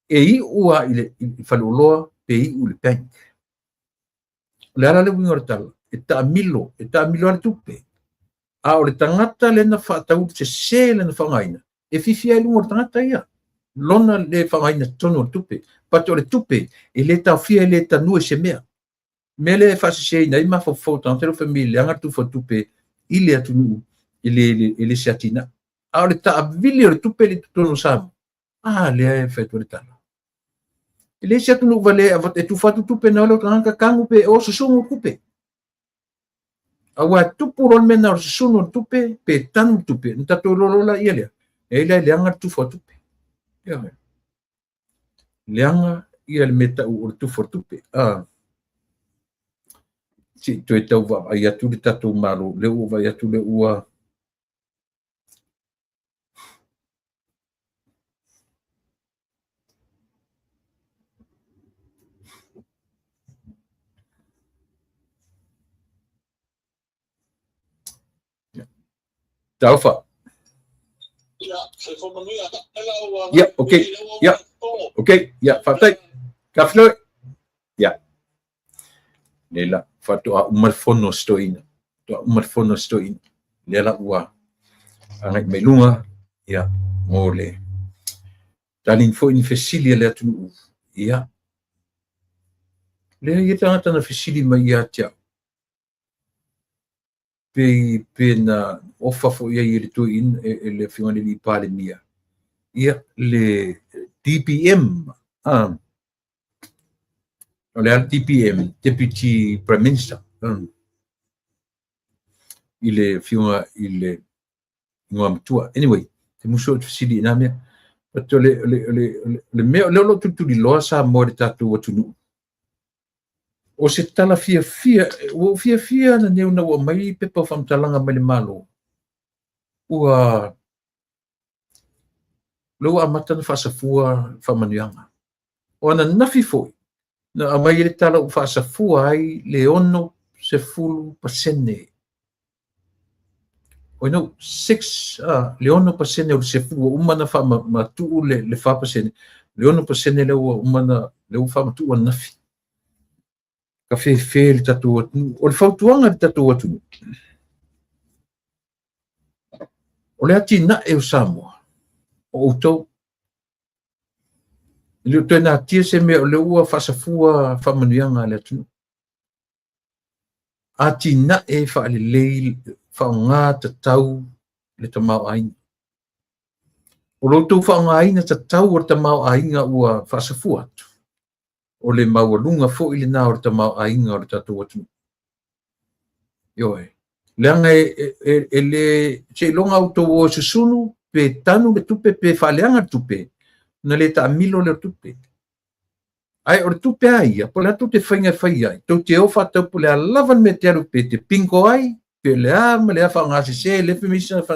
Speaker 1: E iu lava i le, i faleoloa pe iu i le bank. O le a la le uiga o le tala? E taamilo, e taamilo lava le tupe. A o le tagata lea na faatau sese lana faaaogaina, e fiafia ai luga o le tagata ia, lona le faaaogaina tonu o le tupe. But o le tupe, e le taofia, e le tanua i se mea. Mea lea e faaseseina ai mafaufau o tagata lea ua fai mai e leaga le tufa o tupe i le atunuu e le se atinae. A o le taavili o le tupe lea i totonu o Samoa, a lea e fai atu ai le tala. E leai se atunuu valea e tufa atu tupe na o le tagata tanu pe o susunu tupe. Aua e tupu loa le mea na o le susunu o le tupe pe tanu le tupe, ona tatou iloa loa laia lea, e i ai la e leaga le tufa o tupe. Leaga ia le mea tau o le tufa o le tupe. Se i toe tau vaavaai atu le tatou Malo, lea ua vaai atu lea ua Talofa. Ia, ok. Ia, ok. Ia, faafetai. Tafiloi. Ia. Nei la, faatoa uma le fono a si toeaina. Faatoa uma le fono a si toeaina. Lea la ua agai mai luga, ia, mo le tali foi ni fesili a le atunuu. Ia, lea ia tagata na fesili mai ia te au. Pe, pe na ofa foi ai e le toeaina, e le afioga i le Palemia, ia, le DPM, o le a le DPM, Deputy Prime Minister, i le afioga i le Igoamatua. Anyway, te musu o te fesili i nā mea. But o le, o le, o le, o le mea o lea o lo o tulituliloa Samoa i le tatou atunuu. O se tala fiafia, ua ou fiafia ana nei ona ua aumai pepa o faamatalaga mai le Malo. Ua lea ua amata ona faasafua faamanuiaga. O ananafi foi, na aumai ai le tala ua faasafua ai le 60%. Oi no, 6, le 6% o le sefulu ua uma ona faamatuu le 4%, le 6% lea ua uma ona, lea ua faamatuu ananafi. Ka fefe le tatou atunuu. O le fautuaga i le tatou atunuu, o le atinae o Samoa, o outou. E le o toe natia se mea o lea ua faasafua faamanuiaga a le atunuu. Atinae faalelei, faaaoga tatau le tamaoaiga. O lo outou faaaogaina tatau o le tamaoaiga ua faasafua atu, o le maualuga foi lena o le tamaoaiga o le tatou atunuu. Ioe. Leaga e le seiloga outou o e susunu pe tanu le tupe pe faaleaga le tupe, ona le taamilo lea o le tupe. Ae o le tupe a ia, po o le a tou te faiga e fai ai, tou te o faatau po o le a lava le mea e te alu pe te bingo ai, pe o le a ma le a faaaoga sese, le fai mai sana po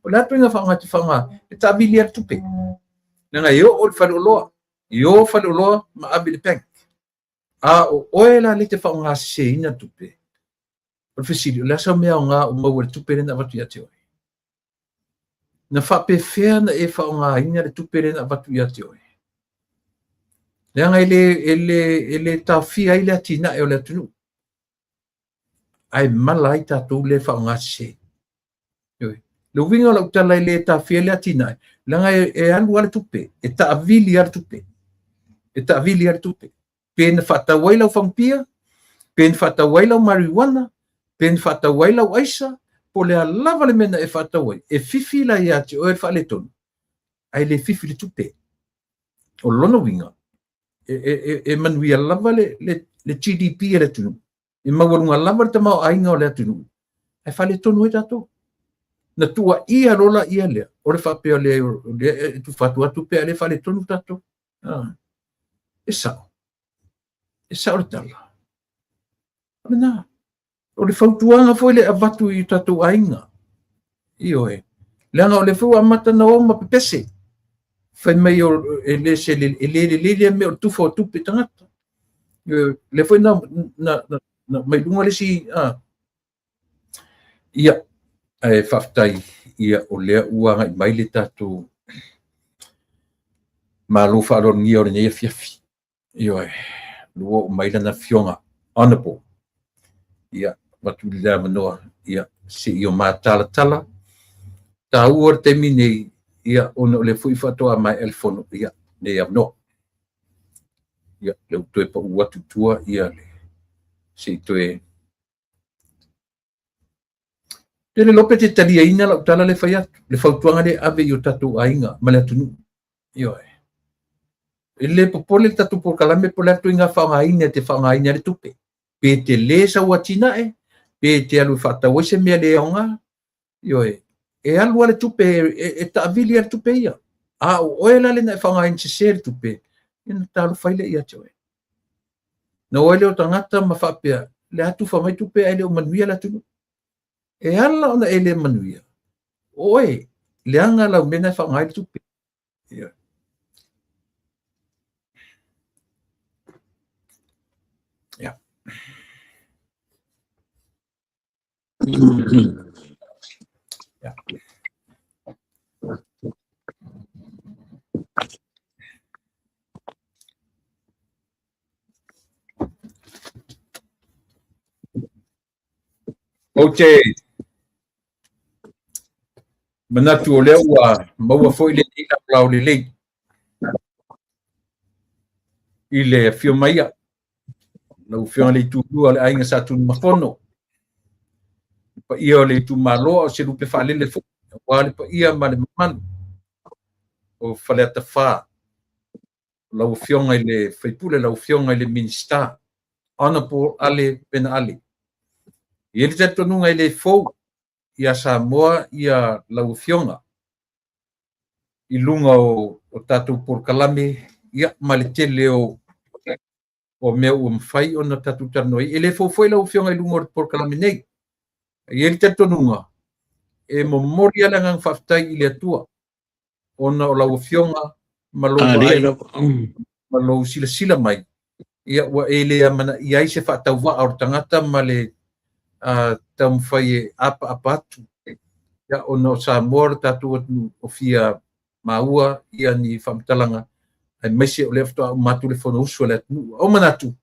Speaker 1: o le a ituaiga faaaoga e te faaaoga, e taavili lava le tupe. Leaga e oo i le faleoloa, e o faleoloa ma ave i le bank. A o oe la lea e te faaaoga seseina le tupe, o le fesili, o le a sau mea aoga o maua i le tupe lea na avatu ia te oe? Na faapefea ona e faaaogaina le tupe lea na avatu ia te oe? Leaga e le taofia ai le atinae o le atunuu, ae mala ai tatou lea e faaaoga sese. Ioe. Le uiga o lau tala e le taofia ai le atinae, leaga e alu lava le tupe, e taavili lava le tupe. E taavili lava le tupe. Pe na faatau ai lau fagupia, pe na faatau ai lau marijuana, pe na faatau ai lau aisa, po o le a lava le mea na e faatau ai, e fifi la ia te oe le faaletonu, ae le fifi le tupe. O lona uiga, e manuia lava le GDP a le atunuu, e maualuga lava le tamaoaiga o le atunuu, ae faaletonu ai tatou. Na tuuaia loa laia lea, o le faapea lea e tufa atu atu pe a le faaletonu tatou. E sao. E sao le tala. O lena. O le fautuaga foi lea e avatu i tatou aiga. Ioe. Leaga o lea foi ua amata ona o ma pepese. Fai mai e le se e le lelei lea mea o le tufa o tupe tagata. Ioe. Lea foi na mai luga le isi ia, ae faafetai ia o lea ua agai mai le tatou Malo faaaloalogia o lenei afiafi. Ioe, ua oo mai lana afioga Honorable. Ia, avatu le avanoa, ia, se i o matalatala. Taua le taimi nei, ia, ona o lea foi faatoa maea le fono, ia, lenei avanoa. Ia, lea ua toe pau atu i tua, ia, le Se i toe Te le lope te taliaina lau tala le fai atu, le fautuaga lea e ave i o tatou aiga ma le atunuu. Ioe. E le popole le tatou polokalame po o le a le ituaiga faaaogaina e te faaaogaina ai le tupe. Pe tele sau atinae, pe te alu e faatau ai se mea le aoga. Ioe. E alu lava le tupe, e taavili lava le tupe ia. A o oe la lena e faaaogaina sese le tupe, ia ona talofa ai lea ia te oe. Na o ai lea o tagata ma faapea, le a tufa mai tupe ae le o manuia le atunuu. E ala ona e le manuia, oe, leaga lau mea na e faaaoga ai le tupe. Yeah. Yeah. Yeah. Ou te manatu o lea ua maua foi lenei laolao lelei i le afio mai a lau Afioga i le Itulua o le Aiga Sa Tunumafono, le paia o le itumalo a o se lupe faalele foi aua le paia ma le mamalu o Faleata 4, lau Afioga i le Faipule, lau Afioga i le Minisita, Honorable Ale Vena Ale. E i ai le talitonuga e le fou ia Samoa ia lau Afioga i luga o tatou polokalame ia ma le tele o mea ua mafai ona tatou talanoa ai. E le fou foi lau Afioga i luga o le polokalame nei. E i ai le talitonuga e momoli lava le agaga faafetai i le Atua ona o lau Afioga ma lou vaai ma lou silasila mai, ia ua e le amanaia ai se faatauvaa o le tagata ma le taumafai e apaapa atu, ia, ona o Samoa o le tatou atunuu o fia maua ia ni faamatalaga, aemaise o lea faatoa uma atu le Fonousu a le atunuu. Ua ou manatu,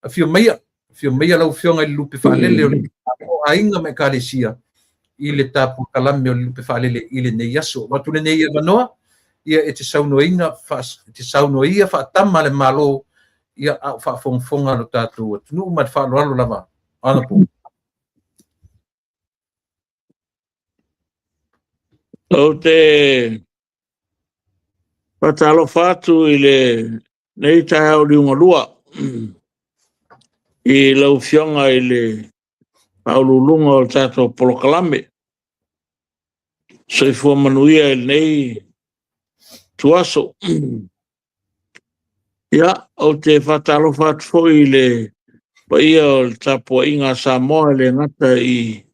Speaker 1: afio maia, afio maia lau Afioga i le lupe faalele o le Aiga ma Ekalesia i le tapulkalame o le lupe faalele i lenei aso. Avatu lenei avanoa, ia e te saunoaina, e te saunoaia faatama le Malo, ia a o faafogafoga lo tatou atunuu ma le faaaloalo lava. Honorable.
Speaker 2: Ou te faatalofa atu i lenei taeao liugalua i lau Afioga i le Faauluuluga o le tatou polokalame. Soifua manuia i lenei tuaso. Ia, ou te faatalofa atu foi i le paia o le tapuaiga a Samoa e le gata i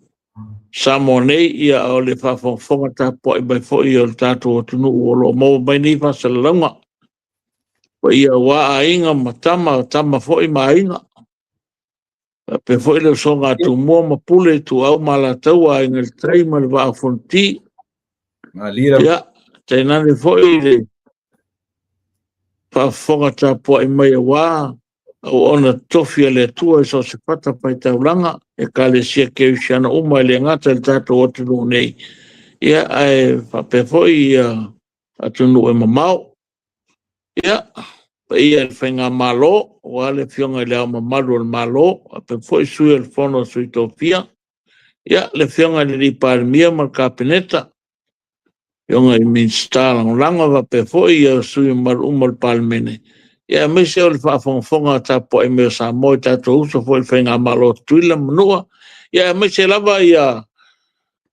Speaker 2: Samoa nei, ia o le faafogafoga tapuai mai foi o le tatou atunuu o lo o maua mai nei faasalalauga. Paia aua aiga ma tama, tama foi ma aiga. Faapea foi le usoga a Tumua ma Pule, Ituau ma Alataua, Aiga i le Tai ma le Vaa o Fonoti. Ia, tainane foi le faafofoga tapuai mai aua auauna totofi a le Atua i so o se fatafaitaulaga, Ekalesia Kerisiano uma e le gata i le tatou atunuu nei, ia ae faapea foi ia atunuu e mamao. Ia, paia i le Faigamalo, aua le Afioga i le Ao Mamalu o le Malo, faapea foi Sui o le Fono a Sui Tofia, ia, le Afioga i le Palemia ma le Kapeneta, Afioga i Minisita Lagolago, faapea foi ia sui mamalu uma o le Palemene, ia aemaise o le faafogafoga tapuai mai o Samoa i tatou uso foi i le Faigamalo o Tutuila ma Manua, ia aemaise lava ia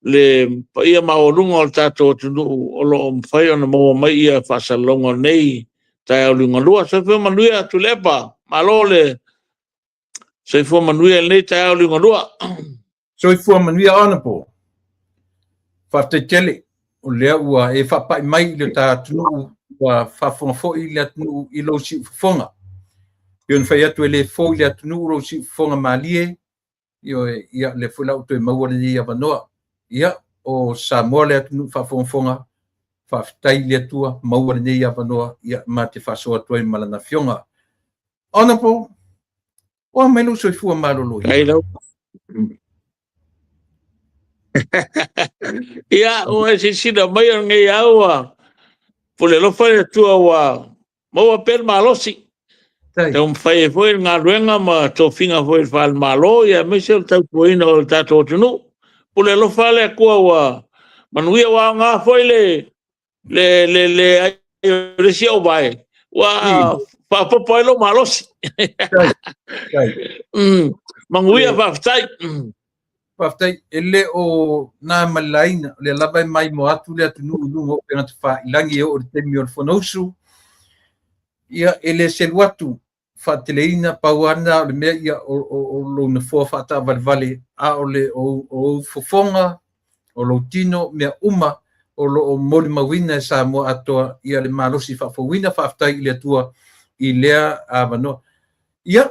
Speaker 2: le paia maualuga o le tatou atunuu o lo o mafai ona maua mai ia faasalalauga o lenei taeao liugalua. Soifua manuia Tuilaepa, malo le soifua manuia i lenei taeao liugalua.
Speaker 1: Soifua manuia Honorable. Faafetai tele o lea ua e faapai mai i le ta atunuu, ua faafofoga foi le atunuu i lou siufofoga. Pei ona fai atu e le fou i le atunuu lou siufofoga malie, ioe, ia lea foi la ua toe maua lenei avanoa. Ia, o Samoa le atunuu faafogafoga, faafetai i le Atua, maua lenei avanoa, ia ma te faasoa atu ai ma lana Afioga. Honorable, o a mai lou soifua maloloina?
Speaker 2: Ia, ua e silasila mai o lenei au ua pule alofa le Atua ua maua pea le malosi. Taumafai ai foi le galuega ma tofiga foi i le faale-Malo, ia aemaise o le tautuaina o le tatou atunuu. Pule alofa le Atua ua manuia, ua aoga foi le le le le ai o le isi auvae ua faaopoopo ai lou malosi. Manuia, faafetai.
Speaker 1: Faafetai. E le o na ma le laina, o lea lava e maimoa atu le atunuu i luga o upega tafailagi e oo i le taimi o le Fonousu. Ia, e le selu atu, faateleina, pau lava lena o le mea ia o lou nofoa faataavalevale, a o le o ou fofoga, o lou tino, mea uma o lo o molimauina e Samoa atoa ia le malosi faafouina. Faafetai i le Atua i lea avanoa. Ia,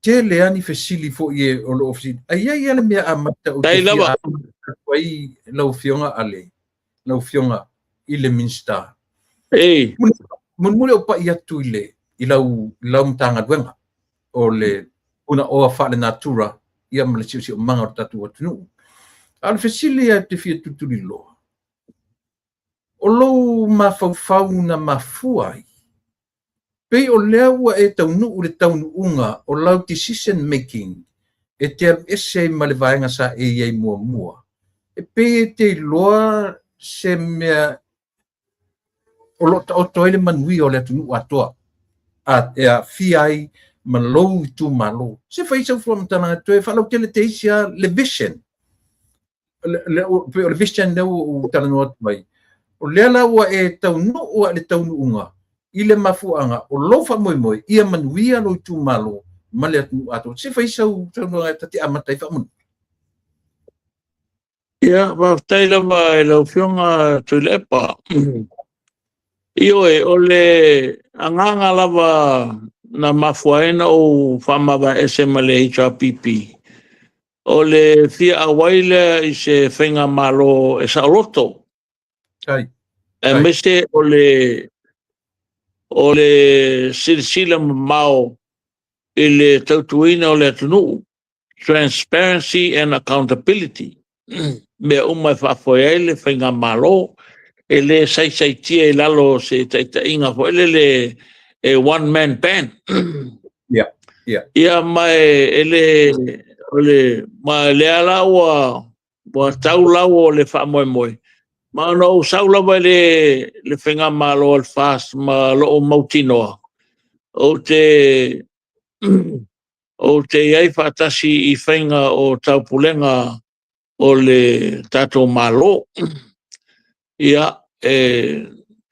Speaker 1: tele lava ni fesili foi e o lo o fesili. Ae i ai lava le mea amata ou te fia atu ai lau Afioga Ale, lau Afioga i le Minisita. Mulimuli ou pai atu i le i lau lau Matagaluega o le Punaoa Faalenatura ia ma le Siosiomaga o le tatou atunuu. A o le fesili lava ou te fia tulituliloa, o lou mafaufau na mafua ai, pei o lea ua e taunuu i le taunuuga o lau decision making e te alu ese ai ma le vaega sa e i ai muamua, e pei e te iloa se mea o lo o taoto ai le manuia o le atunuu atoa, a e aafia ai ma lou itumalo. Se fai sau faamatalaga toe faalautele teisi lava le vision. Pei o le vision lea ua ou talanoa atu ai. O lea la ua e taunuu lava i le taunuuga i le mafuaaga o lou faamoemoe ia manuia lou itumalo ma le atunuu atoa. Se fai sau saunoaga ta te amata ai faamolemole.
Speaker 2: Ia, faafetai lava i lau Afioga Tuilaepa. Ioe, o le agaga lava na mafua ai ona ou faamavae ese ma le HRPP, o le fia auai lea i se faigamalo e saoloto. Aemaise o le silasila mamao i le tautuaina o le atunuu, transparency and accountability, mea uma e faafoe ai le faigamalo, e le saisaitia i lalo o se taitaiga foi lele e one man band. Ia, ma e le o le ma lea la ua tau lau o le faamoemoe ma ona ou sau lava i le faigamalo a le FAST ma lou mautinoa ou te i ai faatasi i faiga o taupulega o le tatou Malo. Ia, e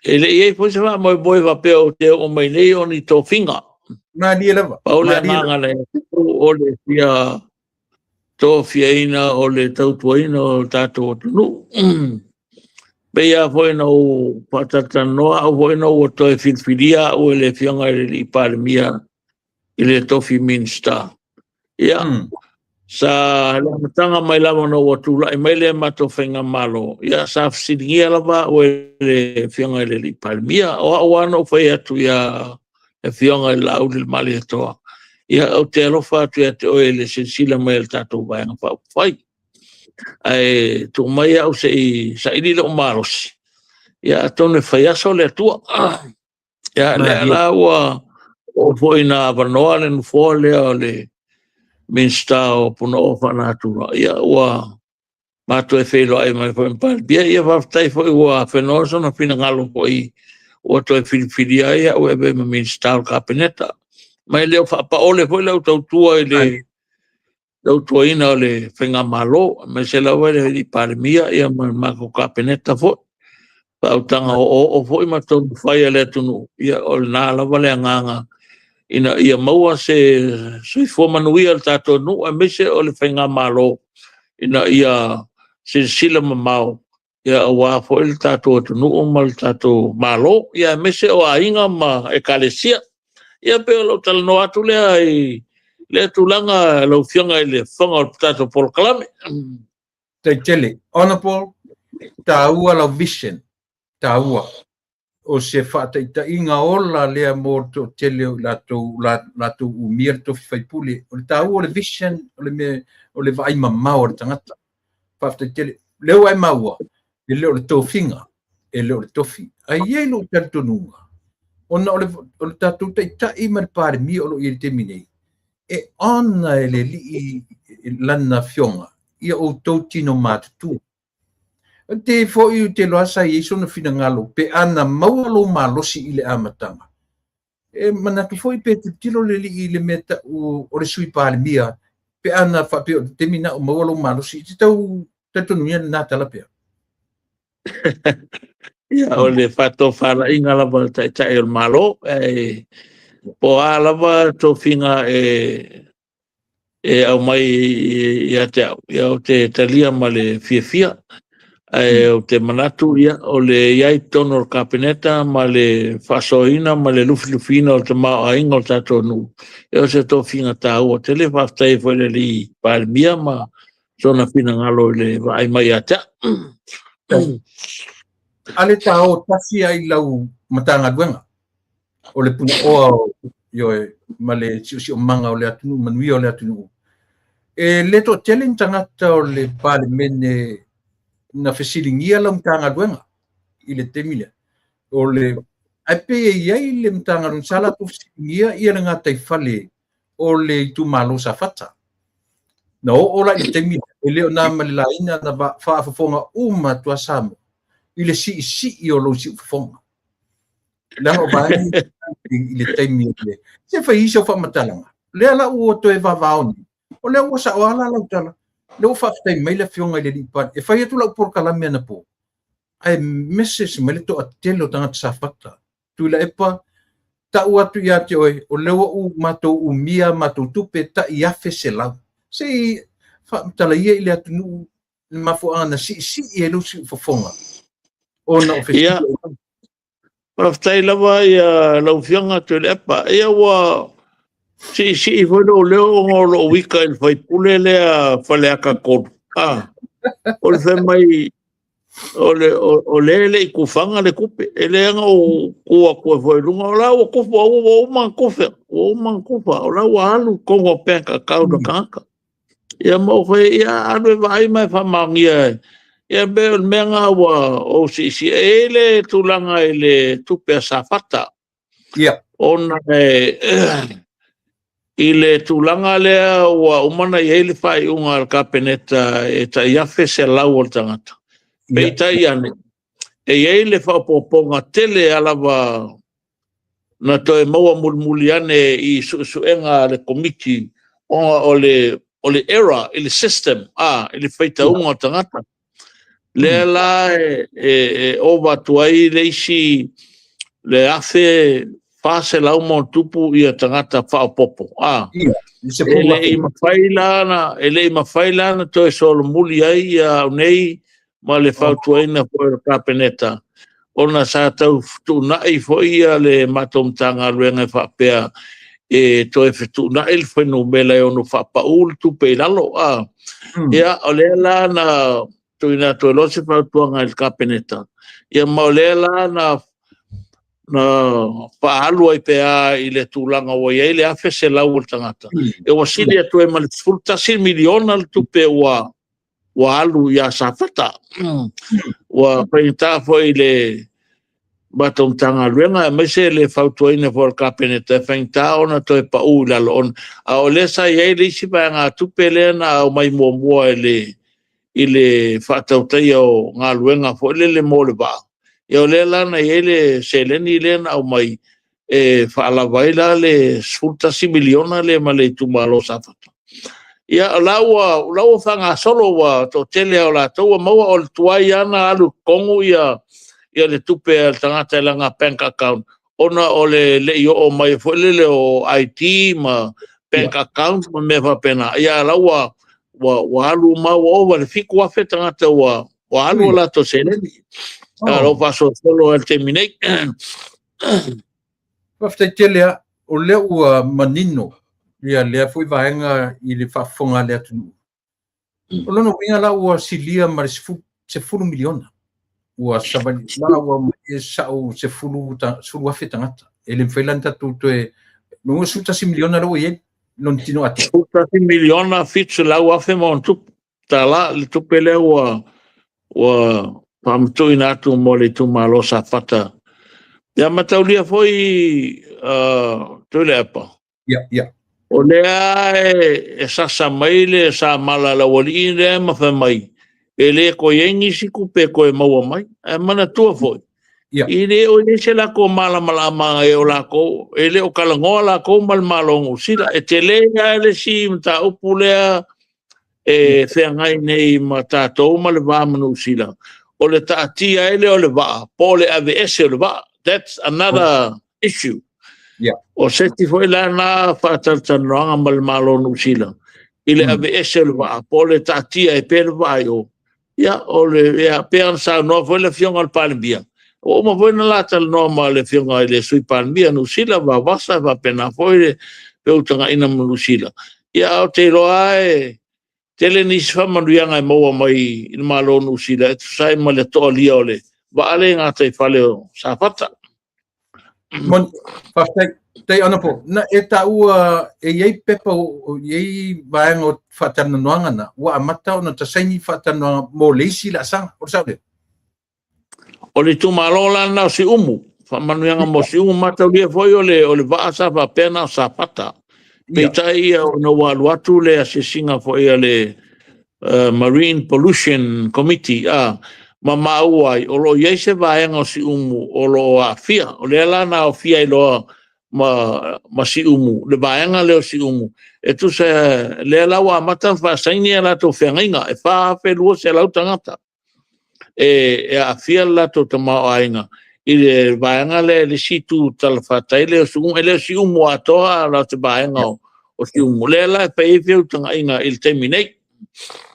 Speaker 2: le i ai foi se faamoemoe faapea ou te oo mai nei o ni tofiga.
Speaker 1: Malie lava.
Speaker 2: Pau le agaga le o le fia tofiaina o le tautuaina o le tatou atunuu. Pei lava foi na ou faatalatalanoa au foi na ua toe filifilia au e le Afioga i le Alii Palemia i le tofi Minisita. Ia, sa le amataga mai lava na ua tulai mai le matou faigamalo, ia sa fesiligia lava au e le Afioga i le Alii Palemia. O au lava na ou fai atu ia le Afioga i le Laauli Malietoa, ia ou te alofa atu ia te oe i le silasila mai o le tatou Vaega Faaupufai. Ae tuu mai au se i saili lou malosi, ia atonu e fai aso le Atua. Ia, lea la ua oo foi na avanoa le nofoa lea o le Minisita o Punaoa Faalenatura, ia ua matou feiloai mai foi ma Palemia. Ia faafetai foi ua afenoa sona finagalo foi ua toe filifilia ai au e avea ma Minisita o le Kapeneta. Ma e le o faapaole foi lau tautua i le tautuaina o le faigamalo, aemaise lava le Alii Palemia ia ma le matou Kapeneta foi. Faautaga oooo foi ma tonufai a le atunuu, ia o lena lava le agaga ina ia maua se soifua manuia o le tatou nuu, aemaise o le faigamalo ina ia silasila mamao ia aua foi le tatou atunuu ma le tatou Malo, ia aemaise o aiga ma ekalesia. Ia pei o lou talanoa atu lea i lea tulaga, lau Afioga i le Fofoga o le tatou polokalame.
Speaker 1: Taitele. Honorable, taua lau vision, taua. O se faataitaiga ola lea mo le toatele o i latou latou umia le tofi faipule. O le taua o le vision, o le mea o le vaai mamao a le tagata. Faafetai tele. Lea ua e maua, e le o le tofiga, e le o le tofi. Ae i ai lou talitonuga, Ona o le, o le tatou taitai ma le Palemia o lo o i ai i le taimi nei, e ona e le Alii lana afioga ia outou tino matutua. Te foi ou te iloa sa i ai sona finagalo pe ana maua lou malosi i le amataga. E manatu foi pe tilotilo le Alii i le mea tau o le Sui Palemia pe ana faapea o le taimi lena o maua lou malosi. E te tau talitonuina lena tala pea?
Speaker 2: Ia, o le faatofalaiga lava a le Taitai o le Malo, ae po o a lava tofiga e e aumai ia te au, ia ou te talia ma le fiafia. Ae ou te manatu, ia, o le i ai i totonu o le Kapeneta ma le faasoaina ma le lufilufiina o le tamaoaiga o le tatou nuu, ia o se tofiga taua tele. Faafetai ai foi i le Alii Palemia ma sona finagalo i le vaai mai ia te au.
Speaker 1: Ale ta o tasi ai lau Matagaluega o le Punaoa ioe ma le siosiomaga o le atunuu, manuia o le atunuu. E le toatele ni tagata o le Palemene na fesiligia lau Matagaluega i le taimi lea. O le ae pei e i ai le Matagaluega sa latou fesiligia ia le gataifale o le itumalo Safata. Na oo la i le taimi e le o na ma le laina na faafofoga uma atu a Samoa i le siisii o lou siufofoga. Leaga o vaega i le taimi o le se fai isi o faamatalaga. Lea la ua toe vavao nei, o lea ua sao lava la lau tala. Lea ua faafetai mai le afioga i le Alii Palemia. E fai atu lau polokalame anapo, ae message mai le toatele o tagata Safata. Tuilaepa, tau atu ia te oe, o lea ua u matou umia matou tupe tai $1,100. Se i faamatala ia i le atunuu le mafuaaga na siisii ai lou siufofoga ona o fesili.
Speaker 2: Ia, faafetai lava ia lau Afioga Tuilaepa. Ia ua siisii foi lou leo ona o lou ika i le faipule lea Faleata 3. Ah, o le fai mai o le o le le i kufaga le tupe. E le ana ou tu atu ai foi i luga, o la ua kufa, ua uma ona kufa, ua uma ona kufa, o la ua alu i totonu o bank account a tagata. Ia ma ou fai, ia alu e vaai ma e faamaonia. Ia pe o le mea lena ua ou siisii. E i ai le tulaga i le tupe a Safata. Ona e, i le tulaga lea ua uma ona i ai le faaiuga a le Kapeneta e tai $1,100 o le tagata. Peitai ane, e i ai le faaopoopoga tele a lava na toe maua mulimuli ane i suesuega a le Komiti ona o le o le error i le system, a, i le faitauga o tagata. Lea la e, e, e ova atu ai le isi le 1,400 ma ona tupu ia tagata faaopoopo. A, e le i mafai la na, e le i mafai la na toe solomuli ai ia au nei ma le fautuaina foi o le Kapeneta, ona sa tau fetuunai foi ia le matou Matagaluega e faapea e toe fetuunai le fuainumera e ono faapau le tupe i lalo. A, ia, o lea la na tuuina atu ai loa se fautuaga i le Kapeneta, ia ma o lea la na na faaalu ai pea i le tulaga ua i ai le 1,100 o le tagata. E ua sili atu ai ma le $11 miliona le tupe ua ua alu ia Safata. Ua faigata foi i le matou Matagaluega, aemaise le fautuaina foi o le Kapeneta, e faigata ona toe pau i lalo ona. A o lea sa i ai le isi vaegatupe lea na aumai muamua i le i le faatautaia o galuega foi lele mo le vaa. Ia o lea la na i ai le seleni lea na aumai e faalava ai la le $11 miliona lea ma le itumalo o Safata. Ia, o la ua, o la ua faagasolo, ua toatele lava o latou ua maua, o le tuai lava ona alu i totonu ia, ia le tupe a le tagata i lana bank account, ona o le le i oo mai foi lele o ID ma bank account ma mea faapena. Ia, a la ua, ua, ua alu uma, ua ova i le 7,000 tagata ua, ua alu o latou seleni. A o lo o faasolosolo lava i le taimi nei.
Speaker 1: Faafetai tele lava, o lea ua manino ia lea foi vaega i le faafofoga a le atunuu. O lona uiga la ua silia ma le 10 miliona. Ua savali la ua mai sau 10,000 tagata. E le mafai la ona tatou toe 11 miliona lea ua i ai lona tino atoa.
Speaker 2: 11 miliona 700 afe ma ona tupu tala le tupe lea ua ua faamatuuina atu mo le itumalo Safata. Ia mataulia foi Tuilaepa.
Speaker 1: Ia, ia.
Speaker 2: O lea e sasa mai le samala a le aualii lea ma fai mai, e le toe i ai nisi tupe e toe maua mai. Ae manatua foi, e le o i ai se latou malamalamaga o latou, e le o talanoa latou ma le Malo o Niu Sila. E tele lava le isi mataupu lea e feagai nei ma tatou ma le va ma Niu Sila, o le taatia ai lea o le vaa, po o le aveese o le vaa. That's another issue. O se isi foi la na faatalatalanoaga ma le Malo o Niu Sila i le aveese o le vaa, po o le taatia ai pea le vaa i o. Ia, o le, ia, pei ona saunoa foi le Afioga i le Palemia, ua uma foi ona la talanoa ma le Afioga i le Sui Palemia o Niu Sila, Vavasa, e faapena foi le feutagaina ma Niu Sila. Ia, ae ou te iloa e tele nisi faamanuiaga e maua mai i le Malo o Niu Sila e tusa ai ma le toalia o le vaa lea i gataifale o Safata.
Speaker 1: Moni, faafetai. Tai Honourable, na e taua e i ai pepa, o i ai vaega o faatalanoaga na, ua amata ona tasaini faatalanoaga mo le isi laasaga, o le sao lea?
Speaker 2: O le itumalo la lena o Siumu, faamanuiaga mo Siumu, mataulia foi o le vaa sa faapea na o Safata. Peitai ia ona ua alu atu le asiasiga foi a le Marine Pollution Committee, ma maua ai, o lo o i ai se vaega o Siumu o lo o aafia. O lea la na aofia ai loa ma Siumu, le vaega lea o Siumu, e tusa lea la ua amata ona faasaini a latou feagaiga, e 4,200 tagata e aafia le latou tamaoaiga i le vaega lea, le isi itu talafatai lea o Siumu, e le o Siumu atoa, a o se vaega o Siumu. Lea la e fai ai feutagaiga i le taimi nei.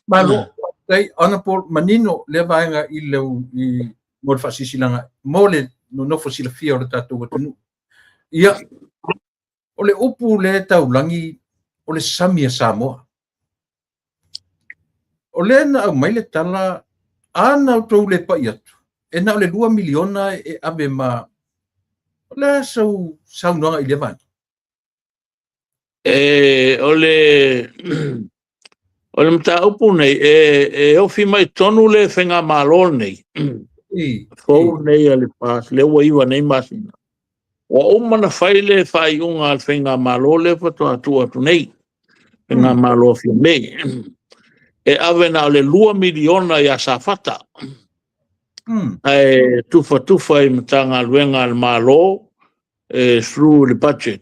Speaker 1: Malo, faafetai Honourable, manino lea vaega i le mo le faasilasilaga mo le nonofo silafia o le tatou atunuu. Ia, o le upu lea taulagi o le sami a Samoa. O lea na aumai le tala, a na outou le pai atu, e na o le 2 miliona e ave ma... O le a sau saunoaga i lea vaega?
Speaker 2: O le mataupu nei, e ofi mai tonu le faigamalo nei, fou nei a le PAS, lea ua 9 nei masina. Ua uma na fai le faaiuga a le faigamalo lea faatoa tuu atu nei, faigamalo a Fiame, e ave na o le 2 miliona ia Safata, ae tufatufa i Matagaluega a le Malo, through le budget,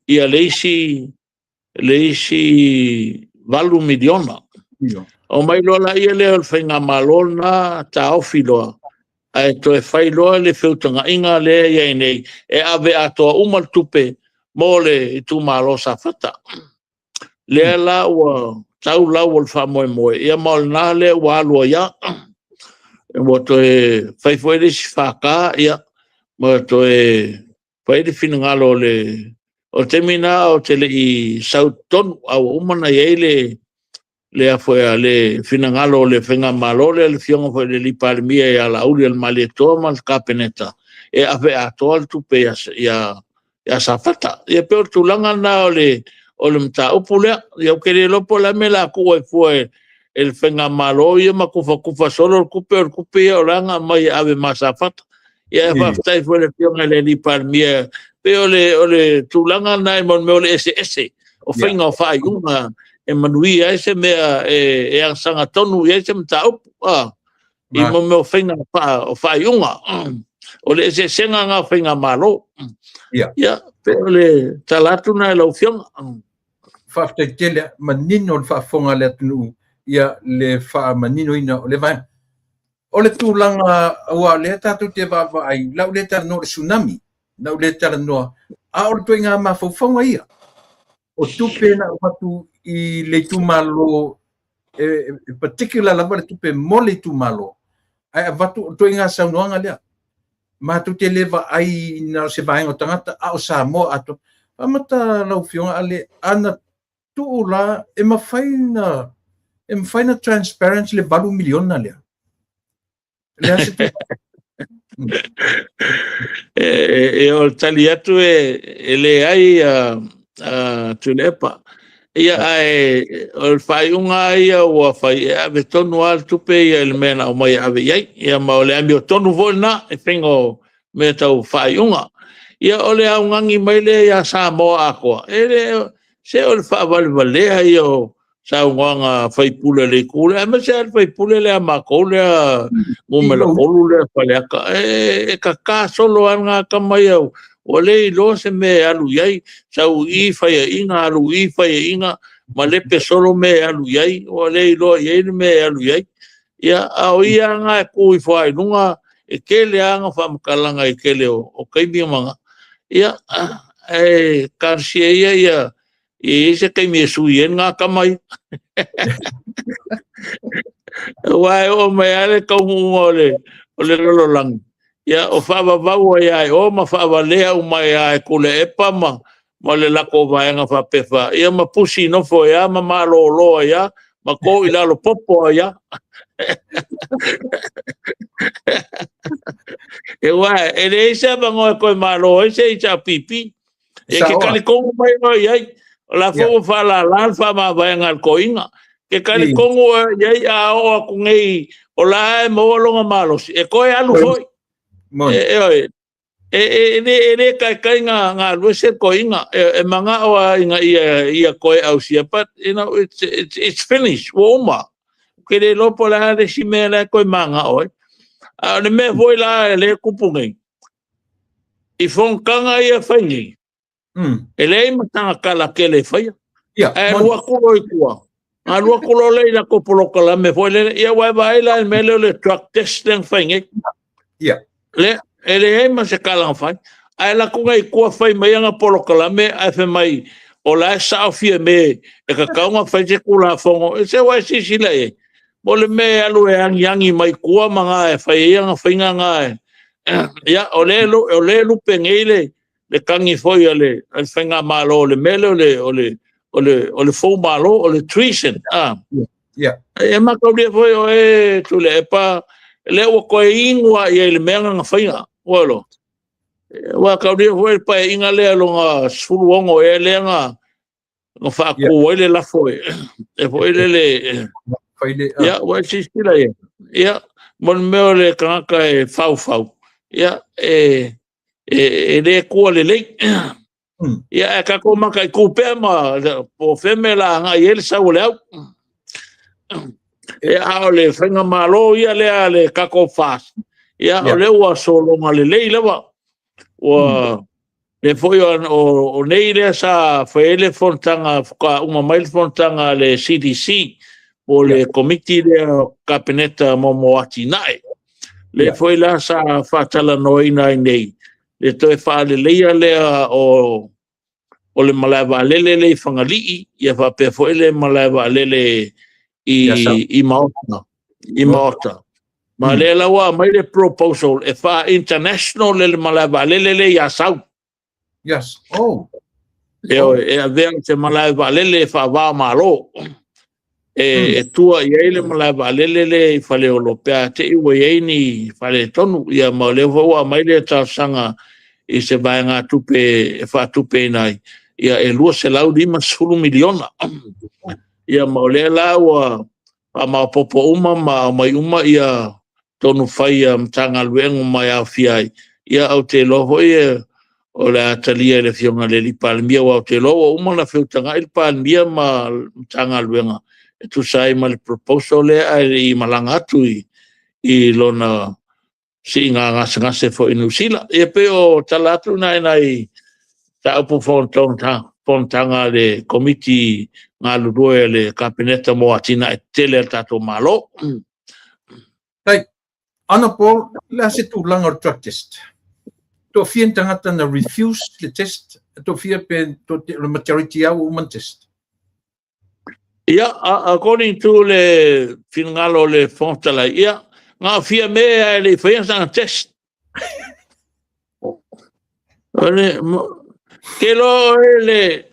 Speaker 2: ia le isi 8 miliona. O mai loa la ia lea o le faigamalo na taofi loa, ae toe fai loa le feutagaiga lea i ai nei, e ave atoa uma le tupe mo le itumalo Safata. Lea la ua tau lau o le faamoemoe, ia ma o lena lea ua alu ai lava. Ua toe fai foi le isi FK, ia, ma toe fai le finagalo o le taimi na o te le i sau tonu, a ua uma na i ai le finagalo o le faigamalo lea, le Afioga foi i le Palemia ia Laauli o le Malietoa ma le Kapeneta, e ave atoa le tupe ia Safata. Ia pei o le tulaga lena o le mataupu lea. Ia ou te le iloa po o le a le mea o le a tuu ai fua e le faigamalo ia ma tufatufa solo le tupe, o le tupe ia o la na aumai e ave ma Safata. Ia faafetai foi i le Afioga i le Palemia, pei o le tulaga lena i mea o le eseese o faiga o faaiuga e manuia ai se mea e sagatonu i ai se mataupu, i mea o faiga o faaiuga. O le eseesega lena o faigamalo. Ia, pei o le tala atu lena i lau Afioga.
Speaker 1: Faafetai tele, manino le faafofoga a le atunuu, ia le faamaninoina o le vaega. O le tulaga aua lea tatou te vaavaai, lau le talanoa o le tsunami, lau le talanoa, a o le toiga mafaufauga ia. O tupe na avatu i le itumalo, e particular lava le tupe mo le itumalo, ae avatu o le toiga saunoaga lea. Matou te le vaai na o se vaega o tagata, a o Samoa atoa. Amata lau Afioga ale, ana tuu la, e mafai na transparent le 8 miliona lea.
Speaker 2: E o le tali atu e leai Tuilaepa. Ia ae o le faaiuga ia ua fai e ave tonu lava le tupe ia i le mea na aumai e ave i ai. Ia ma o le amiotonu foi lena e faiga o mea tau faaiuga. Ia o le augani mai lea iā Samoa atoa, e le se o le faavalevalea ia o saunoaga a sui usufono a le itu lea, aemaise lava le sui usufono lea a matou lea numera 3 lea Faleata, e kaka solo lava lena tama ia, ua le iloa se mea e alu i ai, sau i i faiaina, alu i i faiaina, malepe solo mea e alu i ai, ua le iloa i ai le mea e alu i ai. Ia, a o ia lena e tu ifo lava i luga, e tele lava ana faamatalaga i le tele o taimi ma ia, ae talosia ia ia i ai se taimi e sui ai lena tama ia. Aua e oo mai lava le taunuuga o le lalolagi, ia o faavavau ai lava e o ma faavalea uma ai lava e Tuilaepa ma le latou vaega faapea, ia ma pusi nofo ai lava ma malolo ai lava ma to i lalo popo ai lava. Aua e leai se avanoa e toe malo ai se HRPP. E ke talitonu mai oe i ai, o la foi ua faalala le faamavaega a le toeaina. Ke talitonu oe i ai a oo atu nei o la e maua lona malosi, e toe alu foi. E, e, e le taitai na galue se toeaina, e manao lava ina ia toe ausia, but you know, it's finished, ua uma. Ou te le iloa po o le a le isi mea la e toe manao ai. A o le mea foi la e le tupu nei, i fonotaga ia e fai nei, e leai ma tagata tele e faia. Ae alu atu loa i tua, alu atu loa lea i latou polokalame foi lele, ia ua e vaai la i le mea lea o le drug test lea na fai nei. Lea, e leai ma se tala na fai. Ae alu atu nei i tua fai mai ana polokalame ae fai mai o la e sao Fiame e tatau ona fai se Tulafono. Se ua e silasila i ai, mo le mea e alu e agiagi mai tua ma na e fai ai ana faiga na. Ia, o lea e lupe nei le tagi foi a le faigamalo o le mea lea o le foumalo, o le treason. E mataulia foi oe Tuilaepa, lea ua toe inu lava i ai i le mea na faia. Ua iloa? Ua taulia foi le paeaiga lea lona 16 ea lea na faatu ai le lafo e foi lele. Ia, ua e silasila i ai. Ia, mo le mea o le tagata e faufau, ia, e le tua lelei. Ia, ae tatou mataitu pea ma po o fea mea o le a agai i ai le sau o le au. Ia, a o le faigamalo ia lea a le tatou FAST, ia, o lea ua sologa lelei lava. Ua lea foi o nei lea sa fai ai le fonotaga, faatoa uma mai le fonotaga a le CDC, po o le Komiti lea o Kapeneta mo Atinae. Lea foi la sa faatalanoaina ai nei le toe faaleleia lea o le malae vaalele lea i Fagalii, ia faapea foi le malae vaalele i Maota. I Maota. Ma lea la ua aumai le proposal e faa-international le malae vaalele lea i Asau.
Speaker 1: Yes. Oh.
Speaker 2: E avea se malae vaalele e faava-o-Malo. E tua i ai le malae vaalele lea i Faleolo, pe a te i ua i ai ni faaletonu. Ia ma o lea foi ua aumai le talosaga i se vaegatupe e faatupeina ai, ia e $250 miliona. Ia ma o lea la ua faamaopoopo uma ma aumai uma ia tonu fai a Matagaluega uma e aofia ai. Ia ou te iloa foi o le a talia e le Afioga i le alii Palemia, aua ou te iloa ua uma ona feutagai le Palemia ma le Matagaluega e tusa ai ma le proposal lea ae le i malaga atu i lona siiga gasegase foi i Niu Sila. Ia pei o tala atu na i nai mataupu fonotaga a le Komiti galulue a le Kapeneta mo atinae tetele a le tatou Malo.
Speaker 1: Tai, Honourable, le a se tulaga o le drug test? Toafia ni tagata na refuse le test? Toafia pe le majority lava ua uma na test?
Speaker 2: Ia, according to le finagalo o le Fofoga Fetalai, ia, na o Fiame lava e le i faia sana test. Ke loa oe le,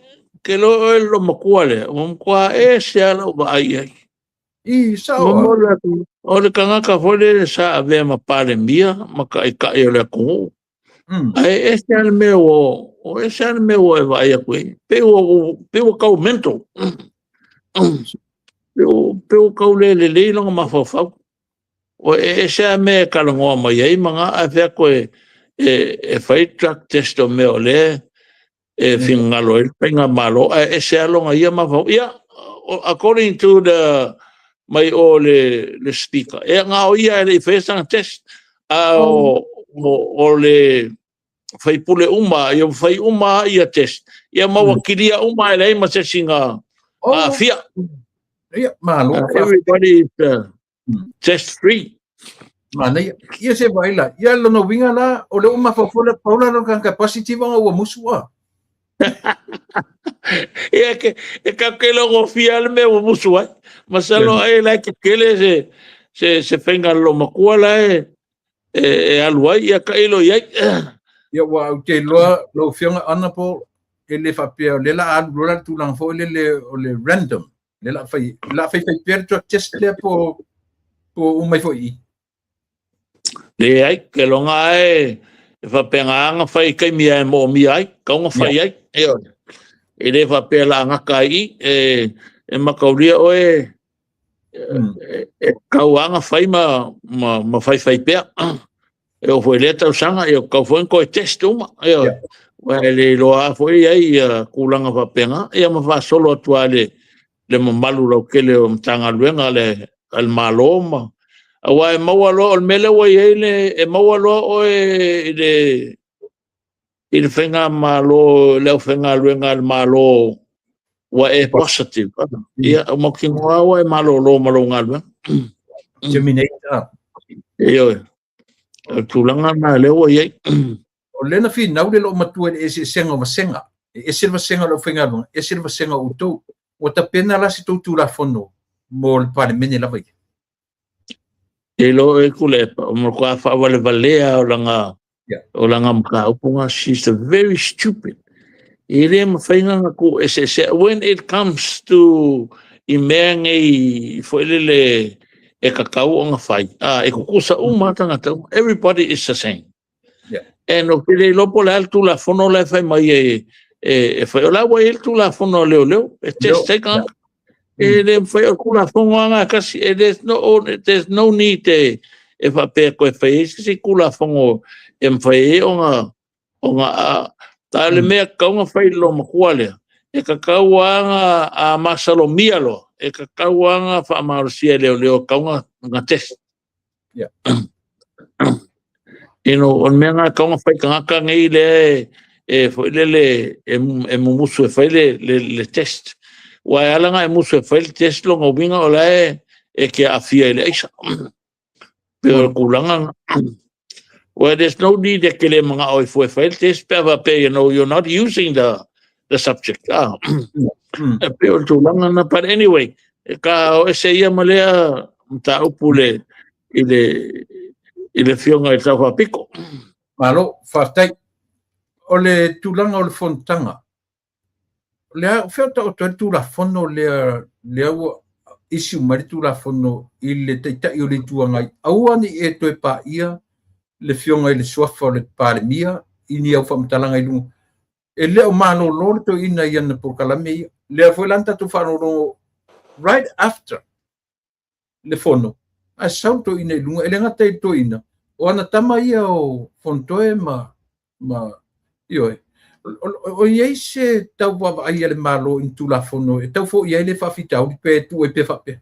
Speaker 2: ke loa oe le loomatua lea, ua matua ese lava lau vaai i ai.
Speaker 1: I, sao a.
Speaker 2: O le tagata foi lele sa avea ma Palemia ma taitai o le atunuu. Ae ese lava le mea ua, o ese lava le mea ua e vaai atu ai. Pei ua tau mental. Pei ua tau le lelei lona mafaufau. Ua ese lava mea e talanoa mai ai ma na, ae fai atu e, e, e fai drug test o mea o lea e finagalo ai le faigamalo, ae ese lava lona ia mafaufau. Ia, according to the mai o le, le speaker, e na o ia e le i faia sana test, a o, o, o le faipule uma, ia fai uma ia test, ia ma ua kilia uma e leai ma se isi na aafia.
Speaker 1: Ia, malo.
Speaker 2: Everybody is test free.
Speaker 1: Manaia. Ia se vaai la. Ia lona uiga la, o lea ua mafaufau le Paula lona tagata positive ona ua musu a.
Speaker 2: Ia ke, e ka ke logo fia le mea ua musu ai. Masalo ai la ke kele se se se faiga loomatua la e e, e alu ai ia tailo i ai.
Speaker 1: Ia ua ou te iloa lau Afioga Honourable e le faapea o lea la a alu loa la le tulaga foi lele o le random lea la fai la fai fai pea le drug test lea po po uma ai foi i i.
Speaker 2: Leai, ke loga e e faapena ona fai i taimi e moomia ai, kau na fai ai. Ioe. E le faapea la gata ai i, e, e mataulia oe e, e kau lava ona fai ma, ma, ma faifai pea. E oo foi i lea tausaga, ia kau foi ona toe test uma. Ioe. Yeah. Ua e le iloa lava foi i ai ia tulaga faapena, ia ma faasolo atu lava i le, le mamalu lautele o Matagaluega a le, a le Malo ma aua e maua loa, o le mea lea ua i ai le, e maua loa oe i le, i le faigamalo, le aufaigaluega a le Malo ua e positive. Ia, ua mautinoa lava ua e malolo ma lou galuega.
Speaker 1: Terminate.
Speaker 2: Ioe. O le tulaga lena lea ua i ai.
Speaker 1: O lea na finau le loomatua i le eseesega o vasega. E ese le vasega o le aufaigaluega, ese le vasega o outou. Ua tapena la se tou Tulafono mo le Palemene lava ia?
Speaker 2: Te iloa e Tuilaepa, o matua faavalevalea o lana, o lana mataupu na, she's a very stupid. E le mafai ona tuu eseesea. When it comes to i mea nei foi lele e tatau ona fai, a, e tutusa uma lava tagata uma. Everybody is the same. Yeah. And ou te le iloa po o le a le Tulafono la e fai mai e, e, e fai. O la ua i ai le Tulafono a leoleo, e test ai tagata. E le mafai o le Tulafono lava na e tasi, e there's no, there's no need e, e faapea toe fai ai se isi Tulafono e mafai ai ona, ona a, a o le mea e tatau ona fai i le loomatua lea, e tatau lava ona a masalomia loa, e tatau lava ona faamalosia e leoleo e tatau ona, ona test.
Speaker 1: Yeah.
Speaker 2: You know, o le mea lena e tatau ona fai tagata nei lea e, e foi lele e, e mumusu e fai le, le, le test. Ua e ala ona e musu e fai le test lona uiga o la e, e te aafia i le aisa. Pei o le tulaga lena. Well, there's no need e te le manao i fua e fai le test pe a faapea, you know, you're not using the, the subject. Ah. E pei o le tulaga lena. But anyway, e ka o ese ia ma lea mataupu le, i le, i le Afioga i le Tau Faapito.
Speaker 1: Malo, faafetai. O le tulaga o le fonotaga, o le a, o fea o taoto ai le Tulafono lea, lea ua issue mai le Tulafono i le Taitai o le Itu Agai, aua ne i e toe paia le Afioga i le suafa o le Palemia i ni au faamatalaga i luga. E le o malolo le toeaina i ana polokalame ia. Lea foi la na tatou faalogologo right after le fono, ae sau le toeaina i luga, e le gata i le toeaina, o ana tama ia o Fonotoe ma, ma, ioe. O, o, o i ai se tau vaavaai a le Malo i ni Tulafono e tau foia ai le faafitauli pe tuu ai pea faapea?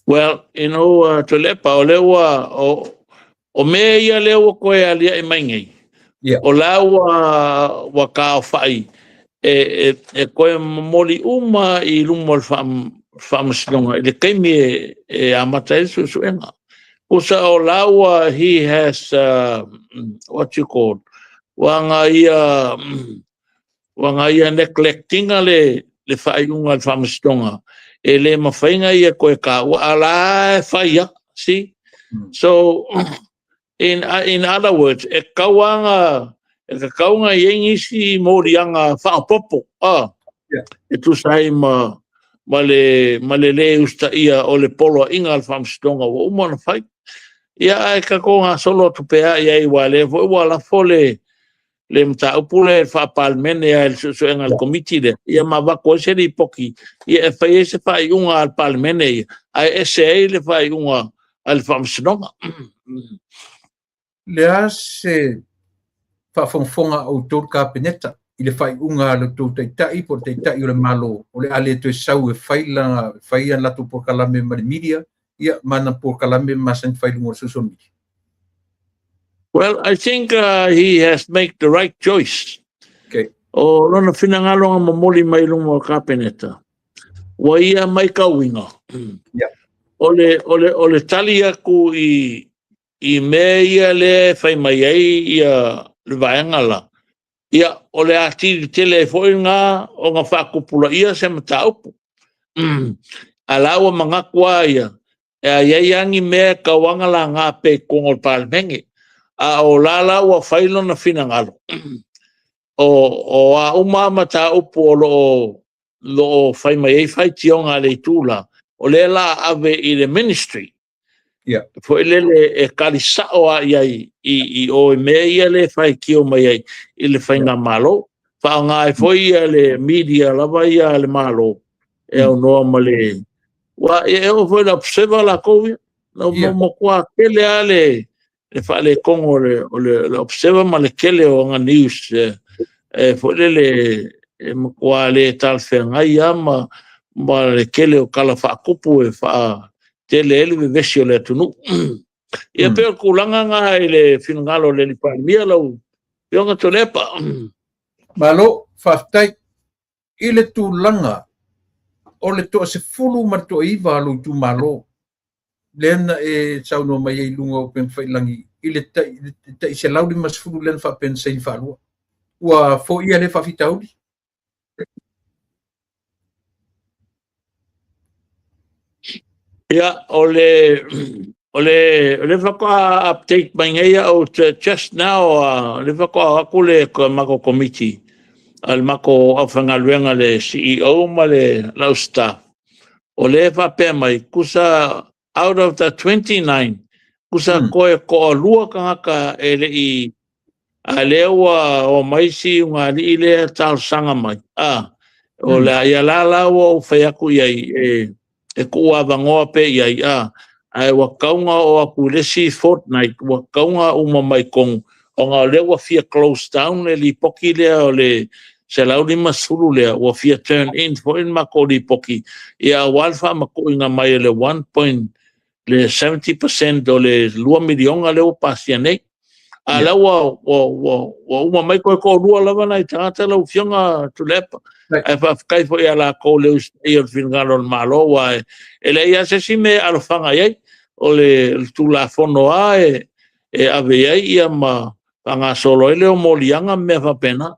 Speaker 2: Well, you know, Tuilaepa, o lea ua, o, o mea ia lea ua toe aliae mai nei,
Speaker 1: Yeah.
Speaker 2: o la ua, ua taofai e, e, e toe momoli uma i luma o le faamasinoga i le taimi e, e amata ai le suesuega. Pusa o la ua, he has, what you call, ua aga ia, ua aga ia neglectinga le, le faaiuga a le faamasinoga, e le mafai ona ia toe taua, a la e fai lava, see? So, In, in other words, e tatau lava e tatau ona i ai nisi moliaga faaopoopo, a,
Speaker 1: Yeah.
Speaker 2: e tusa ai ma, ma le, ma le lē usitaia o le poloaiga a le Faamasinoga ua uma ona fai. Ia, ae tatou gasolo atu pea i ai, aua o lea foi ua lafo le, le mataupu lea i le Faa-Palemene a i le suesuega a le Komiti lea, ia ma avatu ai se lipoti, ia e fai ai se faaiuga a le Palemene ia, ae ese ai le faaiuga a le Faamasinoga.
Speaker 1: Le a se faafogafoga a outou le Kapeneta i le faaiuga a le tou taitai po o le taitai o le Malo o le a le toe sau e fai lana fai ana latou polokalame ma le media ia ma ana polokalame masani fai i luga o le social media?
Speaker 2: Well, I think he has make the right choice.
Speaker 1: Okay.
Speaker 2: O lona finagalo na momoli mai luma o le Kapeneta, ua ia maitauina. O le, o le, o le tali aku i, i mea ia lea e fai mai ai ia le vaega la, ia, o le atili tele ai foi lena ona faatupulaia se mataupu. A la ua manatu lava ia, e a i ai lava ni mea e tatau lava ona laga pea i totonu o le Palemene. A o la la ua fai lona finagalo, o, o a uma lava mataupu o lo o lo o fai mai ai faitioga a le itu la, o lea o le a ave i le ministry. Foi lele e tali sao lava i ai i, i o i mea ia lea e faitio mai ai i le faigamalo. Faaaoga ai foi ia le media lava ia a le Malo e aunoa ma le... Aua e oo foi i le Observer latou ia, na matua tele lava le le faaletonu o le, o le, le Observer ma le tele o ana news e foi lele e matua le talafeagai lava ma, ma le tele o tala faatupu e faatele ai le vevesi o le atunuu. Ia pei o le tulaga lena i le finagalo o le alii Palemia lau Afioga Tuilaepa.
Speaker 1: Malo, faafetai. I le tulaga o le toasefulu ma le toaiva o lou itumalo, lea na e saunoa mai ai i luga o upegatafailagi i le tai, tai 150 lea na faapea na saini faalua. Ua foia lea faafitauli?
Speaker 2: Ia, o le o le o le faatoa update mai nei au just now, o le faatoa o atu le matou komiti a le matou aufaigaluega le CEO ma le lau staff. O lea e faapea mai, tusa out of the 29, tusa toe toalua tagata e le i, a lea ua omai si ugaalii lea talosaga mai. A, o le a ia la la ua ou fai atu i ai e, e tuu avanoa pea i ai, a, ae ua tatau ona oo atu i le isi fortnight, ua tatau ona uma mai totonu, ona o lea ua fia close down le lipoti lea o le 150 lea, ua fia turn in foi le matou lipoti, ia aua le faamatuuina mai o le 1 point, le 70% o le 2 miliona lea ua pasia nei. A la ua, ua, ua, ua uma mai toe toalua lava nai tagata lau Afioga Tuilaepa. Ae faafetai foi ia latou le usitaia o le finagalo o le Malo, aua e leai lava se isi mea e alofaga i ai. O le Tulafono lava e, e ave i ai ia ma faagasolo ai lea o moliaga ma mea faapena.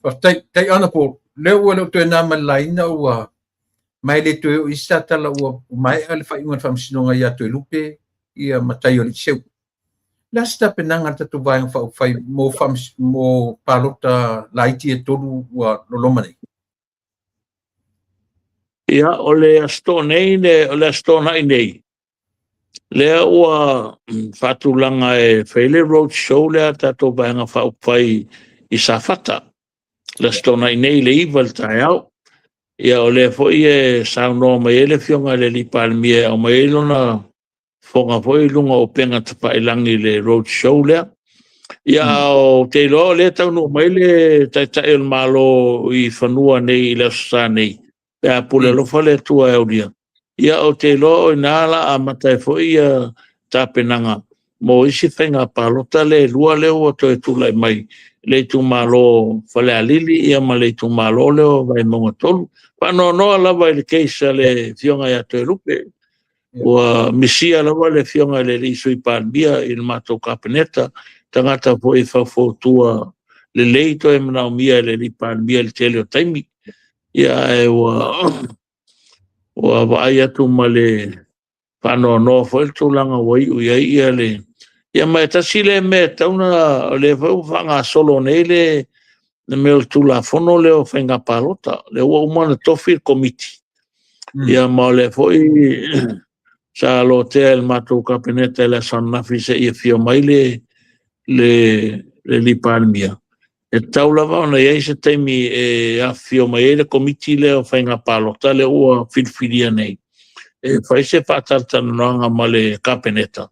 Speaker 1: Faafetai, tai Honourable, lea ua le o toe na ma le laina ua ma e le toe oo i isi tala ua maea le faaiuga a le Faamasinoga ia Toelupe ia ma tai o le Iseu. Le a se tapenaga a le tatou Vaega Faaupufai mo, mo palota laiti e tolu ua loloma nei?
Speaker 2: Ia, o le Aso Toonai, o le Aso Toonai nei, lea ua faatulaga e fai le road show lea a tatou Vaega Faaupufai i Safata. Le Aso Toonai nei i le 9 i le taeao. Ia, o lea foi e saunoa mai ai le Afioga i le alii Palemia e aumai ai lona fofoga foi i luga o upega tafailagi i le road show lea. Ia, ou te iloa o lea e taunuu mai le Taitai o le Malo i fanua nei i le Aso Sa nei, pe a pule alofa le Atua e aulia. Ia, ou te iloa o i ina la amata ai foi ia tapenaga mo isi faiga palota lea e lua lea ua toe tulai mai le itumalo Falealili ia ma le itumalo lea o Vaimauga 3. Faanoanoa lava i le case a le Afioga ia Toelupe. Ua misia lava le Afioga i le alii Sui Palemia i le matou Kapeneta, tagata foi e faufautua lelei toe manaomia e le alii Palemia i le tele o taimi. Ia, ae ua ua vaai atu ma le faanoanoa foi le tulaga ua iu i ai ia le... Ia ma e tasi lea mea e tatau ona... o lea foi ua faagasolo nei le le mea o le Tulafono lea o Faiga Palota, lea ua uma ona tofi le Komiti. Ia ma o lea foi sa lotea e le matou Kapeneta i le aso ananafi seia afio mai le le le alii Palemia. E tatau lava ona i ai se taimi e afifio mai ai le Komiti lea o Faiga Palota lea ua filifilia nei e fai se faatalatalanoaga ma le Kapeneta.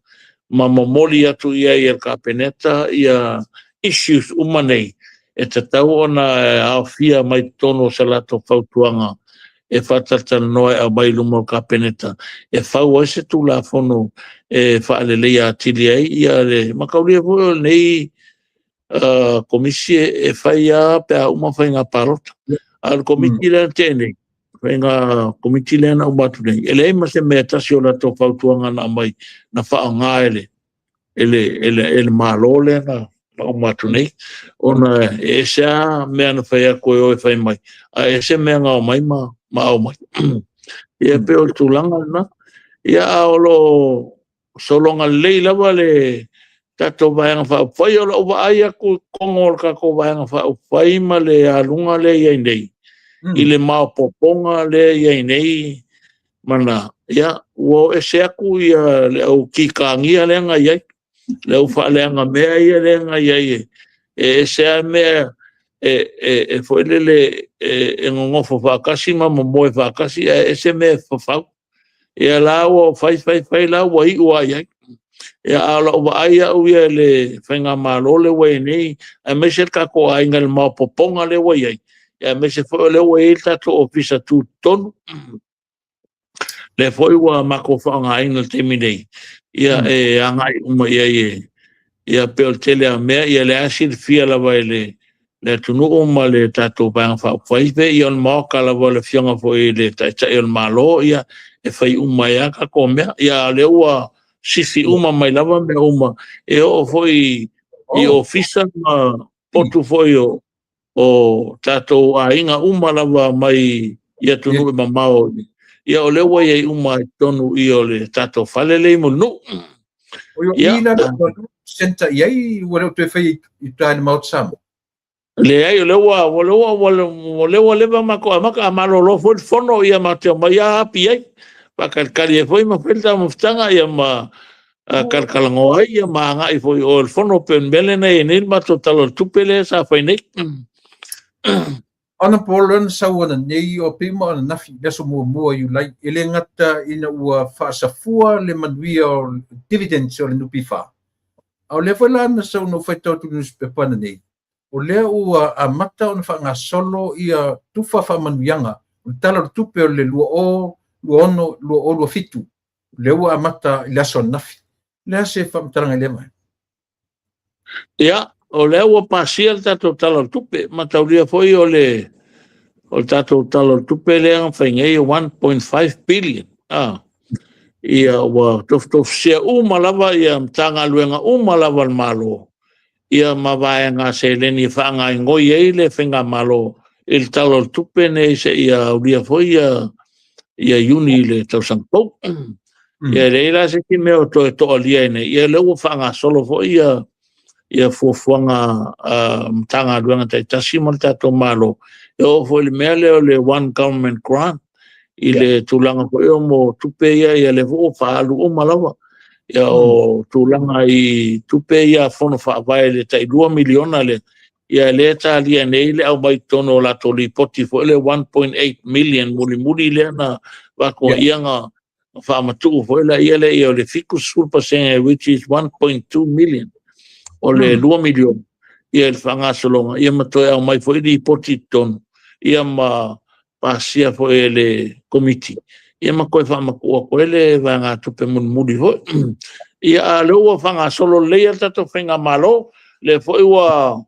Speaker 2: ma momoli atu i ai e le Kapeneta ia issues uma nei e tatau ona aofia mai totonu o se latou fautuaga e faatalatalanoa e aumai i luma o le Kapeneta e fau ai se Tulafono e faaleleia atili ai ia le mataulia foi o lenei komisi e fai lava pe a uma faiga palota. A o le komiti lea na tea nei, faiga komiti lea na uma atu nei, e leai ma se mea e tasi o latou fautuaga na aumai na faaaoga e le e le, e le, e le Malo lea na uma atu nei, ona e ese lava mea na fai atu e o e fai mai, a ese mea na omai ma aumai. Ia pei o le tulaga lena. Ia a o lo o sologa lelei lava le tatou Vaega Faaupufai, o lau vaai atu i totonu o le tatou Vaega Faaupufai ma le aluga lea e i ai nei, i le maopoopoga lea e i ai nei, mana, ia, ua o ese atu ia le au kikagia lea na i ai, le au faaleaga mea ia lea na i ai, e ese lava mea e foi lele e nonofo faatasi ma momoe faatasi, ae ese mea e fafau. Ia la ua fai fai fai la ua iu lava i ai. Ia a o lau vaai au ia i le faigamalo lea ua i ai nei, aemaise le tatou aiga i le maopoopoga lea ua i ai, aemaise foi o lea ua i ai le tatou ofisa tutotonu, lea foi ua matou faaaogaina i le taimi nei, ia e agai uma i ai e, ia pei o le tele lava o mea, ia lea silafia lava e le le atunuu ma le tatou Vaega Faaupufai, pei ia o le maota lava o le afioga foi i le Taitai o le Malo, ia e fai uma ai lava tatou mea. Ia a o lea ua sifi uma mai lava mea uma, e oo foi i ofisa ma potu foi o o tatou aiga uma lava mai i atunuu e mamao, ia o lea ua i ai uma i totonu i o le tatou fale lea i Mulinuu.
Speaker 1: Ia, center i ai ua le o toe fai i uta i le Maota Samoa.
Speaker 2: Leai, o lea ua o lea ua o lea ua leva matou amata, a malolo foi le fono, ia matou te omai lava api ai, faatalitali ai foi ma fai le taumafataga, ia ma talatalanoa ai, ia ma agai foi i o i le fono, pei o le mea lea na i ai nei le matou Tala o le Tupe lea sa fai nei.
Speaker 1: Ona po lea na sau ananei o pei ma ananafi i le aso muamua o Iulai, e le gata ina ua faasafua le manuia o dividends o le NPF, a o lea foi la na sau na ou faitau atu i le newspaper ananei, o lea ua amata ona faagasolo ia tufa faamanuiaga o le Tala o le Tupe o le 2026 2027, lea ua amata i le aso ananafi. O le a se faamatalaga i lea vaega?
Speaker 2: Ia, o lea ua pasia le tatou Tala o le Tupe, mataulia foi o le o le tatou Tala o le Tupe lea na fai nei e 1.5 billion. Ia ua tofutofusia uma lava ia Matagaluega uma lava a le Malo, ia ma vaega seleni e faagaoioi ai le faigamalo i le Tala o le Tupe nei seia aulia foi ia ia Iuni i le tausaga fou. Ia e leai la se isi mea o toe toalia ai nei, ia lea ua faagasolo foi ia ia fuafuaga a Matagaluega taitasi ma le tatou Malo, e oo foi i le mea lea o le One Government Grant, i le tulaga foi o mo tupe ia, ia lea foi ua faaalu uma lava. Ia o tulaga i tupe ia a Fono Faavae le tai $2 miliona lea, ia lea e talia nei le aumai i totonu o latou lipoti foi le 1.8 million mulimuli lea na avatu ai, ia na faamatuu foi la ia lea o le 70% which is 1.2 million o le 2 miliona ia i le faagasologa, ia ma toe aumai foi lipoti i totonu, ia ma pasia foi e le komiti, ia ma toe faamatuu atu ai le vaegatupe mulimuli foi. Ia a o lea ua faagasolo lelei le tatou faigamalo, lea foi ua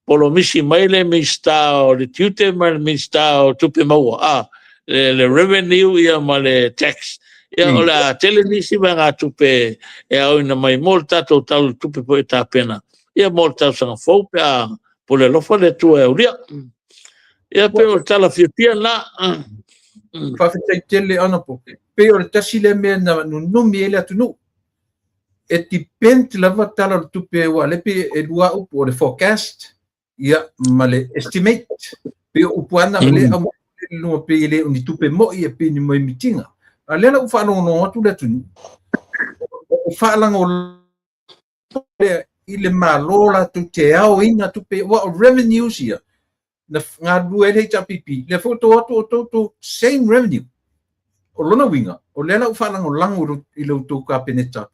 Speaker 2: polomisi mai le Minisita o le Tiute ma le Minisita o Tupe Maua, a le revenue ia ma le tax. Ia o le a tele nisi vaegatupe e aoina mai mo le tatou Tala o le Tupe foi e tapena, ia mo le tausaga fou pe a pule alofa le Atua e aulia. Ia pei o le tala fiafia lena.
Speaker 1: Faafetai tele Honourable. Pei o le tasi lea mea na nunumi ai le atunuu. E depend lava Tala o le Tupe aua o lea pei e lua upu o le forecast ia ma le estimate. Pei o upu lava na o lea e aumai i luga pei e le o ni tupe moi e pei ni moemitiga. A o lea la ua faalogologo atu le atunuu, o faalagolago lea i le Malo latou te aoina tupe aua o revenues ia na galulue ai le HRPP, lea foi ua outou o atu outou tou same revenue. O lona uiga, o lea la ua faalagolago i la outou Kapeneta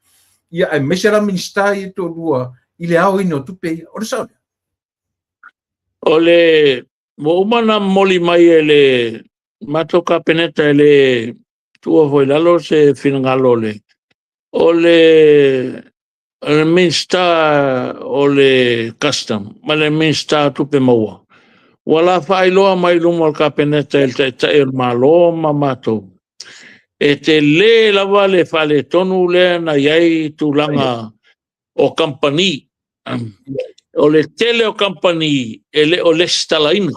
Speaker 1: Ia, aemaise la Minisita ia e toalua i le aoina o tupe ia. O le sao lea?
Speaker 2: O le ua uma ona momoli mai e le matou Kapeneta e le tuua foi i lalo se finagalo o le o le Minisita o le Custom ma le Minisita o Tupe Maua ua la faailoa mai i luma o le Kapeneta e le Taitai o le Malo ma matou e tele lava le faaletonu lea na i ai tulaga o kamupani. O le tele o kamupani e le o lesitalaina.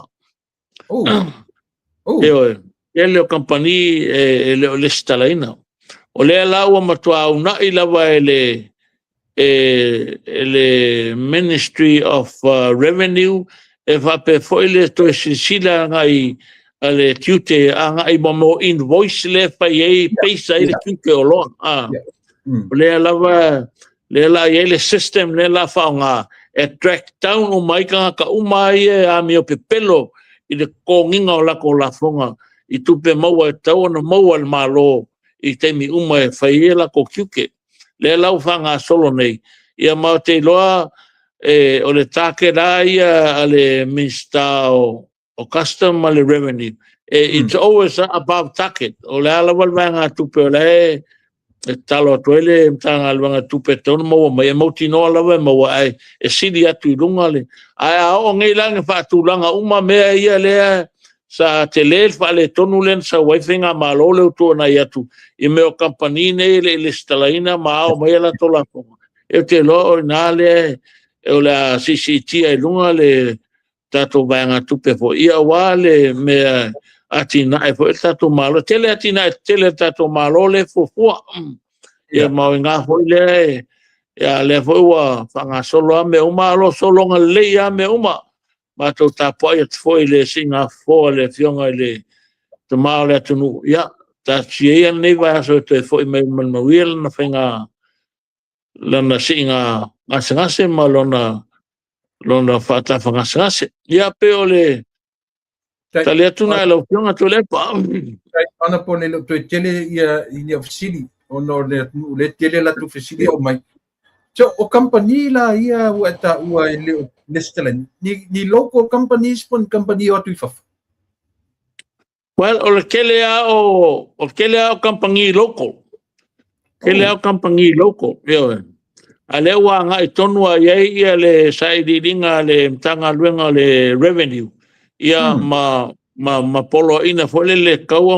Speaker 2: Ioe, tele o kamupani e le o lesitalaina. O lea la ua matua uunai lava e le e le Ministry of Revenue e faapea foi le toe silasila agai a le tiute agai mo invoice lea e fai ai base ai le tiute o oloa. O lea lava lea la i ai le system lea la faaaoga e track down uma ai tagata uma ia e amio pepelo i le totogiina o latou lafoga i tupe maua e tatau ona maua e le Malo i taimi uma e fai ai latou tiute. Lea la ua faagasolo nei, ia ma ou te iloa o le target lava ia a le Minisita o Custom ma le Revenue, it's always above target. O le a lava le vaegatupe o la e tatalo atu ai le Matagaluega o Tupe e tatau ona maua mai, e mautinoa lava e maua, ae e sili atu i luga le. Ae a oo nei la ina faatulaga uma mea ia lea sa tele le faaletonu lea na sau ai faigamalo lea ua tuanai atu i mea o kamupani nei e le i lesitalaina ma ao mai a latou lafoga, ou te iloa o i ina lea o le a siisiitia i luga le tatou vaegatupe foi, ia aua le mea atinae foi le tatou Malo. E tele atinae tetele a le tatou Malo lea e fuafua. Ia ma o i ina foi lea, ia lea foi ua faagasolo lava mea uma, a o lo o sologa lelei lava mea uma. Matou tapuai atu foi i le siiga fofo a le Afioga i le Tama o le atunuu, ia talosia ia lenei vaiaso e toe foi mai ma le manuia lana faiga lana siiga gasegase ma lona faatafagasegase. Ia pei o le tali atu na i lau Afioga Tuilaepa.
Speaker 1: Ana po le toe tele ia i ni fesili ona o le atunuu le tele latou fesili o mai. So, o company la ia ua e taua e le o lesitalaina, ni local companies po ni company o atu i fafo?
Speaker 2: Well, o le tele lava o kamupani local. Tele lava o kamupani local, ioe. A lea ua agai tonu lava i ai ia le sailiiliga a le Matagaluega o le Revenue, ia ma poloaiina foi lele tatau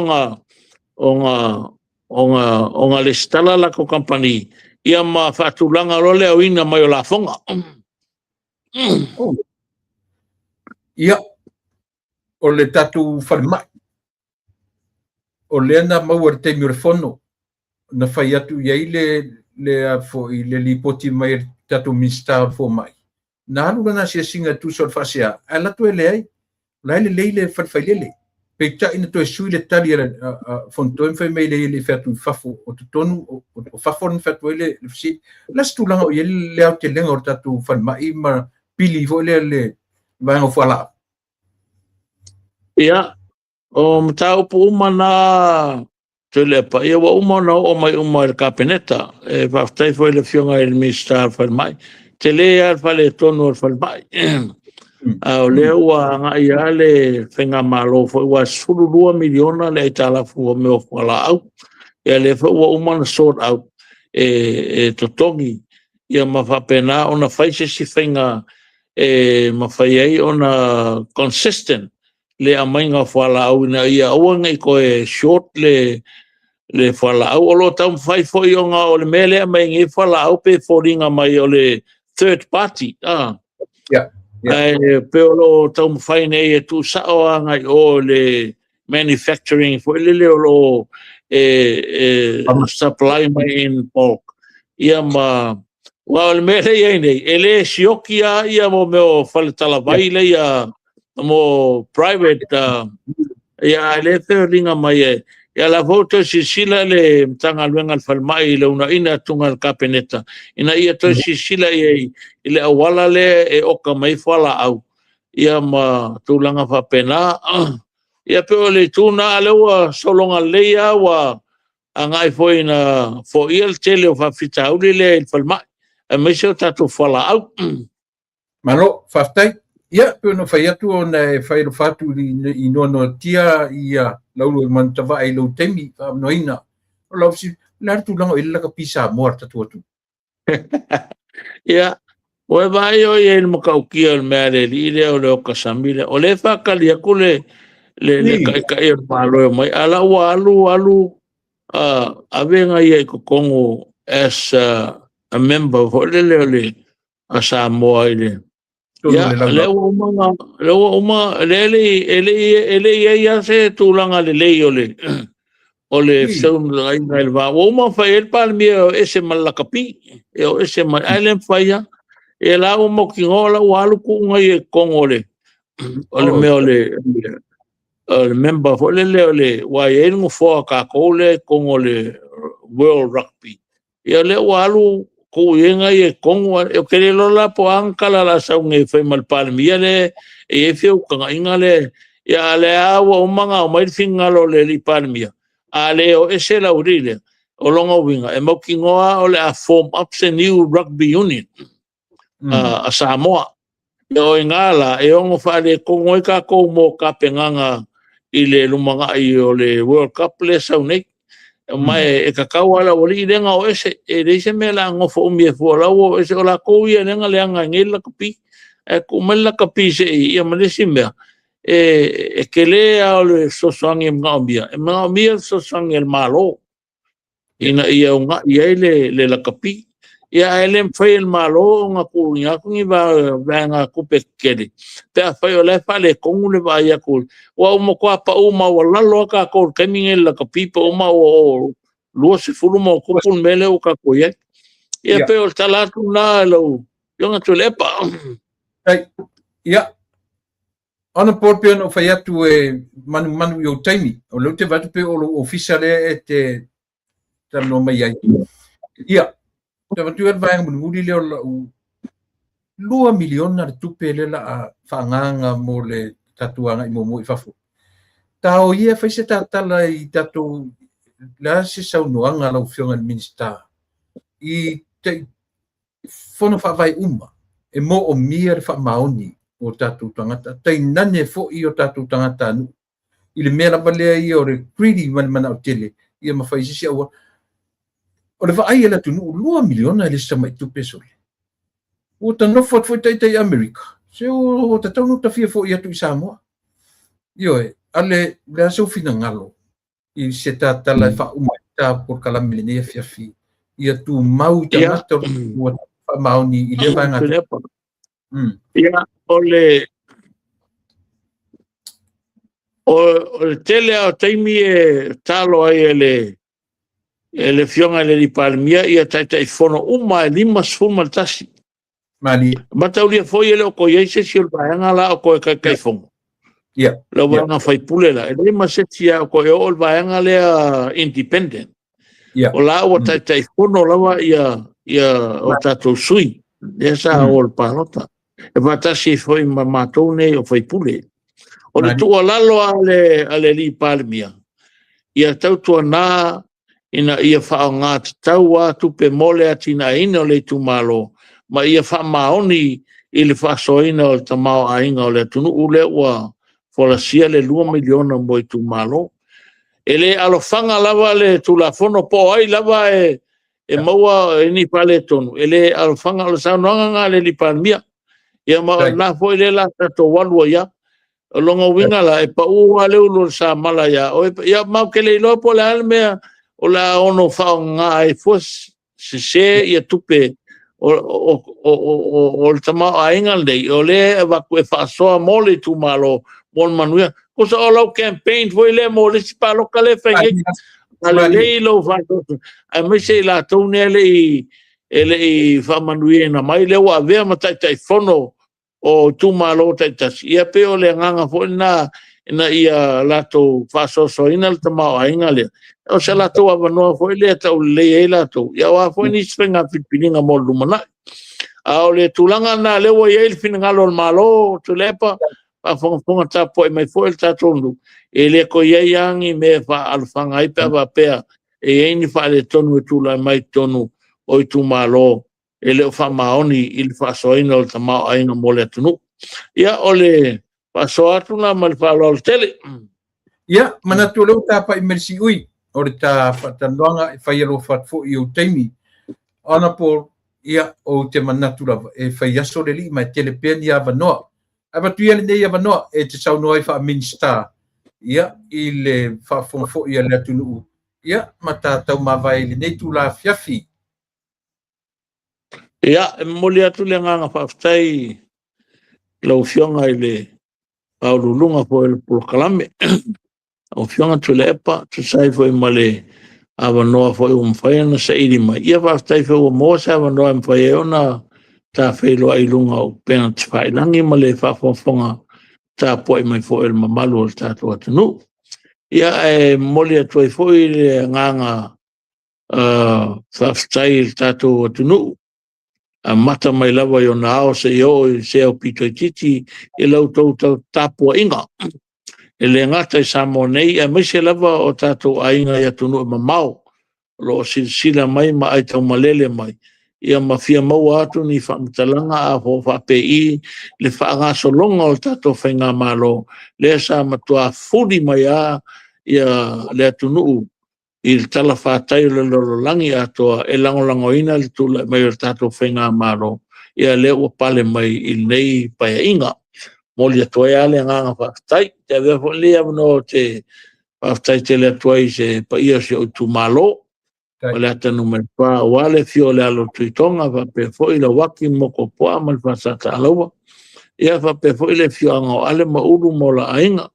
Speaker 2: ona lesitala latou kamupani, ia ma faatulaga loa le aoina mai o lafoga.
Speaker 1: Oh. Ia, o le tatou falemai, o lea na maua i le taimi o le fono, na fai atu i ai le foi le lipoti mai e le tatou Minisita o le Fomai. Na alu lana asiasiga e tusa o le faasea, ae alu atu e leai, o la e lelei le fale failele. Peitai na toe sui le tali a le Fonotoe ma fai mai le i fai atu i fafo, o totonu, o fafo na fai atu ai le fesili. O le a se tulaga o i ai le aotelega o le tatou falemai ma pili foi lea le vaega o fualaau?
Speaker 2: Ia, o mataupu uma na Tuilaepa, ia ua uma ona oo mai uma i le Kapeneta. E faafetai foi i le Afioga i le Minisita o le Falemai. Tele lava le faaletonu o le falemai. A o lea ua agai lava le faigamalo foi ua $12 miliona le aitalafu o mea o fualaau. Ia lea foi ua uma ona sort out e totogi ia ma faapena ona fai se isi faiga e mafai ai ona consistent le aumaiga o fualaau ina ia aua ne i toe short le fualaau. O lo o taumafai foi ona o le mea lea e aumai nei fualaau pe foliga mai o le third party. Ae pe o lo o taumafai nei e tuusao agai o le manufacturing foi lele o lo o e supply mai in bulk. Ia ma aua o le mea lea e i ai nei, e le sioki lava ia mo mea o faletalavai lea mo private ia ae le feoliga mai e ia la foi toe silasila le Matagaluega o le Falemai i le uunaina atuga a le Kapeneta ina ia toe silasila i ai i le auala lea e oka mai fualaau ia ma tulaga faapena. Ia pe o le itu na lea ua sologa lelei lava ua agai foi ina foia le tele o faafitauli lea i le falemai, aemaise o tatou fualaau.
Speaker 1: Malo, faafetai. Ia, pei ona fai atu ona e fai alofa atu i noanoatia ia Lauluaimanutavae i lou taimi faaavanoaina. O lau fesili, o le a le tulaga o i ai le lakapi Samoa a le tatou atunuu?
Speaker 2: Ia, ua e vaai o i ai i le matautia o le mea a le alii lea o le okasami lea. O lea e faatali atu le taitai o le Malo e omai, a la ua alu alu ave ia i totonu as a member foi lele o le a Samoa i le ia, lea ua uma, lea ua uma, lea e le i ai lava se tulaga lelei o le fesuiaiga i le va. Ua uma fai ai le Palemia e o ese ma le lakapi, e o ese ma, ae le mafai lava. E la ua mautinoa la ua alu tuuga ia i totonu o le mea o le member foi lele o le, ua i ai le nofoa a tatou lea i totonu o le World Rugby. Ia lea ua alu tuuina ia i totonu, ou te le iloa la po o a ni tala la sau nei e fai ma le Palemia lea e i ai feutagaiga lea. Ia a lea ua uma ona aumai le finagalo o le alii Palemia, a le o ese le aualii lea, o lona uiga e mautinoa o le a form up se new rugby union a Samoa. Ia o i ina la e ono faaletonu ai tatou mo tapenaga i le lumanai o le World Cup lea sau nei. Ma e tatau lava le aualii lea na o ese, e leai se mea o le a nofo umi ai fua, o la ua o ese, o latou ia lea na leaga ai nei le lakapi. Ae tuu mai le lakapi se i, ia ma le isi mea, e tele lava o le fesoasoani e manaomia, e manaomia le fesoasoani a le Malo ina ia uunai ai le lakapi. Ia ae le mafai e le Malo ona tuuina atu ni vaega tupe tetele pe afai o la e faaletonu le vaai atu. Ua uma matua pau maualalo lava tatou i le taimi nei i le lakapi, pau maualalo 20 ma tupu le mea lea ua tatou i ai. Ia pei o le tala atu lena lau Afioga Tuilaepa.
Speaker 1: Ia, ona Paul pei ona ou fai atu e manumanu i ou taimi, o lea ou te vaai atu pei o lou ofisa lea e te talanoa mai ai. Ia, te avatu le vaega mulimuli lea o lau 2 miliona le tupe lea la a faaagaaga mo le tatou agai muamua i fafo. Tao ia fai se tatala i tatou, le a se saunoaga lau Afioga i le Minisita i fono faavae uma e moomia le faamaoni o tatou tagata, tainane foi o tatou tagata nuu i le mea lava lea ia o le greedy ma le manao tele ia mafai se isi aua. O le vaai e le atunuu 2 miliona e le se tamai tupe sole. Ua ta nofo atu foi taitai Amerika, se ua tatau ona tafia foi atu i Samoa. Ioe, ale le a seu finagalo i se tatala e faauma ai ta polokalame lenei afiafi ia tumau i tagata ua faamaoni i lea vaega.
Speaker 2: Ia, o le tele o taimi e talo ai e le Afioga i le alii Palemia ia Taitaifono uma e 51.
Speaker 1: Malie.
Speaker 2: Mataulia foi e le o toe i ai se isi o le vaega la o toe Taitaifono.
Speaker 1: Ia.
Speaker 2: Lau vaega faipule la, e leai ma se isi o toe oo le vaega lea independent.
Speaker 1: Ia.
Speaker 2: O la ua Taitaifono lava ia o tatou sui, lea sa o le palota. E faatasi foi ma matou nei o faipule. O le tuualalo a le alii Palemia, ia tautuana ina ia faaaoga tatau a tupe mo le atinaeina o le itumalo, ma ia faamaoni i le faasoaina o le tamaoaiga o le atunuu lea ua folasia le 2 miliona mo itumalo. E le alofaga lava le Tulafono po o ai lava e maua ni faaletonu, e le alofaga. O le saunoaga na a le alii Palemia. Ia ma o lena foi lea la tatou alu ai lava. O lona uiga la, e pau lava le ulu o le samala ia oe. Ia ma ou te le iloa po o le a le mea o le a ono faaaoga ai fua sese ia tupe o le tamaoaiga lenei, o lea e avatu e faasoa mo le itumalo mo le manuia. Tusa o lau campaign foi lea mo le isi palota lea e fai nei. A lelei lou faasoa, aemaise i latou nei e le i faamanuiaina mai, lea ua avea ma Taitaifono o itumalo taitasi. Ia pei o le agaga foi lena ina ia latou faasoasoaina le tamaoaiga lea. O se latou avanoa foi lea taulelei ai latou. Ia o a foi nisi faiga filifiliga mo le lumanai. A o le tulaga lena lea ua i ai le finagalo o le Malo, Tuilaepa, faafogafoga tapuai mai foi le tatou nuu, e le toe i ai lava ni mea e faaalofaga ai pe a faapea e i ai ni faaletonu e tulai mai i totonu o itumalo e le o faamaoni i le faasoaina o le tamaoaiga mo le atunuu. Ia, o le faasoa atu lena ma le faaaloalo tele.
Speaker 1: Ia, manatu o lea ua tapai mai le siui o le ta faatalanoaga e fai alofa atu foi i ou taimi. Honourable, ia, ou te manatu lava e fai aso le alii ma e tele pea ni avanoa. Avatu ia lenei avanoa e te saunoa ai faa-Minisita, ia, i le faafofoga foi a le atunuu, ia, ma ta taumavae i lenei itula afiafi.
Speaker 2: Ia, e momoli atu le agaga faafetai i lau Afioga i le Faauluuluga foi o le Polokalame, lau Afioga Tuilaepa, tusa ai foi ma le avanoa foi ua mafai ona saili mai. Ia faafetai foi ua maua se avanoa e mafai ai ona ta feiloai i luga o upega tafailagi ma le faafogafoga tapuai mai foi o le mamalu o le tatou atunuu. Ia, ae momoli atu ai foi le agaga faafetai i le tatou atunuu, amata mai lava i ona ao seia oo i se aupito itiiti i la outou tapuaiga, e le gata i Samoa nei, aemaise lava o tatou aiga i atunuu e mamao o lo o silasila mai ma aitaumalele mai, ia ma fia maua atu ni faamatalaga a po o faapei le faagasologa o le tatou faigamalo lea sa matua fuli mai lava le atunuu i le talafatai o le lalolagi atoa e lagolagoina le tulai mai o le tatou faigamalo, ia lea ua pale mai i lenei paeaiga. Momoli atu ai lava le agaga faafetai. Te avea foi lenei avanoa ou te faafetai tele atu ai i se paia o si ou itumalo, Faleata Nu.4, aua le afio o le alo o Tuitoga, faapea foi Lauaki ma Motuopuaa ma le Faasataalaua, ia faapea foi le afioaga o Ale ma Ulu ma o la aiga,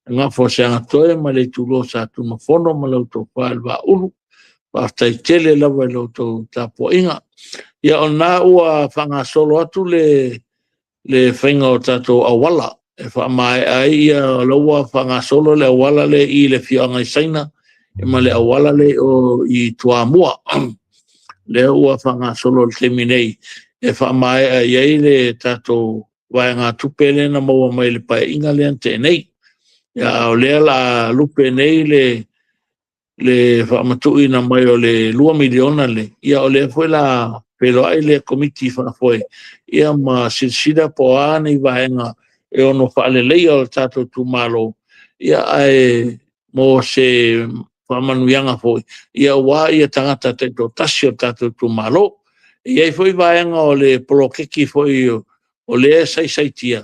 Speaker 2: le Gafa o Seagatoe ma le Itulua o Satunumafono ma lau tofa i le Vaaulu. Faafetai tele lava i la outou tapuaiga. Ia, o lena ua faagasolo atu le le faiga o tatou auala e faamaea ai ia o la ua faagasolo le auala lea i le afioaga i Saina ma le auala lea o i Toamua lea ua faagasolo i le taimi nei e faamaea i ai le tatou vaegatupe lea na maua mai i le paeaiga lea na tea nei. Ia, a o lea la lupe nei le le faamatuuina mai o le $2 miliona lenei, ia o lea foi la feiloai le komiti faafoe ia ma silasila po o a ni vaega e ono faaleleia o le tatou itumalo, ia ae mo se faamanuiaga foi, ia aua ia tagata taitoatasi o le tatou itumalo. E i ai foi vaega o le poloketi foi o lea e saisaitia,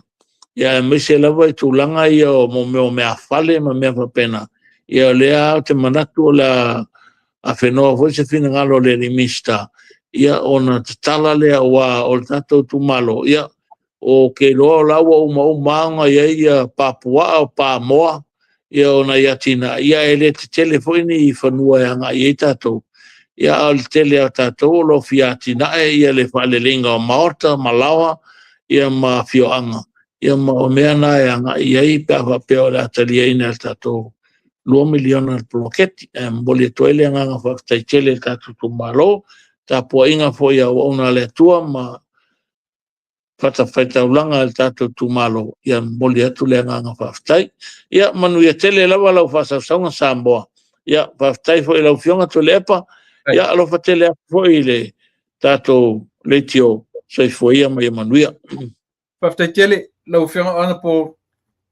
Speaker 2: ia aemaise lava i tulaga ia o mea o meaafale ma mea faapena, ia o lea ou te manatu o le a afenoa foi se finagalo o le alii Minisita, ia ona tatala lea aua o le tatou itumalo, ia ou te iloa o la ua umauma lava ona i ai ia papuaa o pamoa, ia o nai atinae, ia e le tetele foi ni fanua e agai i ai tatou, ia a o le tele lava o tatou o lo o fia atinae ia le faaleleiga o maota ma laoa ia ma afioaga, ia ma o mea na e agai i ai pe a faapea o le a taliaina e le tatou $2 miliona le poloketi. Ae momoli atu ai le agaga faafetai tele i le tatou itumalo, tapuaiga foi a auauna a le Atua ma fatafaitaulaga i le tatou itumalo, ia momoli atu le agaga faafetai. Ia manuia tele lava lau faasausauga Samoa. Ia faafetai foi i lau Afioga Tuilaepa. Ia alofa tele atu foi i le tatou leitio. Soifua ia ma ia manuia.
Speaker 1: Faafetai tele lau Afioga Honourable,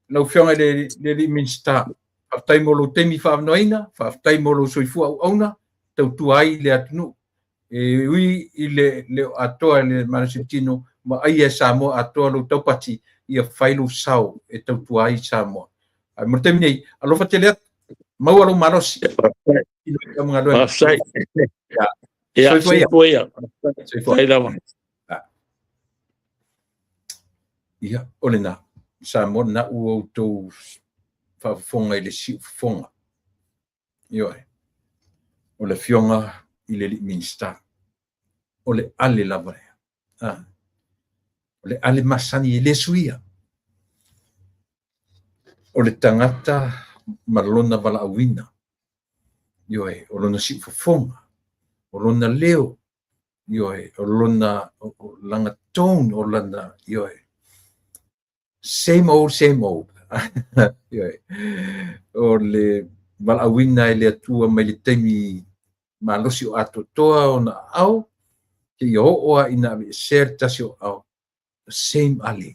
Speaker 1: lau Afioga i le alii Minisita. Faafetai mo lou taimi faaavanoaina, faafetai mo lou soifua auauna, tautua ai i le atunuu. E ui i le leo atoa i le malosi tino, ma aia e Samoa atoa lou taupati, ia fai lou sao e tautua ai Samoa. Ae mo le taimi nei, alofa tele atu, maua lou malosi.
Speaker 2: Faafetai. Ia, soifua ia. Soifua lava.
Speaker 1: Ia, o lena, Samoa lena ua outou faafofoga i le siufofoga. Ioe, o le Afioga i le alii Minisita, o le ale lava lea. Ah, o le ale masani e le suia. O le tagata ma lona valaauina. Ioe, o lona siufofoga, o lona leo, ioe, o lona o lana tone, o lana, ioe, same old, same old. Ioe, o le valaauina e le Atua mai le taimi malosi o atoatoa ona aao seia oo lava ina aveesea le tasi o aao, the same Ale.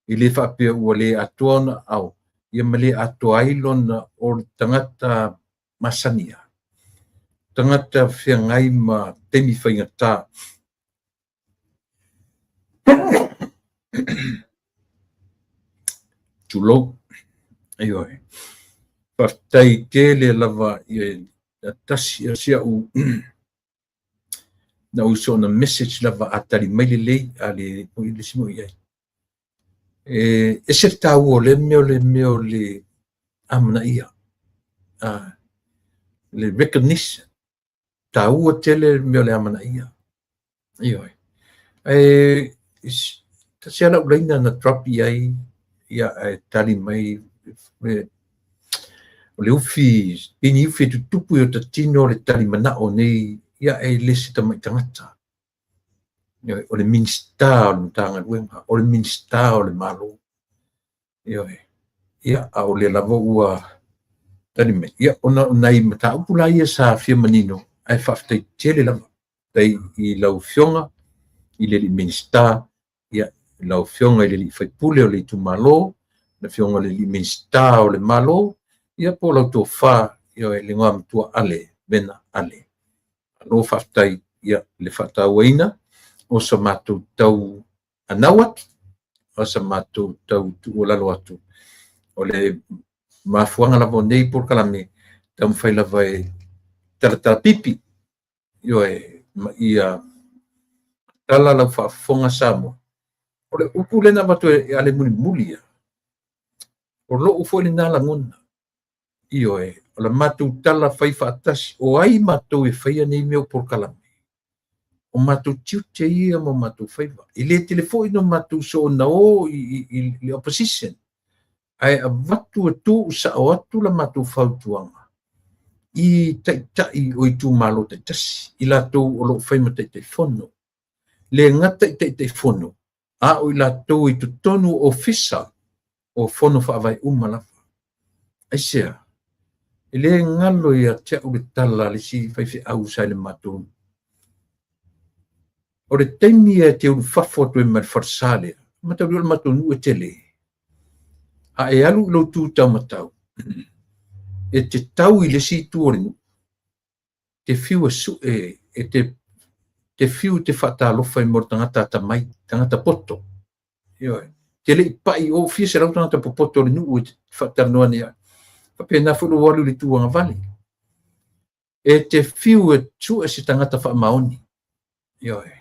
Speaker 1: E le faapea ua le atoa ona aao ia ma le atoa ai lona o le tagata masani lava, tagata feagai ma taimi faigata. Tulou. Ioe. Faafetai tele lava i tasi si au na ou soona message lava a tali mai lelei a le le isi mo i ai. E ese le taua o lea mea o le mea o le amanaia. Le recognition. Taua tele le mea o le amanaia. Ioe. Ae tasi lava lau laina na drop i ai, ia ae tali mai o le ufi, pei ni ufi e tutupu i o ta tino le tali manao nei, ia e le se tamai tagata. Ioe, o le Minisita o le Matagaluega, o le Minisita o le Malo. Ioe. Ia, a o lea lava ua tali mai. Ia, ona o nai mataupu la ia sa fia manino, ae faafetai tele lava. Faafetai i lau Afioga i le alii Minisita, ia, i lau Afioga i le alii Faipule o le itumalo, le Afioga i le alii Minisita o le Malo, ia po o lau tofa, ioe, le Igoamatua Ale Vena Ale. Malo faafetai, ia, le faatauaina o sa matou tau anau atu, o sa matou tau tuualalo atu. O le mafuaaga lava o nei polokalame, taumafai lava e talatalapipi, ioe, ma ia tala lau faafofoga Samoa. O le upu lea na avatu e Ale mulimuli ia, o lou foi lena lagona. Ioe, o la matou tala fai faatasi, o ai matou e faia nei mea o polokalame? O matou tiute ia ma o matou faiva. E le tele foi no matou soona o i le opposition, ae avatu e tuusao atu la matou fautuaga i taitai o itumalo taitasi, i latou o lo o fai ma Taitaifono. Le gata i Taitaifono, a o i latou i totonu o ofisa o fono faavae uma lava. Aisea? E le galo ia te au le tala a le isi faifeau sa i le matou. O le taimi e te ulufafo atu ai ma le falesa lea, mataulia o le matou nuu e tele. A e alu i lou tu taumatau, e te tau i le isi itu o le nuu, te fiu e sue, e te fiu te faatalofa i mo le tagata atamai, tagata poto. Ioe. Te le i pai o fia selau tagata popoto o le nuu e te faatalanoa nei ai. Faapena foi lou alu i le itu agavale. E te fiu e sue se tagata faamaoni. Ioe.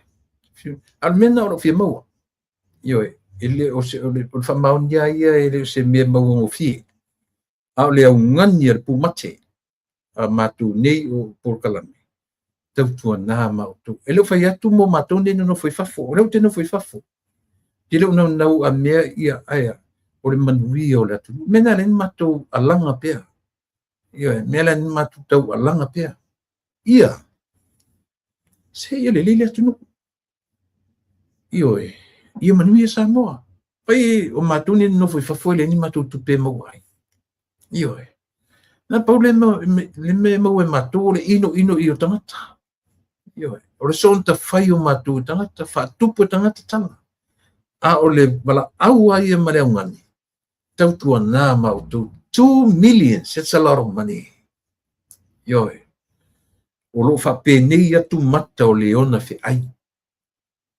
Speaker 1: A o le mea lena o lou fia maua. Ioe. E le o se, o le faamaoni lava ia e le o se mea mauagofie. A o le augani a le pumate a matou nei o polokalame, tautuana ma outou. E le o fai atu mo matou nei nonofo i fafo. O lea ou te nofo i fafo. Te le o naunau a mea ia aea o le manuia o le atunuu. Mea na le matou alaga pea. Ioe, mea la ni matou tau alaga pea. Ia, se ia lelei le atunuu. Ioe, ia manuia Samoa. Fai o matou nei nonofo i fafo e leai ni matou tupe e maua ai. Ioe. Na pau le mea e maua e matou o le inoino i o tagata. Ioe. O le soona fai o matou e tagata, faatupu e tagata tala. A o le valaau lava ia ma le augani, tautuana ma outou. 2 million, that's a lot of money. Ioe. O lo o faapenei atu mata o leona feai.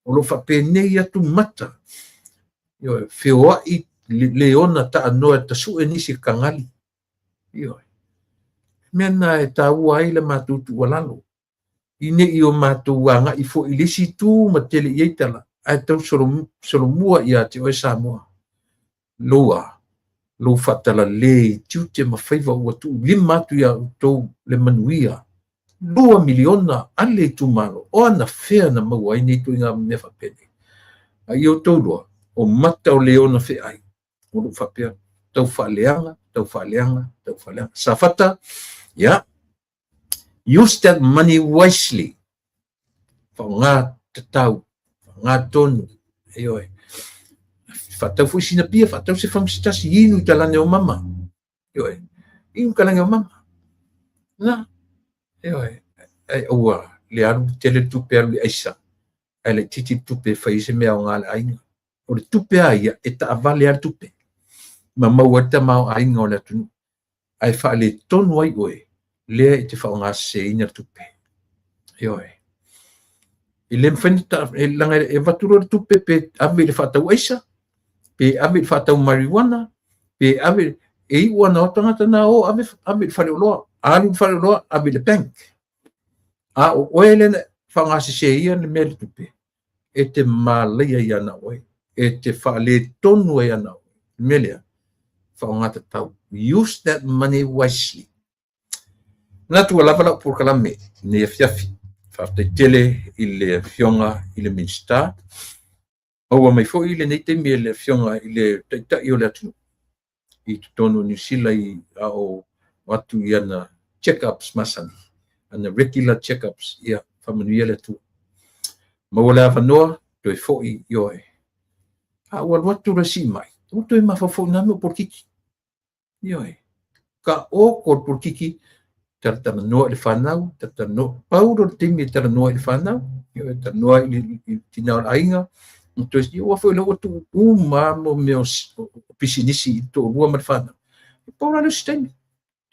Speaker 1: O lo o faapenei atu mata. Ioe, feoai leona taanoa e tasue nisi e kagali. Ioe. Mea na e taua ai le matou tuualalo. I ne i o matou agai foi i le isi itu ma tele i ai tala, ae tau solomua ia te oe Samoa. Loua, lou faatalale i tiute ma faiva ua tuulima atu ia outou le manuia. 2 miliona a le itumalo, o ana fea na maua ai nei ituaiga mea faapenei. A ia outou loa, o mata o leona feai, o lou faapea, tau faaleaga, tau faaleaga, tau faaleaga. Safata, ia, use that money wisely. Faaaoga tatau, faaaoga tonu. Ioe. Faatau foi sina pia, faatau se fagu se tasi, inu i talane o mama. Ioe. Inu i talane o mama. Na. Ioe, ai aua le alu tele le tupe alu i aisa, ae laitiiti le tupe e fai ai se mea aoga a le aiga. O le tupe lava ia, e taavale lava le tupe ma maua ai le tamaoaiga o le atunuu, ae faaletonu ai oe lea e te faaaogaseseina le tupe. Ioe. E le mafai ona leaga e avatu loa le tupe pe ave i le faatau aisa, pe ave i le faatau marijuana, pe ave e iu lava ina o atu tagata na o ave, ave i le faleoloa, alu i le faleoloa, ave i le bank. A o oe lea na faaaogaseseina le mea i le tupe, e te malaia ia na oe, e te faaletonu ai ia na oe. O le mea lea, faaaoga tatau. Use that money wisely. Manatu ua lava lau polokalame i lenei afiafi. Faafetai tele i le Afioga i le Minisita. Maua mai foi lenei taimi e le Afioga i le Taitai o le atunuu i totonu o Niu Sila i a o atu i ana check-ups masani, ana regular check-ups, ia faamanuia le Atua. Maua le avanoa, toe foi, ioe. A ua alu atu le sii mai, ua toe mafaufau i nā mea o polokiki. Ioe. Ka oko le polokiki, talatalanoa i le fanau, talatalanoa. Pau lea o le taimi e talanoa i le fanau, ioe, talanoa i le tina o le aiga, ma toe aua foi lea ua tuu uma lava mea o pisinisi i le toalua ma le fanau. E pau la lea o si taimi.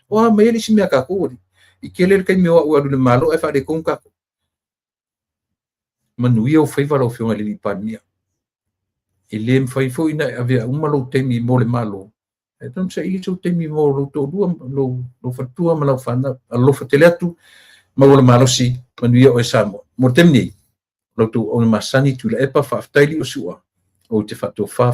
Speaker 1: O a mai ai le isi mea a tatou alii. I tele le taimi o au e alu i le Malo ae faaletonu tatou. Manuia ou faiva lau Afioga i le Palemia. E le mafai foi ona e avea uma lou taimi mo le Malo, ae tatau ona saili sou taimi mo lou toalua, lou faletua ma lau fanau. Alofa tele atu, maua le malosi, manuia oe Samoa. Mo le taimi nei, o la outou auauna masani Tuilaepa, faafetai Liosua, ou te faatofa.